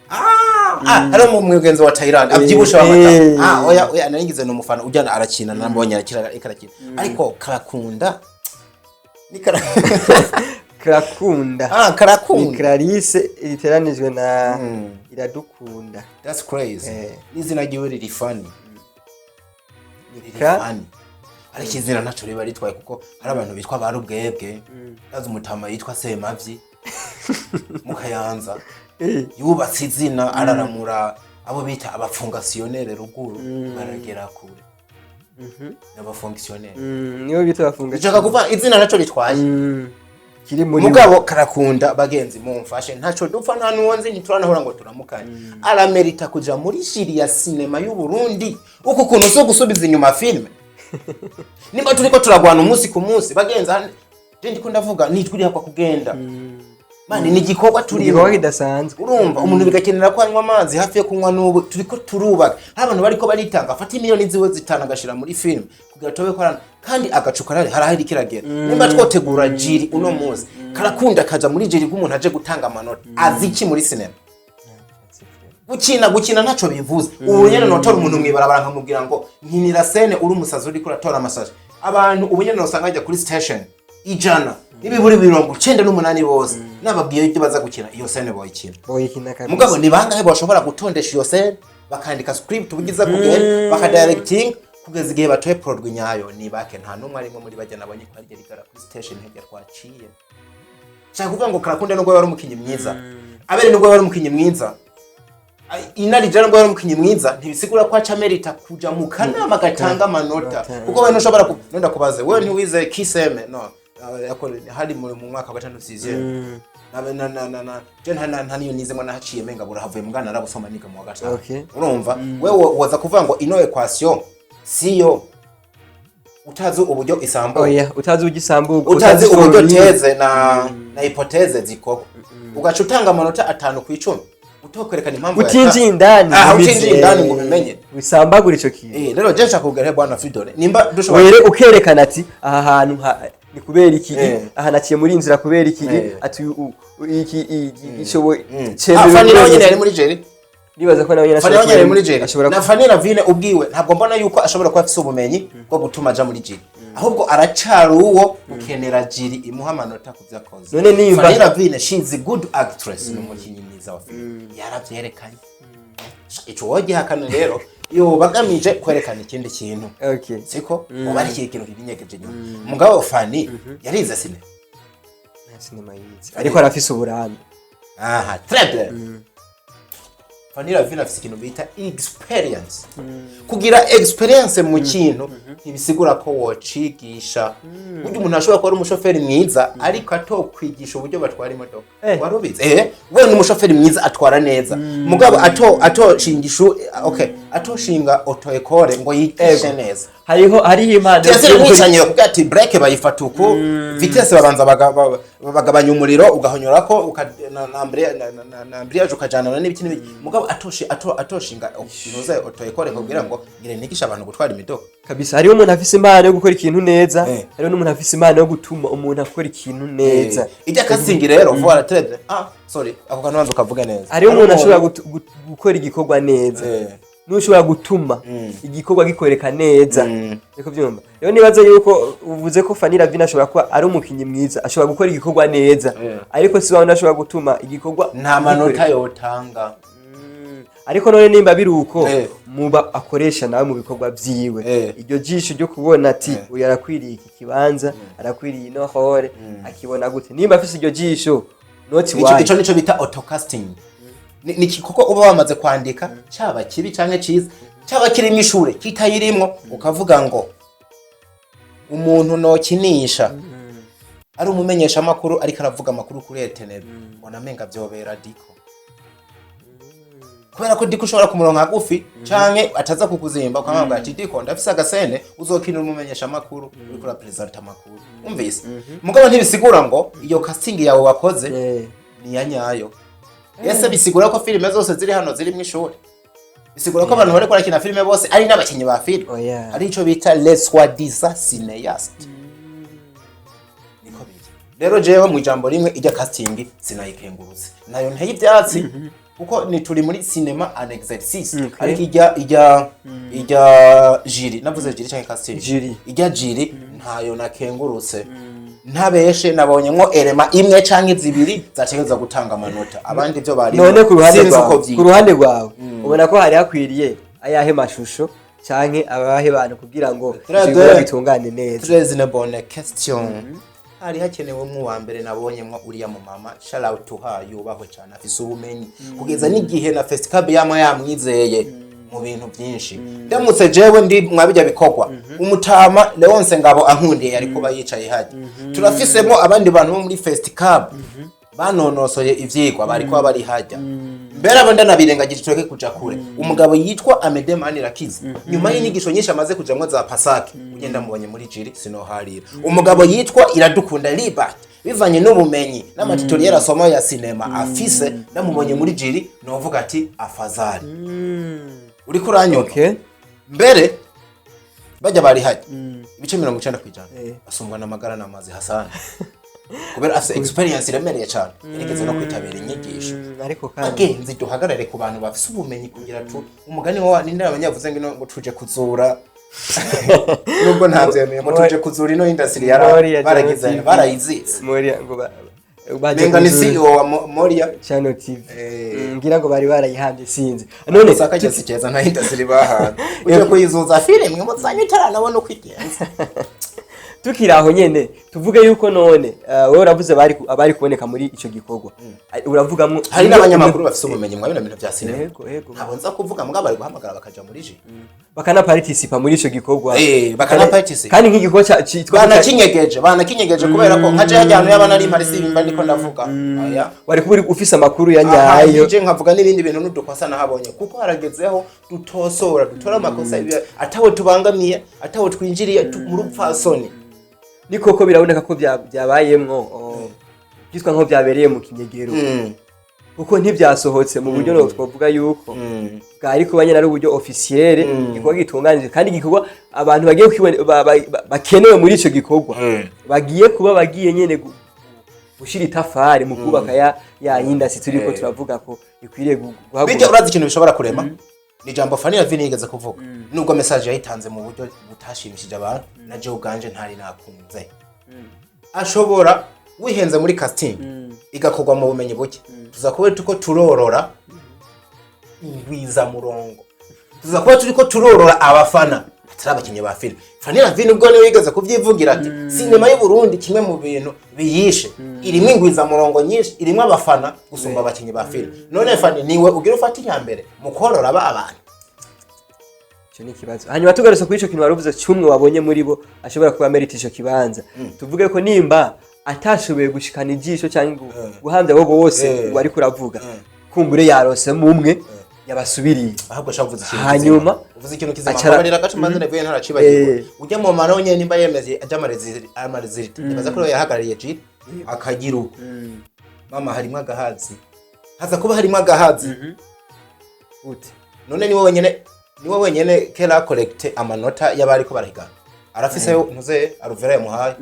Ah, hari mu mugenzi wa Thailand abyibushe w'amata. Ah, oya oya, naringize n'umufana ujyana arakina, nambonye arakina, ariko arakina, ariko Karakunda ni kara Karakunda. Ah, Ni Karakunda. Clarisse riteranijwe na Iradukunda. That's crazy. N'izina ryiwe riri funny. Riri Ka funny, ariko izina ntaco riba ritwaye, kuko hari abantu bitwa ba Rubwebwe. Ndazi umutama yitwa Semavyi mu Kayanza, yubatse izina, araramura abo bita abafongasiyonere ruguru, baragera kure n'abafonctionnaire. Nibo bita bafunga. Nshaka kuvuga izina ntaco ritwaye. Kiri muri Mugabo Karakunda, bagenzi mumfashe, ntaco dupfa, nta nuwo nzi, ntituranahura ngo turamukanye. Aramerita kuja muri jury ya sinema y'u Burundi? Uku kuntu so gusubiza inyuma filime, nimba turiko turagwana umunsi ku munsi, bagenzi, je ndiko ndavuga nijwi rihakwa kugenda mani, ni igikorwa turimo. Igikorwa kidasanzwe. Urumva umuntu bigakenera ko anywa amazi hafi yo kunywa. N'ubu turiko turubaka, hari abantu bariko baritanga, afata imiliyoni ziwe 5 agashira muri film kugira tobe korana, kandi agacu karari harahari kiragera. Nimba twotegura jury uno munsi, Karakunda kaja muri jury k'umuntu aje gutanga amanota, azi iki muri cinema? Gukina ntaco bivuze. Ubu nyene notora umuntu mwibarabara nkamubwira ngo nkinira scène uri umusazi uriko uratora amasaje. Abantu ubu nyene nosanga ajya kuri station 100 n'ibiburi 98 bose nababwiye ibyo baza gukina, iyo scène boyikina. Boyikina kabisa. Mugabo ni bangahe bashobora gutondesha iyo scène, bakandika script ubugiza kugenda bakadirecting kugeza igihe batoye produit nyayo? Ni bake, nta n'umwe arimo muri bajya nabonye ko harya rigara kuri station hirya twaciye. Nshaka kuvuga ngo Karakunda nubwo yari umukinyi mwiza, Abere nubwo yari umukinyi mwiza, Inarijana nubwo yari umukinyi mwiza, ntibisigura ko aca merita kuja mu kanama gatanga amanota, kuko wewe ntushobora ku nonda kubaze wewe ntiwize kiseme no hari mu mwaka wa gatanu sixième na na na na na je nta niyo nizemo, nahaciye menga burahavuye mugana narabusoma niga mu wa gatanu. Urumva wewe waza kuvuga ngo ino equation siyo, utazi uburyo isambuka. Oya, utazi ugisambuka. Utazi uburyo thèse na hypothèse zikorwa, ugaca utanga amanota 5 ku 10, utokwerekana impamvu. Utinjiye indani. Ah, utinjiye indani ngo ubimenye. Wisambagura ico kintu. Rero je nshaka kubwira bwana Fridore nimba dushobora Were ukerekana ati aha hantu ni kubera iki, aha naciye muri inzira kubera iki, ati iki gishoboye. Ah, Fanny nawe nyene yari muri jury. Nibaza ko nawe nyene Fanny nawe nyene yari muri jury. ashobora Na Fanny Ravine ubwiwe ntabwo mbona yuko ashobora kuba afise ubumenyi bwo gutuma aja muri jury, ahubwo aracari uwo ukenera jury imuha amanota ku vyo akoze. None nimba- Fanny Ravine, she is a good actress, ni umukinyi mwiza wa filime, yaravyerekanye. Ico wogihakana rero yoba bagamije kwerekana ikindi kintu. Siko uba ari ikindi kintu kibinyegeje inyuma. Mugabo Fanny yarize ciné? Nta sinema yize, ariko arafise uburambe. Aha, très bien. Fanny Ravine afise ikintu bita experience. Kugira experience mu kintu ntibisigura ko wocigisha. Burya umuntu ashobora kuba ari umushoferi mwiza ariko atokwigisha uburyo batwara imodoka. Wari ubizi? We ni umushoferi mwiza, atwara neza, mugabo ato atoshinga okay, atoshinga auto école ngo yigishe neza. Hariho impano Tuyasire mwicanyi kugira ati brake bayifata uku, vitesse babanza bagabanya umuriro, ugahonyorako na embrayage ukajana n'ibiki n'ibiki, mugabo atoshe atoshinga inoza auto école kugira ngo ngire nigisha abantu gutwara imidoga. Kabisa, hariho umuntu afise impano yo gukora ikintu neza, hariho n'umuntu afise impano yo gutuma umuntu akora ikintu neza. Ijya casting rero, voilà, très bien. Ah, sorry, ako kantu banza ukavuga neza. Hariho umuntu ashobora gukora igikorwa neza n'ushobora gutuma igikorwa gikoreka neza. Niko byumva rero. Nibaza yuko uvuze ko Fanny Ravine ashobora kuba ari umukinyi mwiza, ashobora gukora igikorwa neza, ariko si wa wundi ashobora gutuma igikorwa Nta manota gikoreka. yotanga. Ariko none nimba biri uko, Muba akoresha nawe mu bikorwa vyiwe, iryo jisho ryo kubona ati uyu arakwiriye iki kibanza, arakwiriye ino rôle, akibona gute nimba afise iryo jisho noti? Ico Wayi. Ico nico bita autocasting. Ni kuko uba wamaze kwandika, caba kibi canke ciza, caba kirimo ishure kitayirimwo, ukavuga ngo umuntu nokinisha ari umumenyesha amakuru, ariko aravuga amakuru kuri RTNB, mbona menga vyobera Diko, kubera ko Diko ushobora kumuronka hagufi canke ataza kukuzimba, ukamubwira ati: "Diko, ndafise agascène uzokinira umumenyesha amakuru uriko urapresenta amakuru." Umvise? Mugabo ntibisigura ngo iyo casting yawe wakoze ni iya nyayo. Ese bisigura ko filime zose ziri hano ziri mw'ishuri? Bisigura ko abantu bariko barakina filime bose ari n'abakinyi ba filime? Oya. Ari ico bita les soi-disant cinéastes. Niko biri. Rero jewe mu ijambo rimwe, ijya casting sinayikengurutse, nayo nteye ivyatsi, kuko ni turi muri cinéma en exercice. Ariko ijya jury, navuze jury canke casting? Jury. Ijya jury ntayo nakengurutse, ntabeshe. Nabonyemwo élément imwe canke zibiri zategerezwa gutanga amanota, abandi ivyo bari None ku ruhande sinzi uko rwawe, vyitwa. ku ruhande rwawe ubona ko hari hakwiriye ayahe mashusho canke abahe bantu kugira ngo Très ivyo bikorwa bien. bitungane neza? Très une bonne question. Hari hakenewemwo uwa mbere, nabonyemwo uriya mu mama, shout out to her, yubahwe cyane, afise ubumenyi kugeza n'igihe na Festicab yama yamwizeye mu bintu byinshi. Ndamutse jewe ndi mwabijya bikorwa, umutama Leonce Ngabo ankundiye yari kuba yicaye hajya. Turafisemo abandi bantu bo muri Festicab banonosoye ivyigwa, bari kuba bari hajya mbere. Abo ndanabirengagije, tureke kuja kure. Umugabo yitwa Amede Manirakiza, nyuma y'inyigisho nyinshi amaze kujamwo za Pasake, ugenda mubonye muri jury, sinoharira. Umugabo yitwa Iradukunda Libert, bivanye n'ubumenyi n'amatutoriel asoma ya sinema afise, ndamubonye muri jury novuga ati afazari. Uriko uranyumva? Okay. Mbere bajya bari hajya ibice 90% basumbwa n'amagara n'amazi Hasani, kubera afise experience iremereye cyane, yarigeze no kwitabira inyigisho. Ariko kandi Bagenzi, duhagarare ku bantu bafise ubumenyi kugira tu umugani wa ninde abanyavuze ngo ngo tuje kuzura, nubwo ntavyemeye, ngo tuje kuzura ino industry yara Moria baragize Channel TV. barayizitse. Moria ngo baje Menga ni kuzura CEO wa Moria Channel TV. Eh. Ngira ngo bari barayihambye, sinzi none. Saka cyose cyeza nta industry bahanze, uje kuyizuza filime muzanye utaranabona uko igenze. Tukiri aho nyene, tuvuge yuko none wowe uravuze bari abari kuboneka muri ico gikorwa. Uravugamwo Hari n'abanyamakuru bafise ubumenyi mwa bino bintu vya sinema. Yego. Ntabwo nza kuvuga, mugabo bari guhamagara bakaja muri jury. Bakanaparticipa muri ico gikorwa. Bakanaparticipa. Kandi nk'igikorwa citwa Banakinyegeje kubera ko nka jewe hajya yaba nari mpari, simba ndiko ndavuga aya. Wari kuba uri ufise amakuru ya Aha, nyayo. nije nkavuga n'ibindi bintu n'udukosa nahabonye, kuko haragezeho dutosora, dutora amakosa atawe tubangamiye, atawe twinjiriye, mu rupfasoni. Ni koko biraboneka ko byabayemwo byitwa nko byabereye mu kinyegero, kuko ntibyasohotse mu buryo no twavuga yuko bwari kuba nyine ari uburyo officiel, igikorwa gitunganije kandi igikorwa abantu bagiye bakenewe muri ico gikorwa, bagiye kuba bagiye nyene gushira itafari mu kubaka ya industry turiko turavuga ko ikwiriye Bijya guhaguruka. urazi ikintu bishobora kurema ni ijambo Fanny Lavine yigeze kuvuga, nubwo message yayitanze mu buryo butashimishije abantu, na jewe ubwanje ntari nakunze. Ashobora wihenze muri casting igakorwa mu bumenyi buke, tuza kuba turiko turorora ingwizamurongo, tuza kuba turiko turorora abafana atari abakinnyi ba filime. Fanny Lavine ubwo niwe yigeze kuvyivugira ati sinema y'u Burundi, kimwe mu bintu biyishe, irimwo ingwizamurongo nyinshi, irimwo abafana gusumba abakinnyi ba filime. None Fanny, niwe ugira ufata iya mbere mu korora ba bantu? Ico ni ikibazo. Hanyuma tugarutse kuri ico kintu wari uvuze cy'umwe wabonye muri bo ashobora kuba merita ico kibanza, tuvuge ko nimba atashoboye gushikana ijisho cyangwa guhamvya abo bose wari kuravuga, kumbure yarosemo umwe yabasubiriye. Ahubwo shaka uvuze ikintu Hanyuma, kizima. Uvuze ikintu kizima. Mbabarira gato mbanze navuye ntaracibagirwa. Ujya mu mara nyene nimba yemeze ajya amarésultats, nibaza ko yahagarariye jury akagira uko mama harimo agahazi, haza kuba harimo agahazi. Gute? None niwe wenyene kera collecte amanota y'abariko barahigana, arafise ntuze aruvera yamuhaye.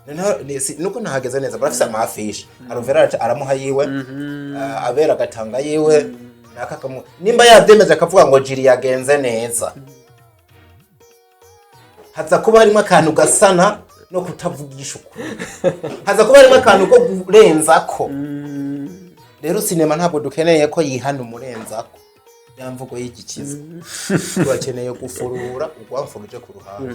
Noneho nuko ntahageze neza, barafise amafishi, aruvera aramuha yiwe, abera agatanga yiwe, nakakamu nimba yavyemeje akavuga ngo jury yagenze neza, haza kuba harimo akantu gasana no kutavugisha ukuri, haza kuba harimo akantu ko kurenzako. Rero sinema ntabwo dukeneye ko yihana umurenzako. Ya mvugo y'igikiza, turakeneye gufurura urwamfuruje ku ruhande.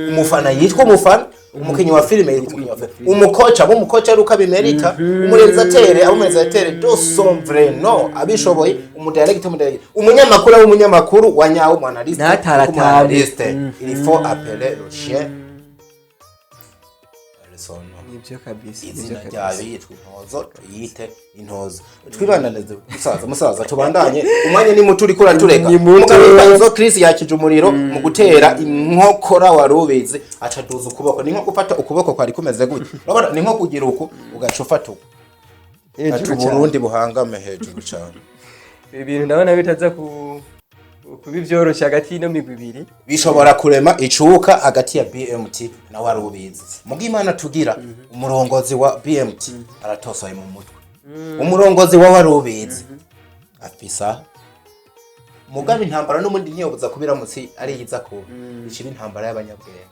Umufana yitwa umufana, umukinnyi wa filime yitwa umukinnyi wa filime, umukoca abo umukoca ari uko abimerita, umuréalisateur abo umuréalisateur de son vrai nom abishoboye, umudirecteur umudirecteur, umunyamakuru abo umunyamakuru wa nyawo, umuanalyste Ntataratame. Umuanalyste. Il faut appeler le chien par son nom. Nibyo kabisa, nibyo Izina kabisa. ryayo yitwa intozo, tuyite intozo. Twibandaneze, musaza, musaza, tubandanye, umwanya ni muto, uriko uratureka. Ni muto. Mugabo witwa Izo Chris yakije umuriro mu gutera inkokora warubizi, aca aduza ukuboko. Ni nko gufata ukuboko kwari kumeze gutya, urabona, ni nko kugira uku ugaca ufata uku. Hejuru Ati cyane. Uburundi buhangame hejuru cyane. Ibi bintu ndabona bitaza kuba ibyoroshye hagati y'ino migwi ibiri. Bishobora kurema icuka hagati ya BMT na Warubizi. Mugimana tugira umurongozi wa BMT aratosoye mu mutwe, umurongozi wa Warubizi afisa mugabe intambara n'ubundi ntiyobuza kubiramutse ari yiza kuba ikiba intambara y'abanyabwenge.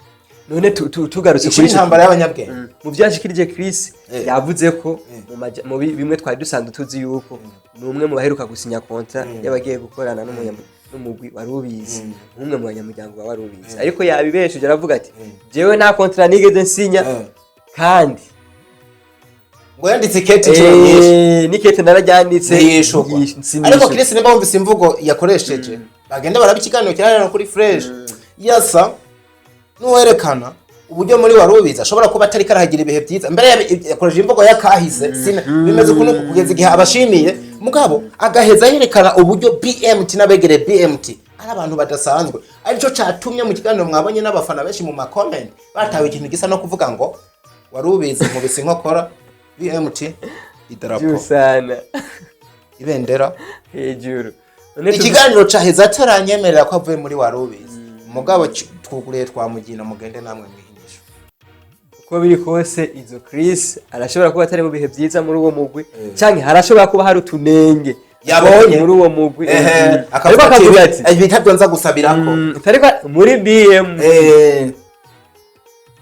None tugarutse Ikiba kuri ico intambara y'abanyabwenge. Mu byashikirije Chris, yavuze ko mu bimwe twari dusanzwe tuzi yuko ni umwe mu baheruka gusinya contrat y'abagiye gukorana n'umugwi wari ubizi, nk'umwe mu banyamuryango ba wari ubizi, ariko yabibesheje, aravuga ati: "Jewe nta contrat nigeze nsinya." Kandi Ngo yanditse ikete inshuro nyinshi. N'ikete nararyanditse. Ntiyishurwa. Sinishurwa. Ariko Chris, nimba wumvise imvugo yakoresheje, bagenda baraba ikiganiro kirahera kuri Fresh, yasa n'uwerekana uburyo muri Warubizi ashobora kuba atari karahagira ibihe byiza. Mbere yakoresheje imvugo y'akahise, sina bimeze ukuntu kugeza igihe abashimiye, mugabo agaheza yerekana uburyo BMT n'abegereye BMT ari abantu badasanzwe, aricyo catumye mu kiganiro mwabonye n'abafana benshi mu macomments batawe ikintu gisa no kuvuga ngo Warubizi nkubise inkokora BMT, idarapo Byusana. ibendera hejuru. None Ikiganiro caheze ataranyemerera ko avuye muri Warubizi, mugabo twuguriye twamugina, mugende namwe mwihinyisho. Uko biri kose, izo Chris arashobora kuba atari mu bihe byiza muri uwo mugwi, canke harashobora kuba hari utunenge Yabonye. muri uwo mugwi. Ehe. Ariko Akavuga akavuga ati ati "Ibi ntabyo nza gusabirako." Ariko muri BM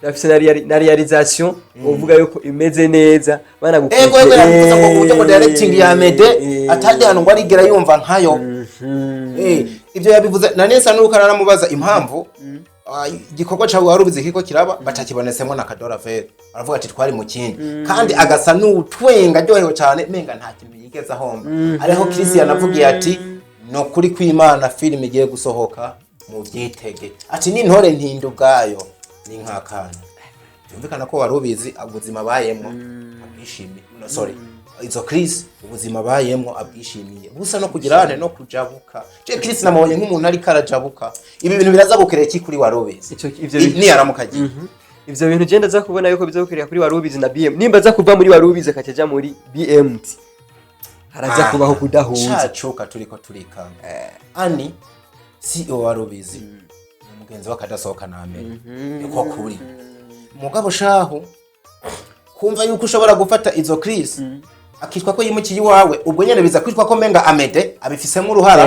bafise na réalisation uvuga yuko imeze neza banagukunze. Ego, yavuze ngo uburyo ngo directing ya Mede atandi hantu ngo arigera yumva nkayo. Ibyo yabivuze na nesa nuko aranamubaza impamvu igikorwa cyawe Warubizi kiriko kiraba batakibonetsemo na Kadora Vere, aravuga ati twari mu kindi, kandi agasa n'utwenga aryohewe cyane, menga nta kintu yigeze ahomba. Ariho Christian avugiye ati no kuri kw'Imana filime igiye gusohoka mu byitege, ati n'intore ntinda ubwayo ni nk'akana. Byumvikana ko Warubizi ubuzima bayemwo abwishimiye, no, sorry, izo Chris ubuzima bayemwo abwishimiye, busa no kugira ane no kujabuka. Je Chris namubonye nk'umuntu ariko arajabuka. Ibi bintu biraza gukerera iki kuri Warubizi? Ivyo bintu- Niyaramuka agiye. Ivyo bintu je ndaza kubona yuko bizokwirira kuri Warubizi na BM. Nimba aza kuva muri Warubizi akaca muri BMT, haraza kubaho kudahuza. Cacuka turiko turikanga ani CEO Warubizi ni umugenzi w'akadasohoka namenya niko kuri. Mugabo shahu kumva yuko ushobora gufata izo Chris akitwa ko yimukiye iwawe, ubwo nyene biza kwitwa ko menga Amede abifisemo uruhara.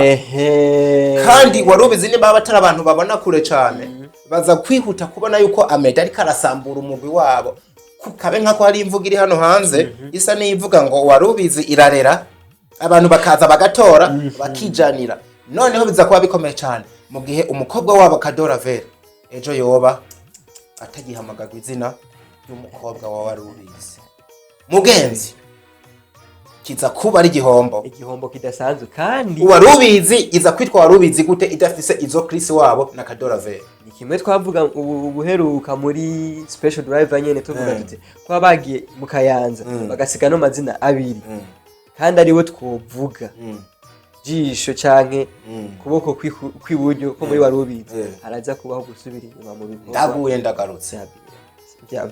Kandi Warubizi niba batari abantu babona kure cane, baza kwihuta kubona yuko Amede ariko arasambura umugwi wabo. Kabe nk'ako hari imvugo iri hano hanze isa n'iyivuga ngo Warubizi irarera abantu bakaza bagatora bakijanira. Noneho biza kuba bikomeye cane mu gihe umukobwa wabo Kadora Vera ejo yoba atagihamagarwa izina ry'umukobwa wa Warubizi, mugenzi, kiza kuba ari igihombo. Igihombo kidasanzwe kandi. Warubizi iza kwitwa Warubizi gute idafise izo Chris wabo na Kadora Vera? Ni kimwe twavuga ubu buheruka muri special driver nyene, tuvuga tuti kuba bagiye mu Kayanza bagasiga no mazina abiri kandi ariwe twovuga jisho canke kuboko kw'iburyo ko muri Warubizi, haraza kubaho gusubira inyuma mu bikorwa Ndaguye ndagarutse.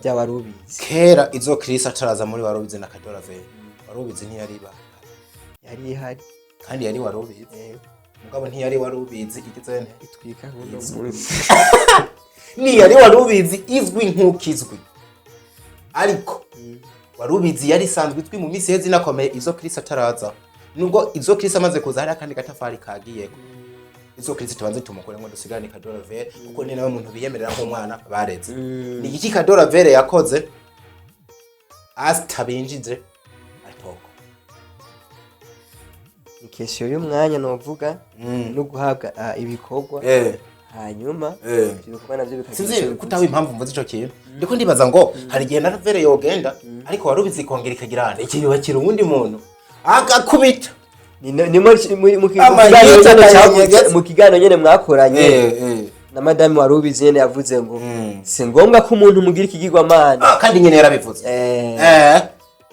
bya Warubizi. Kera izo Chris ataraza muri Warubizi na Kadora Vera, Warubizi ntiyari ba Yari ihari. Kandi yari Warubizi, mugabo ntiyari Warubizi igize nte Itwika nk'uno munsi. Niyari Warubizi izwi nk'ukizwi, ariko Warubizi yari isanzwe izwi mu minsi iheze inakomeye izo Chris ataraza. Nubwo izo Chris amaze kuza hari akandi gatafari kagiyeko. Izo Chris tubanze tumukore ngo dusigane Kadora Vere, kuko ni nawe muntu biyemerera nk'umwana bareze. Ni iki Kadora Vere yakoze asta binjize atoko? Ni question y'umwanya novuga no guhabwa ibikorwa, hanyuma ivyo bikorwa navyo bikagira Sinzi ico bivuze. kutaho impamvu mvuze ico kintu. Ndiko ndibaza ngo hari igihe na Ravere yogenda, ariko wari ubizi kongera ikagira ikiyubakira uwundi muntu agakubita. Ni muri Ama kiganiro yita nyene akanyegeza. mu kiganiro nyene mwakoranye na madame wari ubizi nyene, yavuze ngo si ngombwa ko umuntu mugira ikigirwamana. Ah, kandi nyene yarabivuze.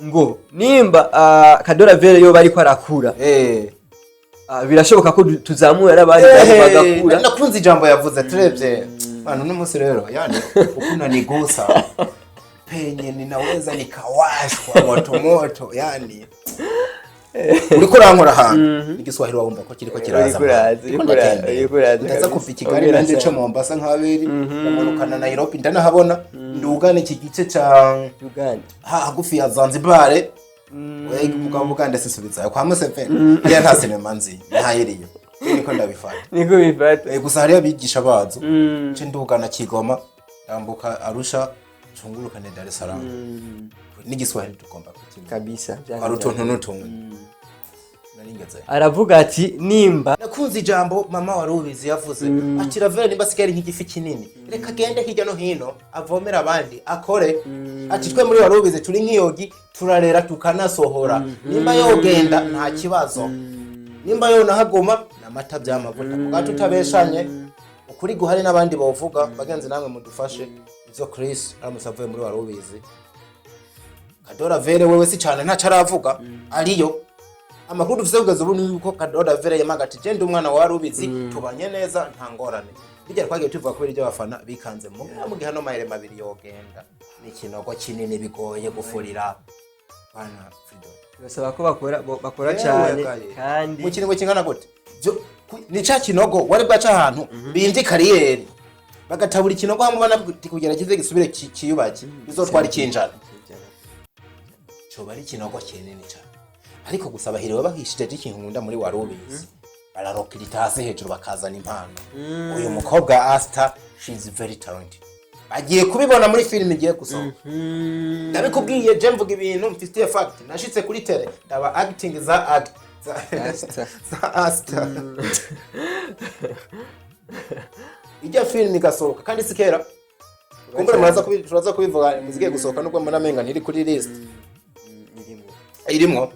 Ngo nimba Kadora Vere yoba ariko arakura, birashoboka ko tuzamura n'abandi nabo bagakura. Nakunze ijambo yavuze. Turebye bantu n'umunsi rero, yani ukunanigusa penye ninaweza nikawashwa moto moto, yani uriko urankora ahantu n'igiswahili wumva ko kiriko kiraza. Uriko uraza, Ndiko uriko uraza, ndatembera. uriko uraza Ndaza kabisa. kuva i Kigali Ongera nanje nce sana. Mombasa nk'abiri, ndamanukana Nairobi, ndanahabona, ndugana iki gice ca Uganda. Hagufi ya Zanzibar. Mugabo Bugande sisubizayo kwa Museveni, hariya nta sinema nzi ntayiriyo, niko ndabifata. Niko bifata. Gusa hariyo abigisha bazo. Nce ndugana Kigoma, ndambuka Arusha, ncungurukane Dar es Salaam. N'igiswahili tugomba kukimenya. Kabisa. Hari utuntu n'utundi naringeze. Aravuga ati nimba Nakunze ijambo mama wari ubizi yavuze ati Ravere nimba asigaye ari nk'igifi kinini, reka agende hirya no hino avomere abandi akore. Ati twe muri wari ubizi turi nk'iyogi, turarera tukanasohora. Nimba yogenda nta kibazo, nimba yonahaguma n'amata by'amavuta kuko tutabeshanye ukuri guhari n'abandi bovuga. Bagenzi namwe mudufashe ivyo Chris aramutse avuye muri wari ubizi, Kadora Vere wewe si cyane ntaco aravuga ariyo. Amakuru dufise kugeza ubu ni yuko Kadora Vere yamaga ati je ndi umwana wa Rubizi, tubanye neza, nta ngorane. Bijya twagiye tuvuga kubera ibyo abafana bikanze mu gihe hano mayire mabiri yogenda ni ikinogo kinini bigoye gufurira bana Freedom. Birasaba ko bakora bakora Yewe cyane gaye. kandi Mu kiringo kingana gute? Ni ca kinogo wari bwaca ahantu bimvye kariyeri bagatabura ikinogo hamwe bana kugira kize gisubire kiyubake bizotwara ikinjana, coba ari ikinogo kinini cane. Ariko gusa bahiriwe bahishije. Ikintu nkunda muri wari ubizi, bararokirita hasi hejuru bakazana impano. Uyu mukobwa Asta, she is very talented, bagiye kubibona muri filime igiye gusohoka. Ndabikubwiye, je mvuga ibintu mfitiye fact. Nashitse kuri tele ndaba acting za act za Asta. za Asta. Ijya filime igasohoka kandi si kera kumbura turaza kubivuga muzigiye gusohoka, nubwo mbona amenga ntiri kuri list. Irimo. Irimwo.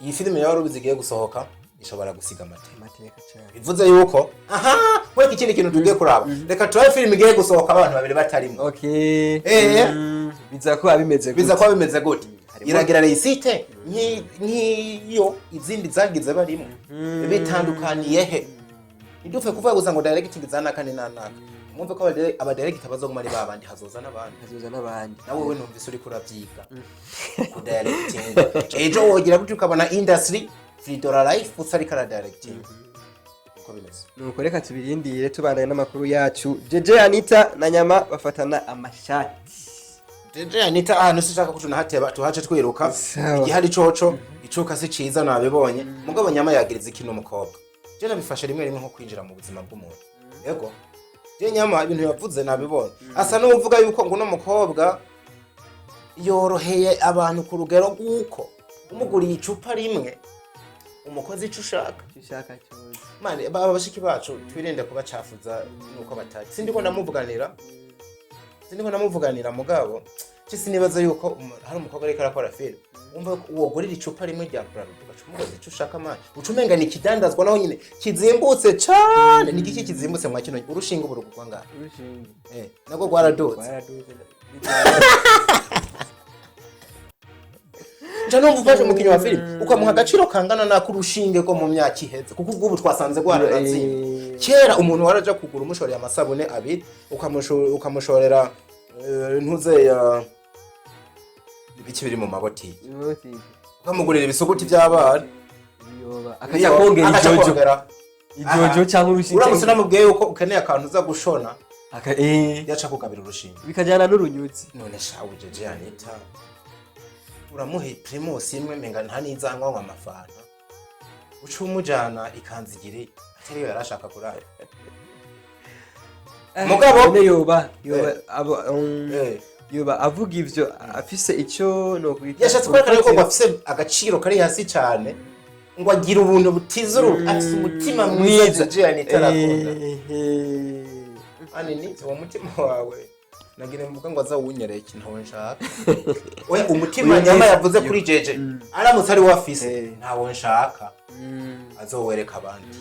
Iyi filime ya Warubizi igiye gusohoka ishobora gusiga amateka. Amateka cyane. Bivuze yuko aha mureke ikindi kintu tugiye kuraba, reka turabe filime igiye gusohoka abantu babiri batarimo. Biza kuba bimeze Biza gute? kuba bimeze gute? Iragira réussite nk'iyo izindi zagize barimo? Bitandukaniye he? Ntidupfe kuvuga gusa ngo directing za naka ni nanaka. Mwumve ko abadirector bazoguma ari babandi, hazoza n'abandi. Hazoza n'abandi. Nawe we numvise uriko uravyiga ku directing, ejo wogira gutyo ukabona industry Fridora Life usa ariko ara directing uko bimeze. Nuko reka tubirindire, tubandanye n'amakuru yacu. Jeje Anita na Nyama bafatana amashati. Jeje Anita ahantu sinshaka ko tunahateba, tuhace twiruka. Sawa. Igihari coco icuka si ciza nabibonye, mugabo Nyama yagiriza iki n'umukobwa? Je nabifashe rimwe rimwe nko kwinjira mu buzima bw'umuntu. Yego, je Nyama ibintu yavuze nabibonye, asa n'uvuga yuko ngo uno mukobwa yoroheye abantu ku rugero rw'uko umuguriye icupa rimwe umukozi ico ushaka. Icyo ushaka cyose. Mane baba bashiki bacu, twirinde kubacafuza nuko batari. Sindiko ndamuvuganira, mugabo ci sinibaza yuko hari umukobwa ariko arakora film wumva ko wogurira icupa rimwe rya Bralirwa ugaca umubaza ico ushaka. Mane uca umenga ni ikidandazwa naho nyine kizimbutse cane. Ni igiki kizimbutse mwa kino? Urushinge ubu rugurwa ngaha? Urushinge. Nabwo rwaradutse. Rwaraduze. Nca numva ufashe umukinnyi wa filime ukamuha agaciro kangana n'ak'urushinge ko mu myaka iheze, kuko ubwo ubu twasanze rwaranatsinze. Kera umuntu waraja kugura umushorera amasabune abiri, ukamushorera ntuze ya ibiki biri mu mabotiki, ukamugurira ibisuguti by'abana. Ibiyoba. Akaja kongera Akaca ijojo. kongera. Ijojo cyangwa urushinge. Uramutse unamubwiye yuko ukeneye akantu uza gushona, yaca kugabira urushinge. Bikajyana n'urunyutsi. None shawe Jeje Anita uramuha Primus imwe, menga nta n'izanywa ngo amafanta, uca umujana ikanzigiri atariyo yari ashaka kurara. Mugabo None yoba abo yoba avuga ivyo afise icyo no kwita Yashatse kwerekana yuko ngo afise agaciro kari hasi cyane. Ngo agira ubuntu butizuru, afise umutima mwiza. Jeje Anita arakunda. Ani ni uwo mutima wawe nagira mvuga ngo azawunyereke, ntawe nshaka. Oya, umutima Uyu nyama yavuze kuri Jeje, aramutse ari we afise, ntawe nshaka, azowereka abandi.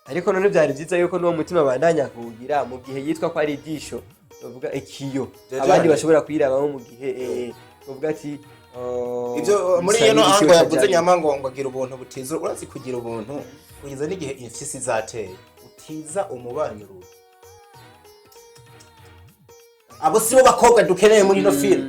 Ariko none byari byiza yuko n'uwo mutima bandanya kuwugira mu gihe yitwa ko ari ijisho, bavuga ikiyo, Jeje abandi bashobora kwirabamo mu gihe bavuga ati oh, Ivyo muri bisa iyo no n'igishyushyu ango yavuze cyane. Nyama ngo agira ubuntu butizura. Urazi kugira ubuntu kugeza n'igihe imfyisi zateye utiza umubanyi urugi. Abo sibo bakobwa dukeneye muri ino film.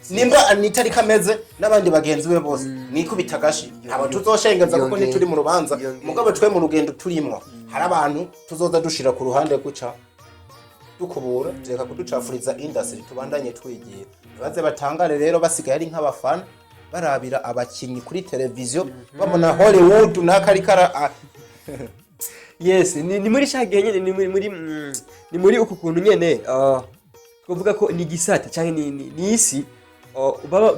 Nimba Anita ariko ameze n'abandi bagenzi be bose, mwikubita agashi, ntabwo tuzoshengeza kuko ntituri mu rubanza. Mugabo twe mu rugendo turimwo hari abantu tuzoza dushira ku ruhande, guca dukubura, tureka kuducafuriza industry, tubandanye twigira. Ntibaze batangare rero basigaye ari nk'abafana barabira abakinyi kuri televiziyo, babona Hollywood n'akarikara. Yes, ni muri sha gihe nyene, ni muri ni muri uku kuntu nyene, twavuga ko ni gisata canke ni isi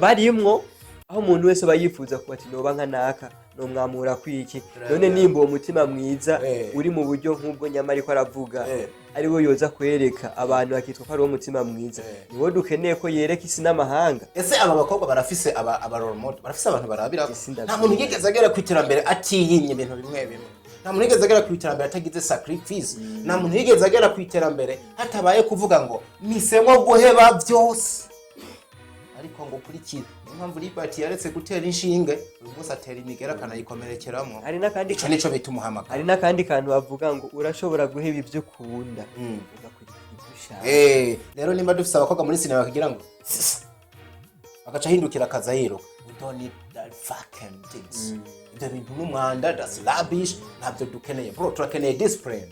barimwo aho umuntu wese aba yifuza kuba ati noba nka naka, nomwamura kwiki. None nimba uwo mutima mwiza uri mu buryo nk'ubwo nyama ariko aravuga, ari we yoza kwereka abantu akitwa ko ari uwo mutima mwiza, niwo dukeneye ko yereka isi n'amahanga. Ese aba bakobwa barafise aba role model? Barafise abantu barabira? Ese Nta ndavyibaza. muntu yigeze agera ku iterambere atiyimye ibintu bimwe bimwe. Nta muntu yigeze agera ku iterambere atagize sacrifice. Nta muntu yigeze agera ku iterambere hatabaye kuvuga ngo misemwo guheba byose, ariko ngo ukurikire. Niyo mpamvu Libert yaretse gutera inshinge, uyu munsi atera imigera akanayikomerekeramo. Hari n'akandi Ico nico bita umuhamagaro. Hari n'akandi kantu bavuga ngo urashobora guheba ibyo ukunda ugakurikira ibyo ushaka. Rero nimba dufise abakobwa muri sinema bakagira ngo "Sisi", bagaca ahindukira akaza yiruka, we don't need that fucking things. Ibyo bintu n'umwanda, that's rubbish, ntabyo dukeneye bro. Turakeneye discipline.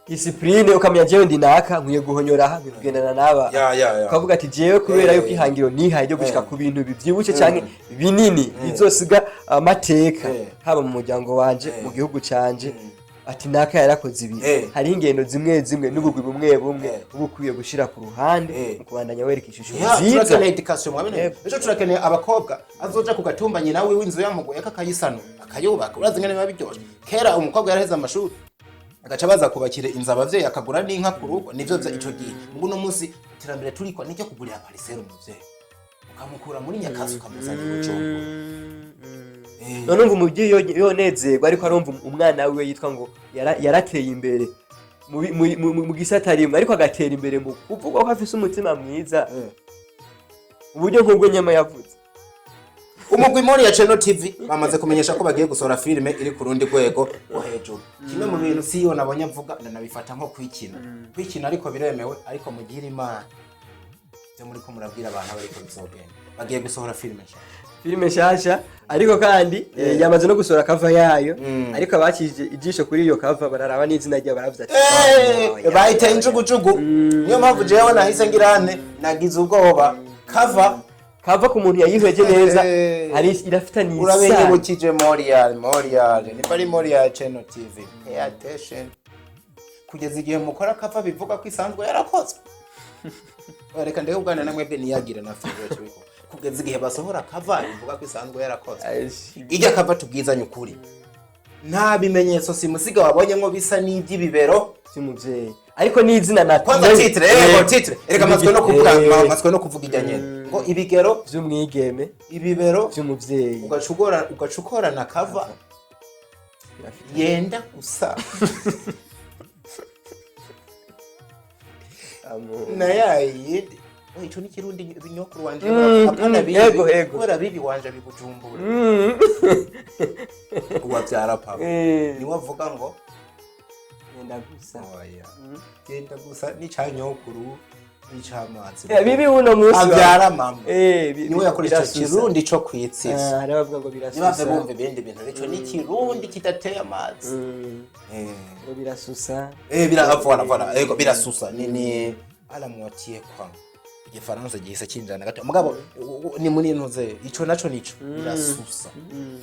Discipline, ukamenya jewe ndi naka, nkwiye guhonyora aha, nkwiye kugendana n'aba. Ya. Ukavuga ati jewe kubera yuko ihangiro nihaye ryo gushika ku bintu bivyibushe canke binini bizosiga amateka, haba mu muryango wanje, mu gihugu canje, ati naka yarakoze ibi, hariho ingendo zimwe zimwe n'ubugwi bumwe bumwe uba ukwiye gushira ku ruhande mu kubandanya wereka ishusho nziza. Turakeneye education mwabene. Yego. Ejo turakeneye abakobwa azoja ku gatumba nyina wiwe inzu yamugoye akayisana, akayubaka. Urazi ngene biba biryoshe? Kera umukobwa yaraheze amashuri agaca baza kubakira inzu abavyeyi, akagura n'inka ku rugo. Nivyo vya ico gihe. Mugu no munsi iterambere turiko niryo kugurira parcelle umuvyeyi, ukamukura muri nyakazi ukamuzana i Bujumbura. None umva umuvyeyi yonezerwa ariko arumva umwana wiwe yitwa ngo yarateye imbere mu gisata rimwe, ariko agatera imbere mu kuvuga ko afise umutima mwiza, uburyo nk'ubwo nyama yavuze. Umugwi Mori ya Channel TV bamaze kumenyesha ko bagiye gusohora filime iri ku rundi rwego rwo hejuru. Kimwe mu bintu siyo nabonye avuga, ndanabifata nko kwikina, kwikina ariko biremewe, ariko mugire Imana byo muri ko murabwira abantu abariko bizogenda. Bagiye gusohora filime nshya. Filime nshasha, ariko kandi yamaze no gusohora cover yayo, ariko abakije ijisho kuri iyo cover bararaba n'izina ryayo, baravuze ati "Oh, ya, Bayiteye ya, injugujugu. Niyo mpamvu jewe nahise ngirane nagize ubwoba cover. Cover ku muntu yayihweje neza hari irafitanye isano. Urabenyibukije Morial, Morial nimba ari Morial Channel TV, pay attention. Kugeza igihe mukora cover bivuga ko isanzwe yarakozwe. Oya, reka ndeke kuganira na mwebwe niyagire na favorite wiko. Kugeza igihe basohora cover bivuga ko isanzwe yarakozwe, ijya cover, tubwizanye ukuri, nta bimenyetso simusiga wabonye ngo bisa n'iby'ibibero by'umuvyeyi, ariko n'izina na Kwanza titre, yego, titre erega matswe no kuvuga, matswe no kuvuga ijya nyene ngo ibigero vy'umwigeme ibibero vy'umuvyeyi. Ugaca ukorana cover yenda gusa na ya yindi. Oh, ico ni Kirundi binyokuru wanje apana bibi. Yego. Kubera bibi wanje bibujumbura uwavyara papa niwe avuga ngo yenda gusa. Oya, genda gusa n'icanyokuru n'icamazi. Bibi uno munsi Avyara mama. Niwe yakoresha birasusa. Ikirundi co kwitsisa. Ah, hari abavuga ngo Ntibave birasusa. bumva ibindi bintu, ico ni Ikirundi kidateye amazi. Ngo birasusa. Bira voilà voilà, yego, birasusa. Ni à la moitié quoi. Igifaransa gihise kinjana gato, mugabo ni muri ntuze ico naco nico birasusa.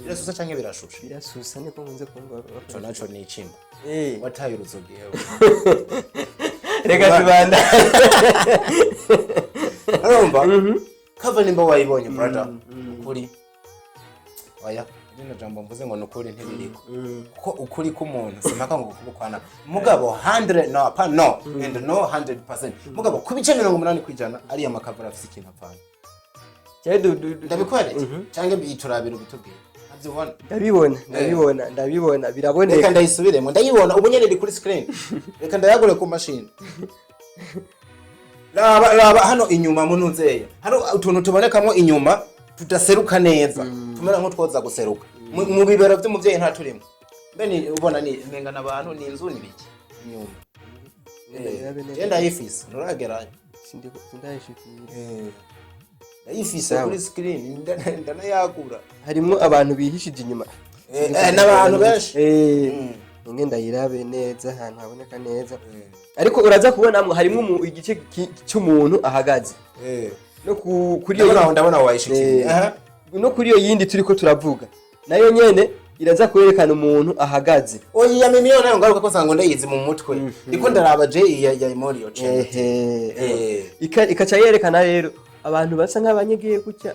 Birasusa canke birashusha? Birasusa niko nkunze kumva. Ico naco ni icimba. Wataye uruzogi hewe. Reka tubanda. Urumva cover nimba wayibonye, brother, ukuri oya. Rino jambo mvuze ngo nukuri ntiririko, kuko ukuri k'umuntu simpaka ngo kubukwana. Mugabo 100 no pa no and no 100%, mugabo ku bice 80% ariya ma cover afise ikintu apfana. Cyane Ndabikwereke canke biturabira ubitubwire, ntavyubona? Ndabibona, ndabibona, ndabibona, Reka biraboneka. ndayisubiremo, ndayibona ubu nyene iri kuri screen. Reka ndayagure ku mashini. Raba, raba hano inyuma munuzeya, hari utuntu tubonekamo inyuma tudaseruka neza, tumera nk'utwoza guseruka mu bibero vy'umuvyeyi. Nta turimo mbe ni ubona ni menga n'abantu, ni inzu, ni biki inyuma? Ndabe neza. Je ndayifise, nturagerayo. Sindayishikira. Ndayifise Sawa. kuri screen, ndanayagura. Harimwo abantu bihishije inyuma. N'abantu benshi. Ninge ndayirabe neza ahantu haboneka neza, ariko uraza kubonamwo harimwo igice c'umuntu ahagaze no kuri iyo Ndabona aho, ndabona wayishikiye. No kuri iyo yindi turiko turavuga nayo nyene iraza kwerekana umuntu ahagaze. Oya, iya mimiyo nayo ngaruka ko nsanga ndayizi mu mutwe, ndiko ndaraba je iya ya Imorio Channel. Ikaca yerekana rero abantu basa nk'abanyegiye gutya,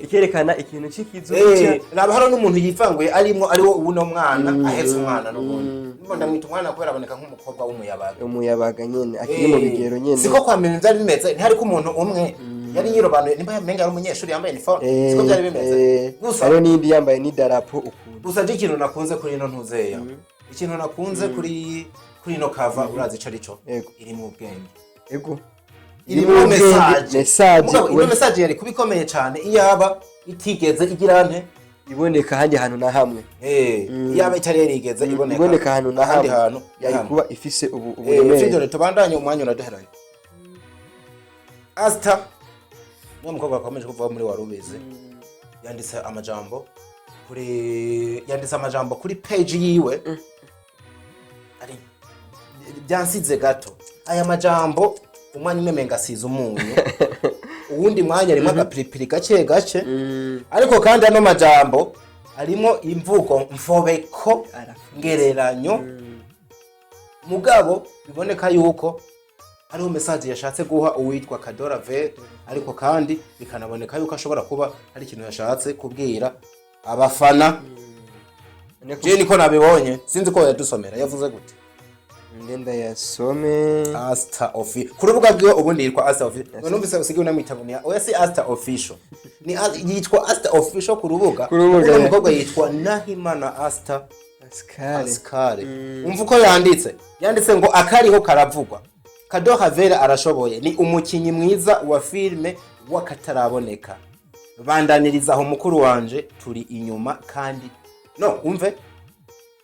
ikerekana ikintu c'ikizu gutya. Raba, hariho n'umuntu yivanguye arimwo, ariwo uno mwana ahetse umwana n'ubundi. Ndimo ndamwita umwana kubera aboneka nk'umukobwa w'umuyabaga. Umuyabaga nyene akiri mu bigero nyene. Siko kwa mbere byari bimeze, ntihari ko umuntu umwe yari yirobanuye, nimba yamenga ari umunyeshuri yambaye uniforme, siko byari bimeze gusa. Hariho n'indi yambaye n'idarapo ukuntu. Gusa je ikintu nakunze kuri ino ntuzeya, ikintu nakunze kuri ino cover, urazi ico arico? Yego. Iri mu bwenge. Ego. Irimo message. Message. Mugabo ino message yari kuba ikomeye cyane iyaba itigeze igira nte? Iboneka ahandi hantu na hamwe. Iyaba itari yarigeze iboneka iboneka ahantu na ahandi hamwe hantu yari hamwe. kuba ifise ubu uburemere. Fidele, tubandanye, umwanya uraduheranye. Asta niwe mukobwa wakomeje kuva muri Warubizi, yanditse amajambo kuri page yiwe, ari byansize gato aya majambo. Umwanya umwe menga asize umunyu, uwundi mwanya arimo agapiripiri gake gake, ariko kandi ano majambo arimo imvugo mfobeko Arafunze. ngereranyo. Mugabo biboneka yuko hariho message yashatse guha uwitwa Kadora V, ariko kandi bikanaboneka yuko ashobora kuba hari ikintu yashatse kubwira abafana. Je niko nabibonye, sinzi ko yadusomera yavuze gute. Ngenda yasome. Asta Official ku rubuga rwiwe, ubundi yitwa Asta Official. Numvise usigaye unamwita ngo ni, oya, si Asta Official, ni yitwa Asta Official ku rubuga. Ku rubuga, Uno eh. mukobwa yitwa Nahimana Asta Pascal. Pascal. Umva uko yanditse, yanditse ngo: "Akariho karavugwa, Kado Havera arashoboye, ni umukinyi mwiza wa filime w'akataraboneka. Bandaniriza aho mukuru wanje, turi inyuma." Kandi no umve: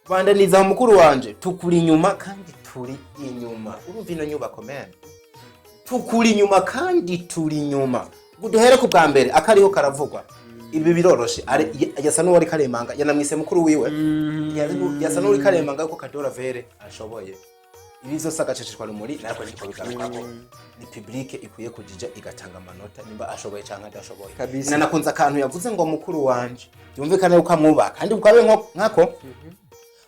"Bandaniriza aho mukuru wanje, tukuri inyuma kandi turi inyuma." Urumva ino nyubako man, tukuri inyuma kandi turi inyuma. Duhere ku bwa mbere, akariho karavugwa. Ibi biroroshe. Yasa n'uwari karemanga, yanamwise mukuru wiwe. Yasa n'uwari karemanga yuko Kadora Vere ashoboye. Ibi vyose agaceceshwa rumuri nariko niko bigarukako ni public ikwiye kujija igatanga amanota nimba ashoboye canke adashoboye. Kabisa. Nanakunze akantu yavuze ngo mukuru wanje, byumvikane yuko amwubaha kandi ukabe nkako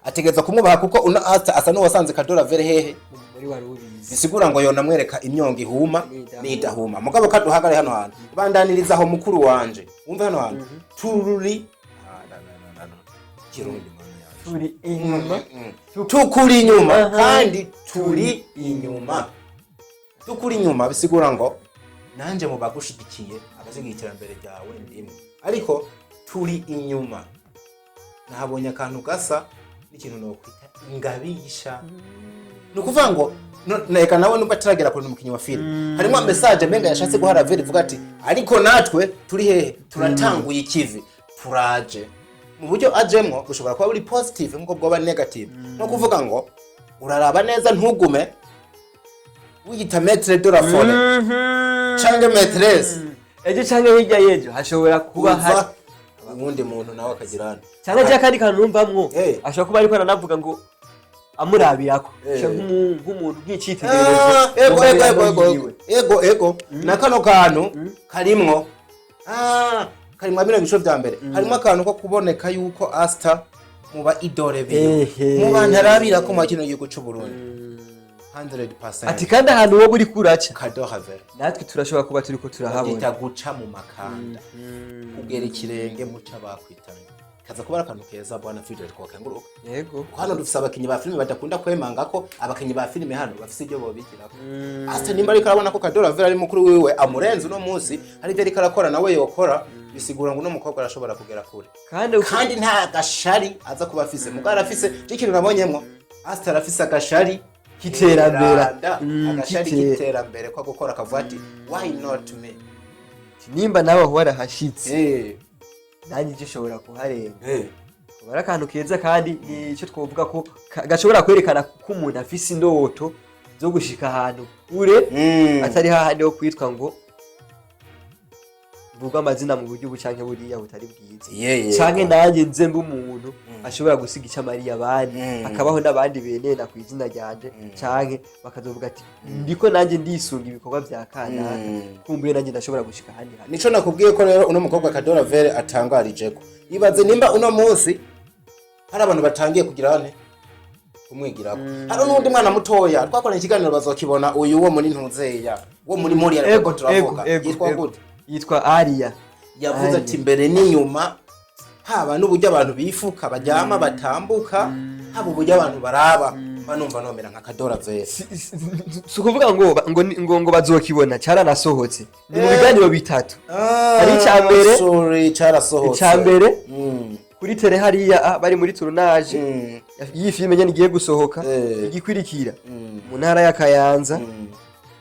ategereza kumwubaha, kuko uno Asta asa n'uwasanze Kadora Vere hehe? Muri Wari Ubizi. Bisigura ngo yonamwereka imyongo ihuma n'idahuma. N'idahuma. Mugabo kaduhagare hano hantu: "Bandaniriza aho mukuru wanje." Wumve hano hantu tururi. Ah, no, no, no, no, no. Kirundi mana yanje. Turi inyuma. Tukuri inyuma kandi turi inyuma. Tukuri inyuma bisigura ngo nanje mu bagushigikiye, abashigikiye iterambere ryawe ndimwe, ariko turi inyuma nahabonye akantu gasa n'ikintu nokwita ingabisha. Ni ukuvuga ngo reka nawe nubwo ataragera kure umukinnyi wa filime, harimo message menga yashatse guha Raveri, ivuga ati: "Ariko natwe turi hehe? Turatanguye ikivi, turaje." Mu buryo ajemwo bushobora kuba buri positive nkuko bwoba negative, no kuvuga ngo uraraba neza, ntugume wiyita maître de la forêt canke maîtresse. Ejo canke hirya y'ejo hashobora kuba hari Uva uwundi muntu nawe akagira hano. Cyangwa je akandi kantu numvamwo, ashobora kuba ariko aranavuga ngo amurabirako. Ashobora nk'umuntu nk'icitegererezo Ego. mu Ego. mibereho Ego. yiwe. Ego, na kano kantu karimwo, karimwo bino bice vya mbere, harimo akantu ko kuboneka yuko Asta muba idore biwe, mu bantu arabira ko mu kino gihugu c'u Burundi 100%. Ati kandi ahantu wowe uri kuraca, Kado Havera, natwe turashobora kuba turiko turahabona. Babyita guca mu makanda, kugera ikirenge muca bakwitanye. Kaza kuba ari akantu keza, bwana Fidel, twakenguruka. Yego. Kuko hano dufise abakinyi ba filime badakunda kwemanga ko abakinyi ba filime hano bafise ibyo bobigirako. Asa nimba ariko arabona ko Kadora Vera ari mukuru wiwe amurenze, uno munsi hari ibyo ariko arakora nawe yokora, bisigura ngo uno mukobwa arashobora kugera kure. Kandi Kandi nta gashari aza kuba afise, mugabo arafise cyo ikintu nabonyemwo. Asta arafise agashari k'iterambere. Kiranda, agashari k'iterambere ko gukora, akavuga ati: "Why not me?" Nimba nawe aho warahashitse, nanjye icyo ushobora kuharenga. Aba ari akantu keza, kandi nicyo twovuga ko gashobora kwerekana ko umuntu afise indoto zo gushika ahantu kure, atari hahandi ho kwitwa ngo mvuga amazina mu buryo ubu canke buriya butari bwiza, canke nanjye nze mbe umuntu ashobora gusiga icyo amariye abandi, hakabaho n'abandi benena ku izina ryanje, canke bakazovuga ati: "Ndiko nanjye ndisunga ibikorwa vya kanaka, kumbuye nanjye ndashobora gushika ahandi hantu." Nico nakubwiye ko rero uno mukobwa Kadora Vere atangarijeko. Ibaze nimba uno munsi hari abantu batangiye kugira ane kumwigirako. Hari n'undi mwana mutoya twakoranye ikiganiro, bazokibona, uyu wo muri Ntuzeya, wo muri Moriya, ariko turavuga yitwa gute? Yitwa Aria. Yavuze Aria. ati mbere n'inyuma, haba n'uburyo abantu bifuka, baryama, batambuka, haba uburyo abantu baraba, mba numva nomera nka Kadora Vere. Si ukuvuga ngo bazokibona, caranasohotse, ni mu biganiro bitatu. Hari icya mbere- Sorry, cyarasohotse. Icya mbere kuri tele hariya, bari muri tournage y'iyi filime nyene igiye gusohoka. Igikurikira mu ntara ya Kayanza,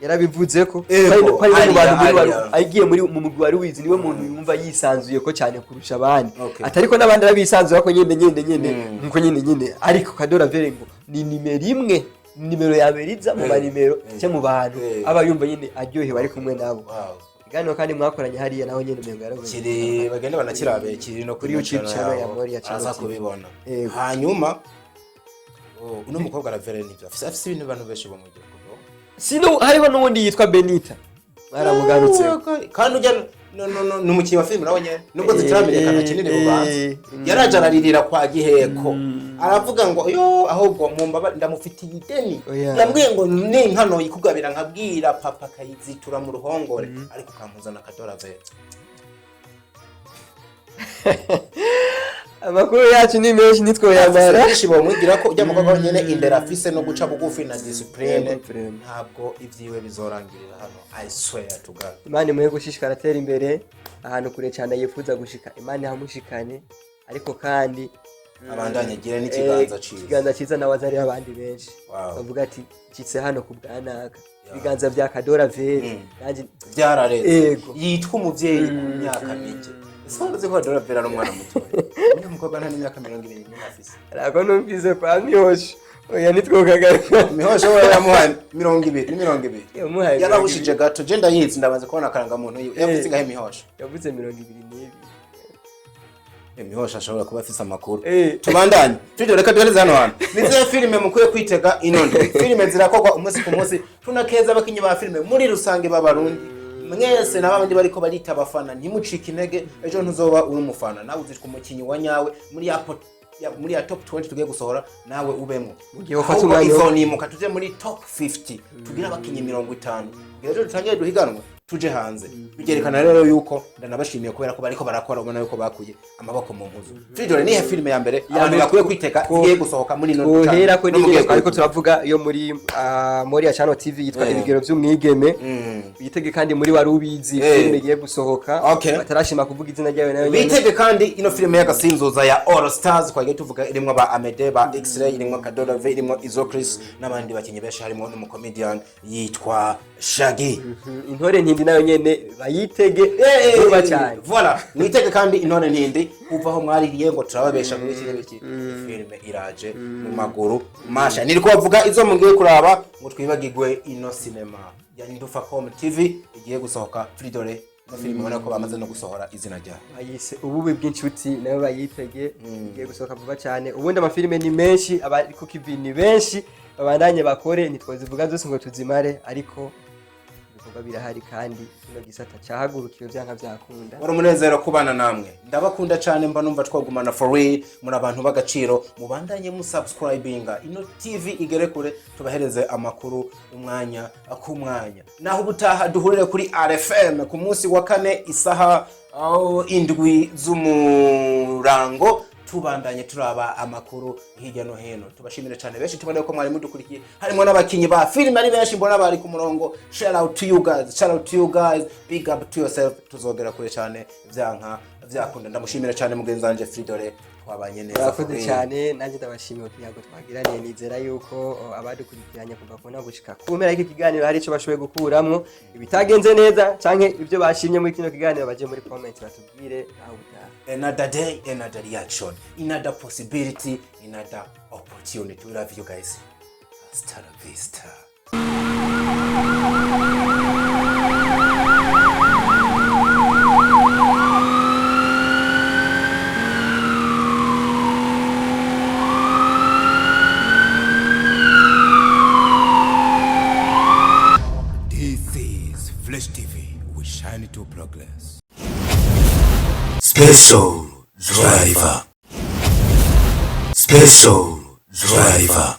yarabivuze ko ko ari no mu Aria, bantu muri Aria. agiye muri mu mugwi wari wizi, niwe muntu yumva yisanzuye ko cyane kurusha abandi, atariko n'abandi arabisanzura ko nyene nkuko nyene, ariko Kadora Vere ngo ni nimero imwe, nimero ya mbere iza mu manimero cyangwa mu bantu aba yumva nyene aryohewe ari kumwe nabo. Ikiganiro kandi mwakoranye hariya naho nyene umengo yaravuze. Kiri, bagende banakirabe, kiri no Kuri YouTube channel ya yabo, Moria Channel araza TV. kubibona. Hanyuma oh, uno mukobwa aravere nivyo afise ibintu abantu benshi bamwigira kuko Sino hariho n'uwundi yitwa Benita, mwaramugarutse. Kandi ujya no no no ni umukinnyi wa filime nawe nyene, nubwo zitaramenyekana kinini mu bantu. Yaraje araririra kwa Giheko, aravuga ngo yo ahubwo mumbaba ndamufitiye ideni. Oya. Yambwiye ngo ninka noyikugabira nkabwira papa akayizitura mu ruhongore, ariko kampuzana Akadora Vere. Amakuru yacu ni menshi, nitwoyamara. Benshi bomwigira ko ujya mukobwa nyene indero afise no guca bugufi na discipline. Yego, vraiment. Ntabwo ivyiwe bizorangirira hano, I swear to God. Imana imuhe gushishikara atera imbere ahantu kure cyane yifuza gushika, Imana ihamushikane, ariko kandi abandanye agire n'ikiganza ciza. Ikiganza cyiza, nawe azariho abandi benshi bavuga ati: "Ncitse hano ku bwanaka, ibiganza bya Kadora Vere, nanjye." Byarareze. Yitwa umuvyeyi ku myaka mike. Ese wari uzi ko Adora Vera ari umwana mutoya? Uyu mukobwa nta n'imyaka 21 afise. Ntabwo numvise kwa Mihosho, oya, nitwokagaruka. Mihosho we yamuhaye 20, ni 20. Yamuhaye Yarahushije gato, je ndayizi, ndabanza kubona akarangamuntu yiwe. Yavuze ingahe Mihosho? Yavuze 22. Mihosho ashobora kuba afise amakuru. Tubandanye tujye, reka duhereze hano hantu. Ni zihe filime mukwiye kwitega ino ndwi? Filime zirakorwa umunsi ku munsi. Tunakeza abakinyi ba filime muri rusange b'Abarundi mwese n'abandi bariko barita abafana. Ntimucike intege, ejo ntuzoba uri umufana, nawe uzitwa umukinyi wa nyawe muri ya top 20 tugiye gusohora, nawe ubemwo. Mu gihe ufata Ahubwo umwanya izonimuka tuje muri top 50, tugire abakinyi 50, kugira ejo dutangire duhiganwe tuje hanze. Bigerekana rero yuko ndanabashimiye kubera ko bariko barakora, ubona yuko bakuye amaboko mu mpuzu. Fridore, nihe filime ya mbere abantu bakwiye kwitega igiye gusohoka muri ino Twohera ko no mugiye n'ibyo ariko turavuga yo muri Moria Channel TV yitwa Ibigero by'umwigeme. Bitege kandi muri Wari Ubizi, filime igiye gusohoka, batarashima kuvuga izina ryayo nayo nyene. Bitege kandi ino filime y'agasinzuza ya All Stars twagiye tuvuga, irimwo ba Amede, ba X-Ray, irimwo Kadora V, irimwo Izo Chris n'abandi bakinyi benshi, harimo n'umucomedian yitwa Shaggy. Intore Ntindi nayo nyene bayitege vuba cyane. Voilà, mwitege kandi Intore Ntindi. Kuva aho mwaririye ngo turababesha muri iki n'iki, filime iraje mu maguru masha. Niri kubavuga izo mugiye kuraba ngo twibagirwe ino sinema ya Ndufacom TV igiye gusohoka. Fridore, ino filime ubona ko bamaze no gusohora izina ryayo. Bayise Ububi bw'inshuti, nayo bayitege, igiye gusohoka vuba cyane. Ubundi amafilime ni menshi, abari ku kivi ni benshi, babandanye bakore, ntitwazivuga zose ngo tuzimare, ariko ibikorwa birahari kandi kino gisata cyahagurukiwe byanka byakunda. Wari umunezero kubana namwe, ndabakunda cyane, mba numva twagumana for real. Muri abantu b'agaciro, mubandanye musubscribinga ino TV igere kure, tubahereze amakuru umwanya ku mwanya. Naho ubutaha duhurire kuri RFM ku munsi wa kane isaha 7 z'umurango. Tubandanye turaba amakuru hirya no hino. Tubashimire cyane benshi tubone ko mwari mudukurikiye, harimo n'abakinyi ba filime ari benshi mbona bari ku murongo. Shout out to you guys, shout out to you guys, big up to yourself. Tuzogera kure cyane vyanka vyakunda. Ndamushimira cyane mugenzi wanje Fridore, twabanye neza. Murakoze For real. cyane, nanjye ndabashimiye kugira twagiraniye. Nizera yuko abadukurikiranye kuva ku ntango gushika ku mpera y'iki kiganiro hari icyo bashoboye gukuramwo. Ibitagenze neza canke ibyo bashimye muri kino kiganiro, baje muri comment batubwire. Aho butaha. Another day, another reaction, another possibility, another opportunity. We love you guys. Hasta la vista. This is Flash TV. We shine to progress. Special Driver. Special Driver.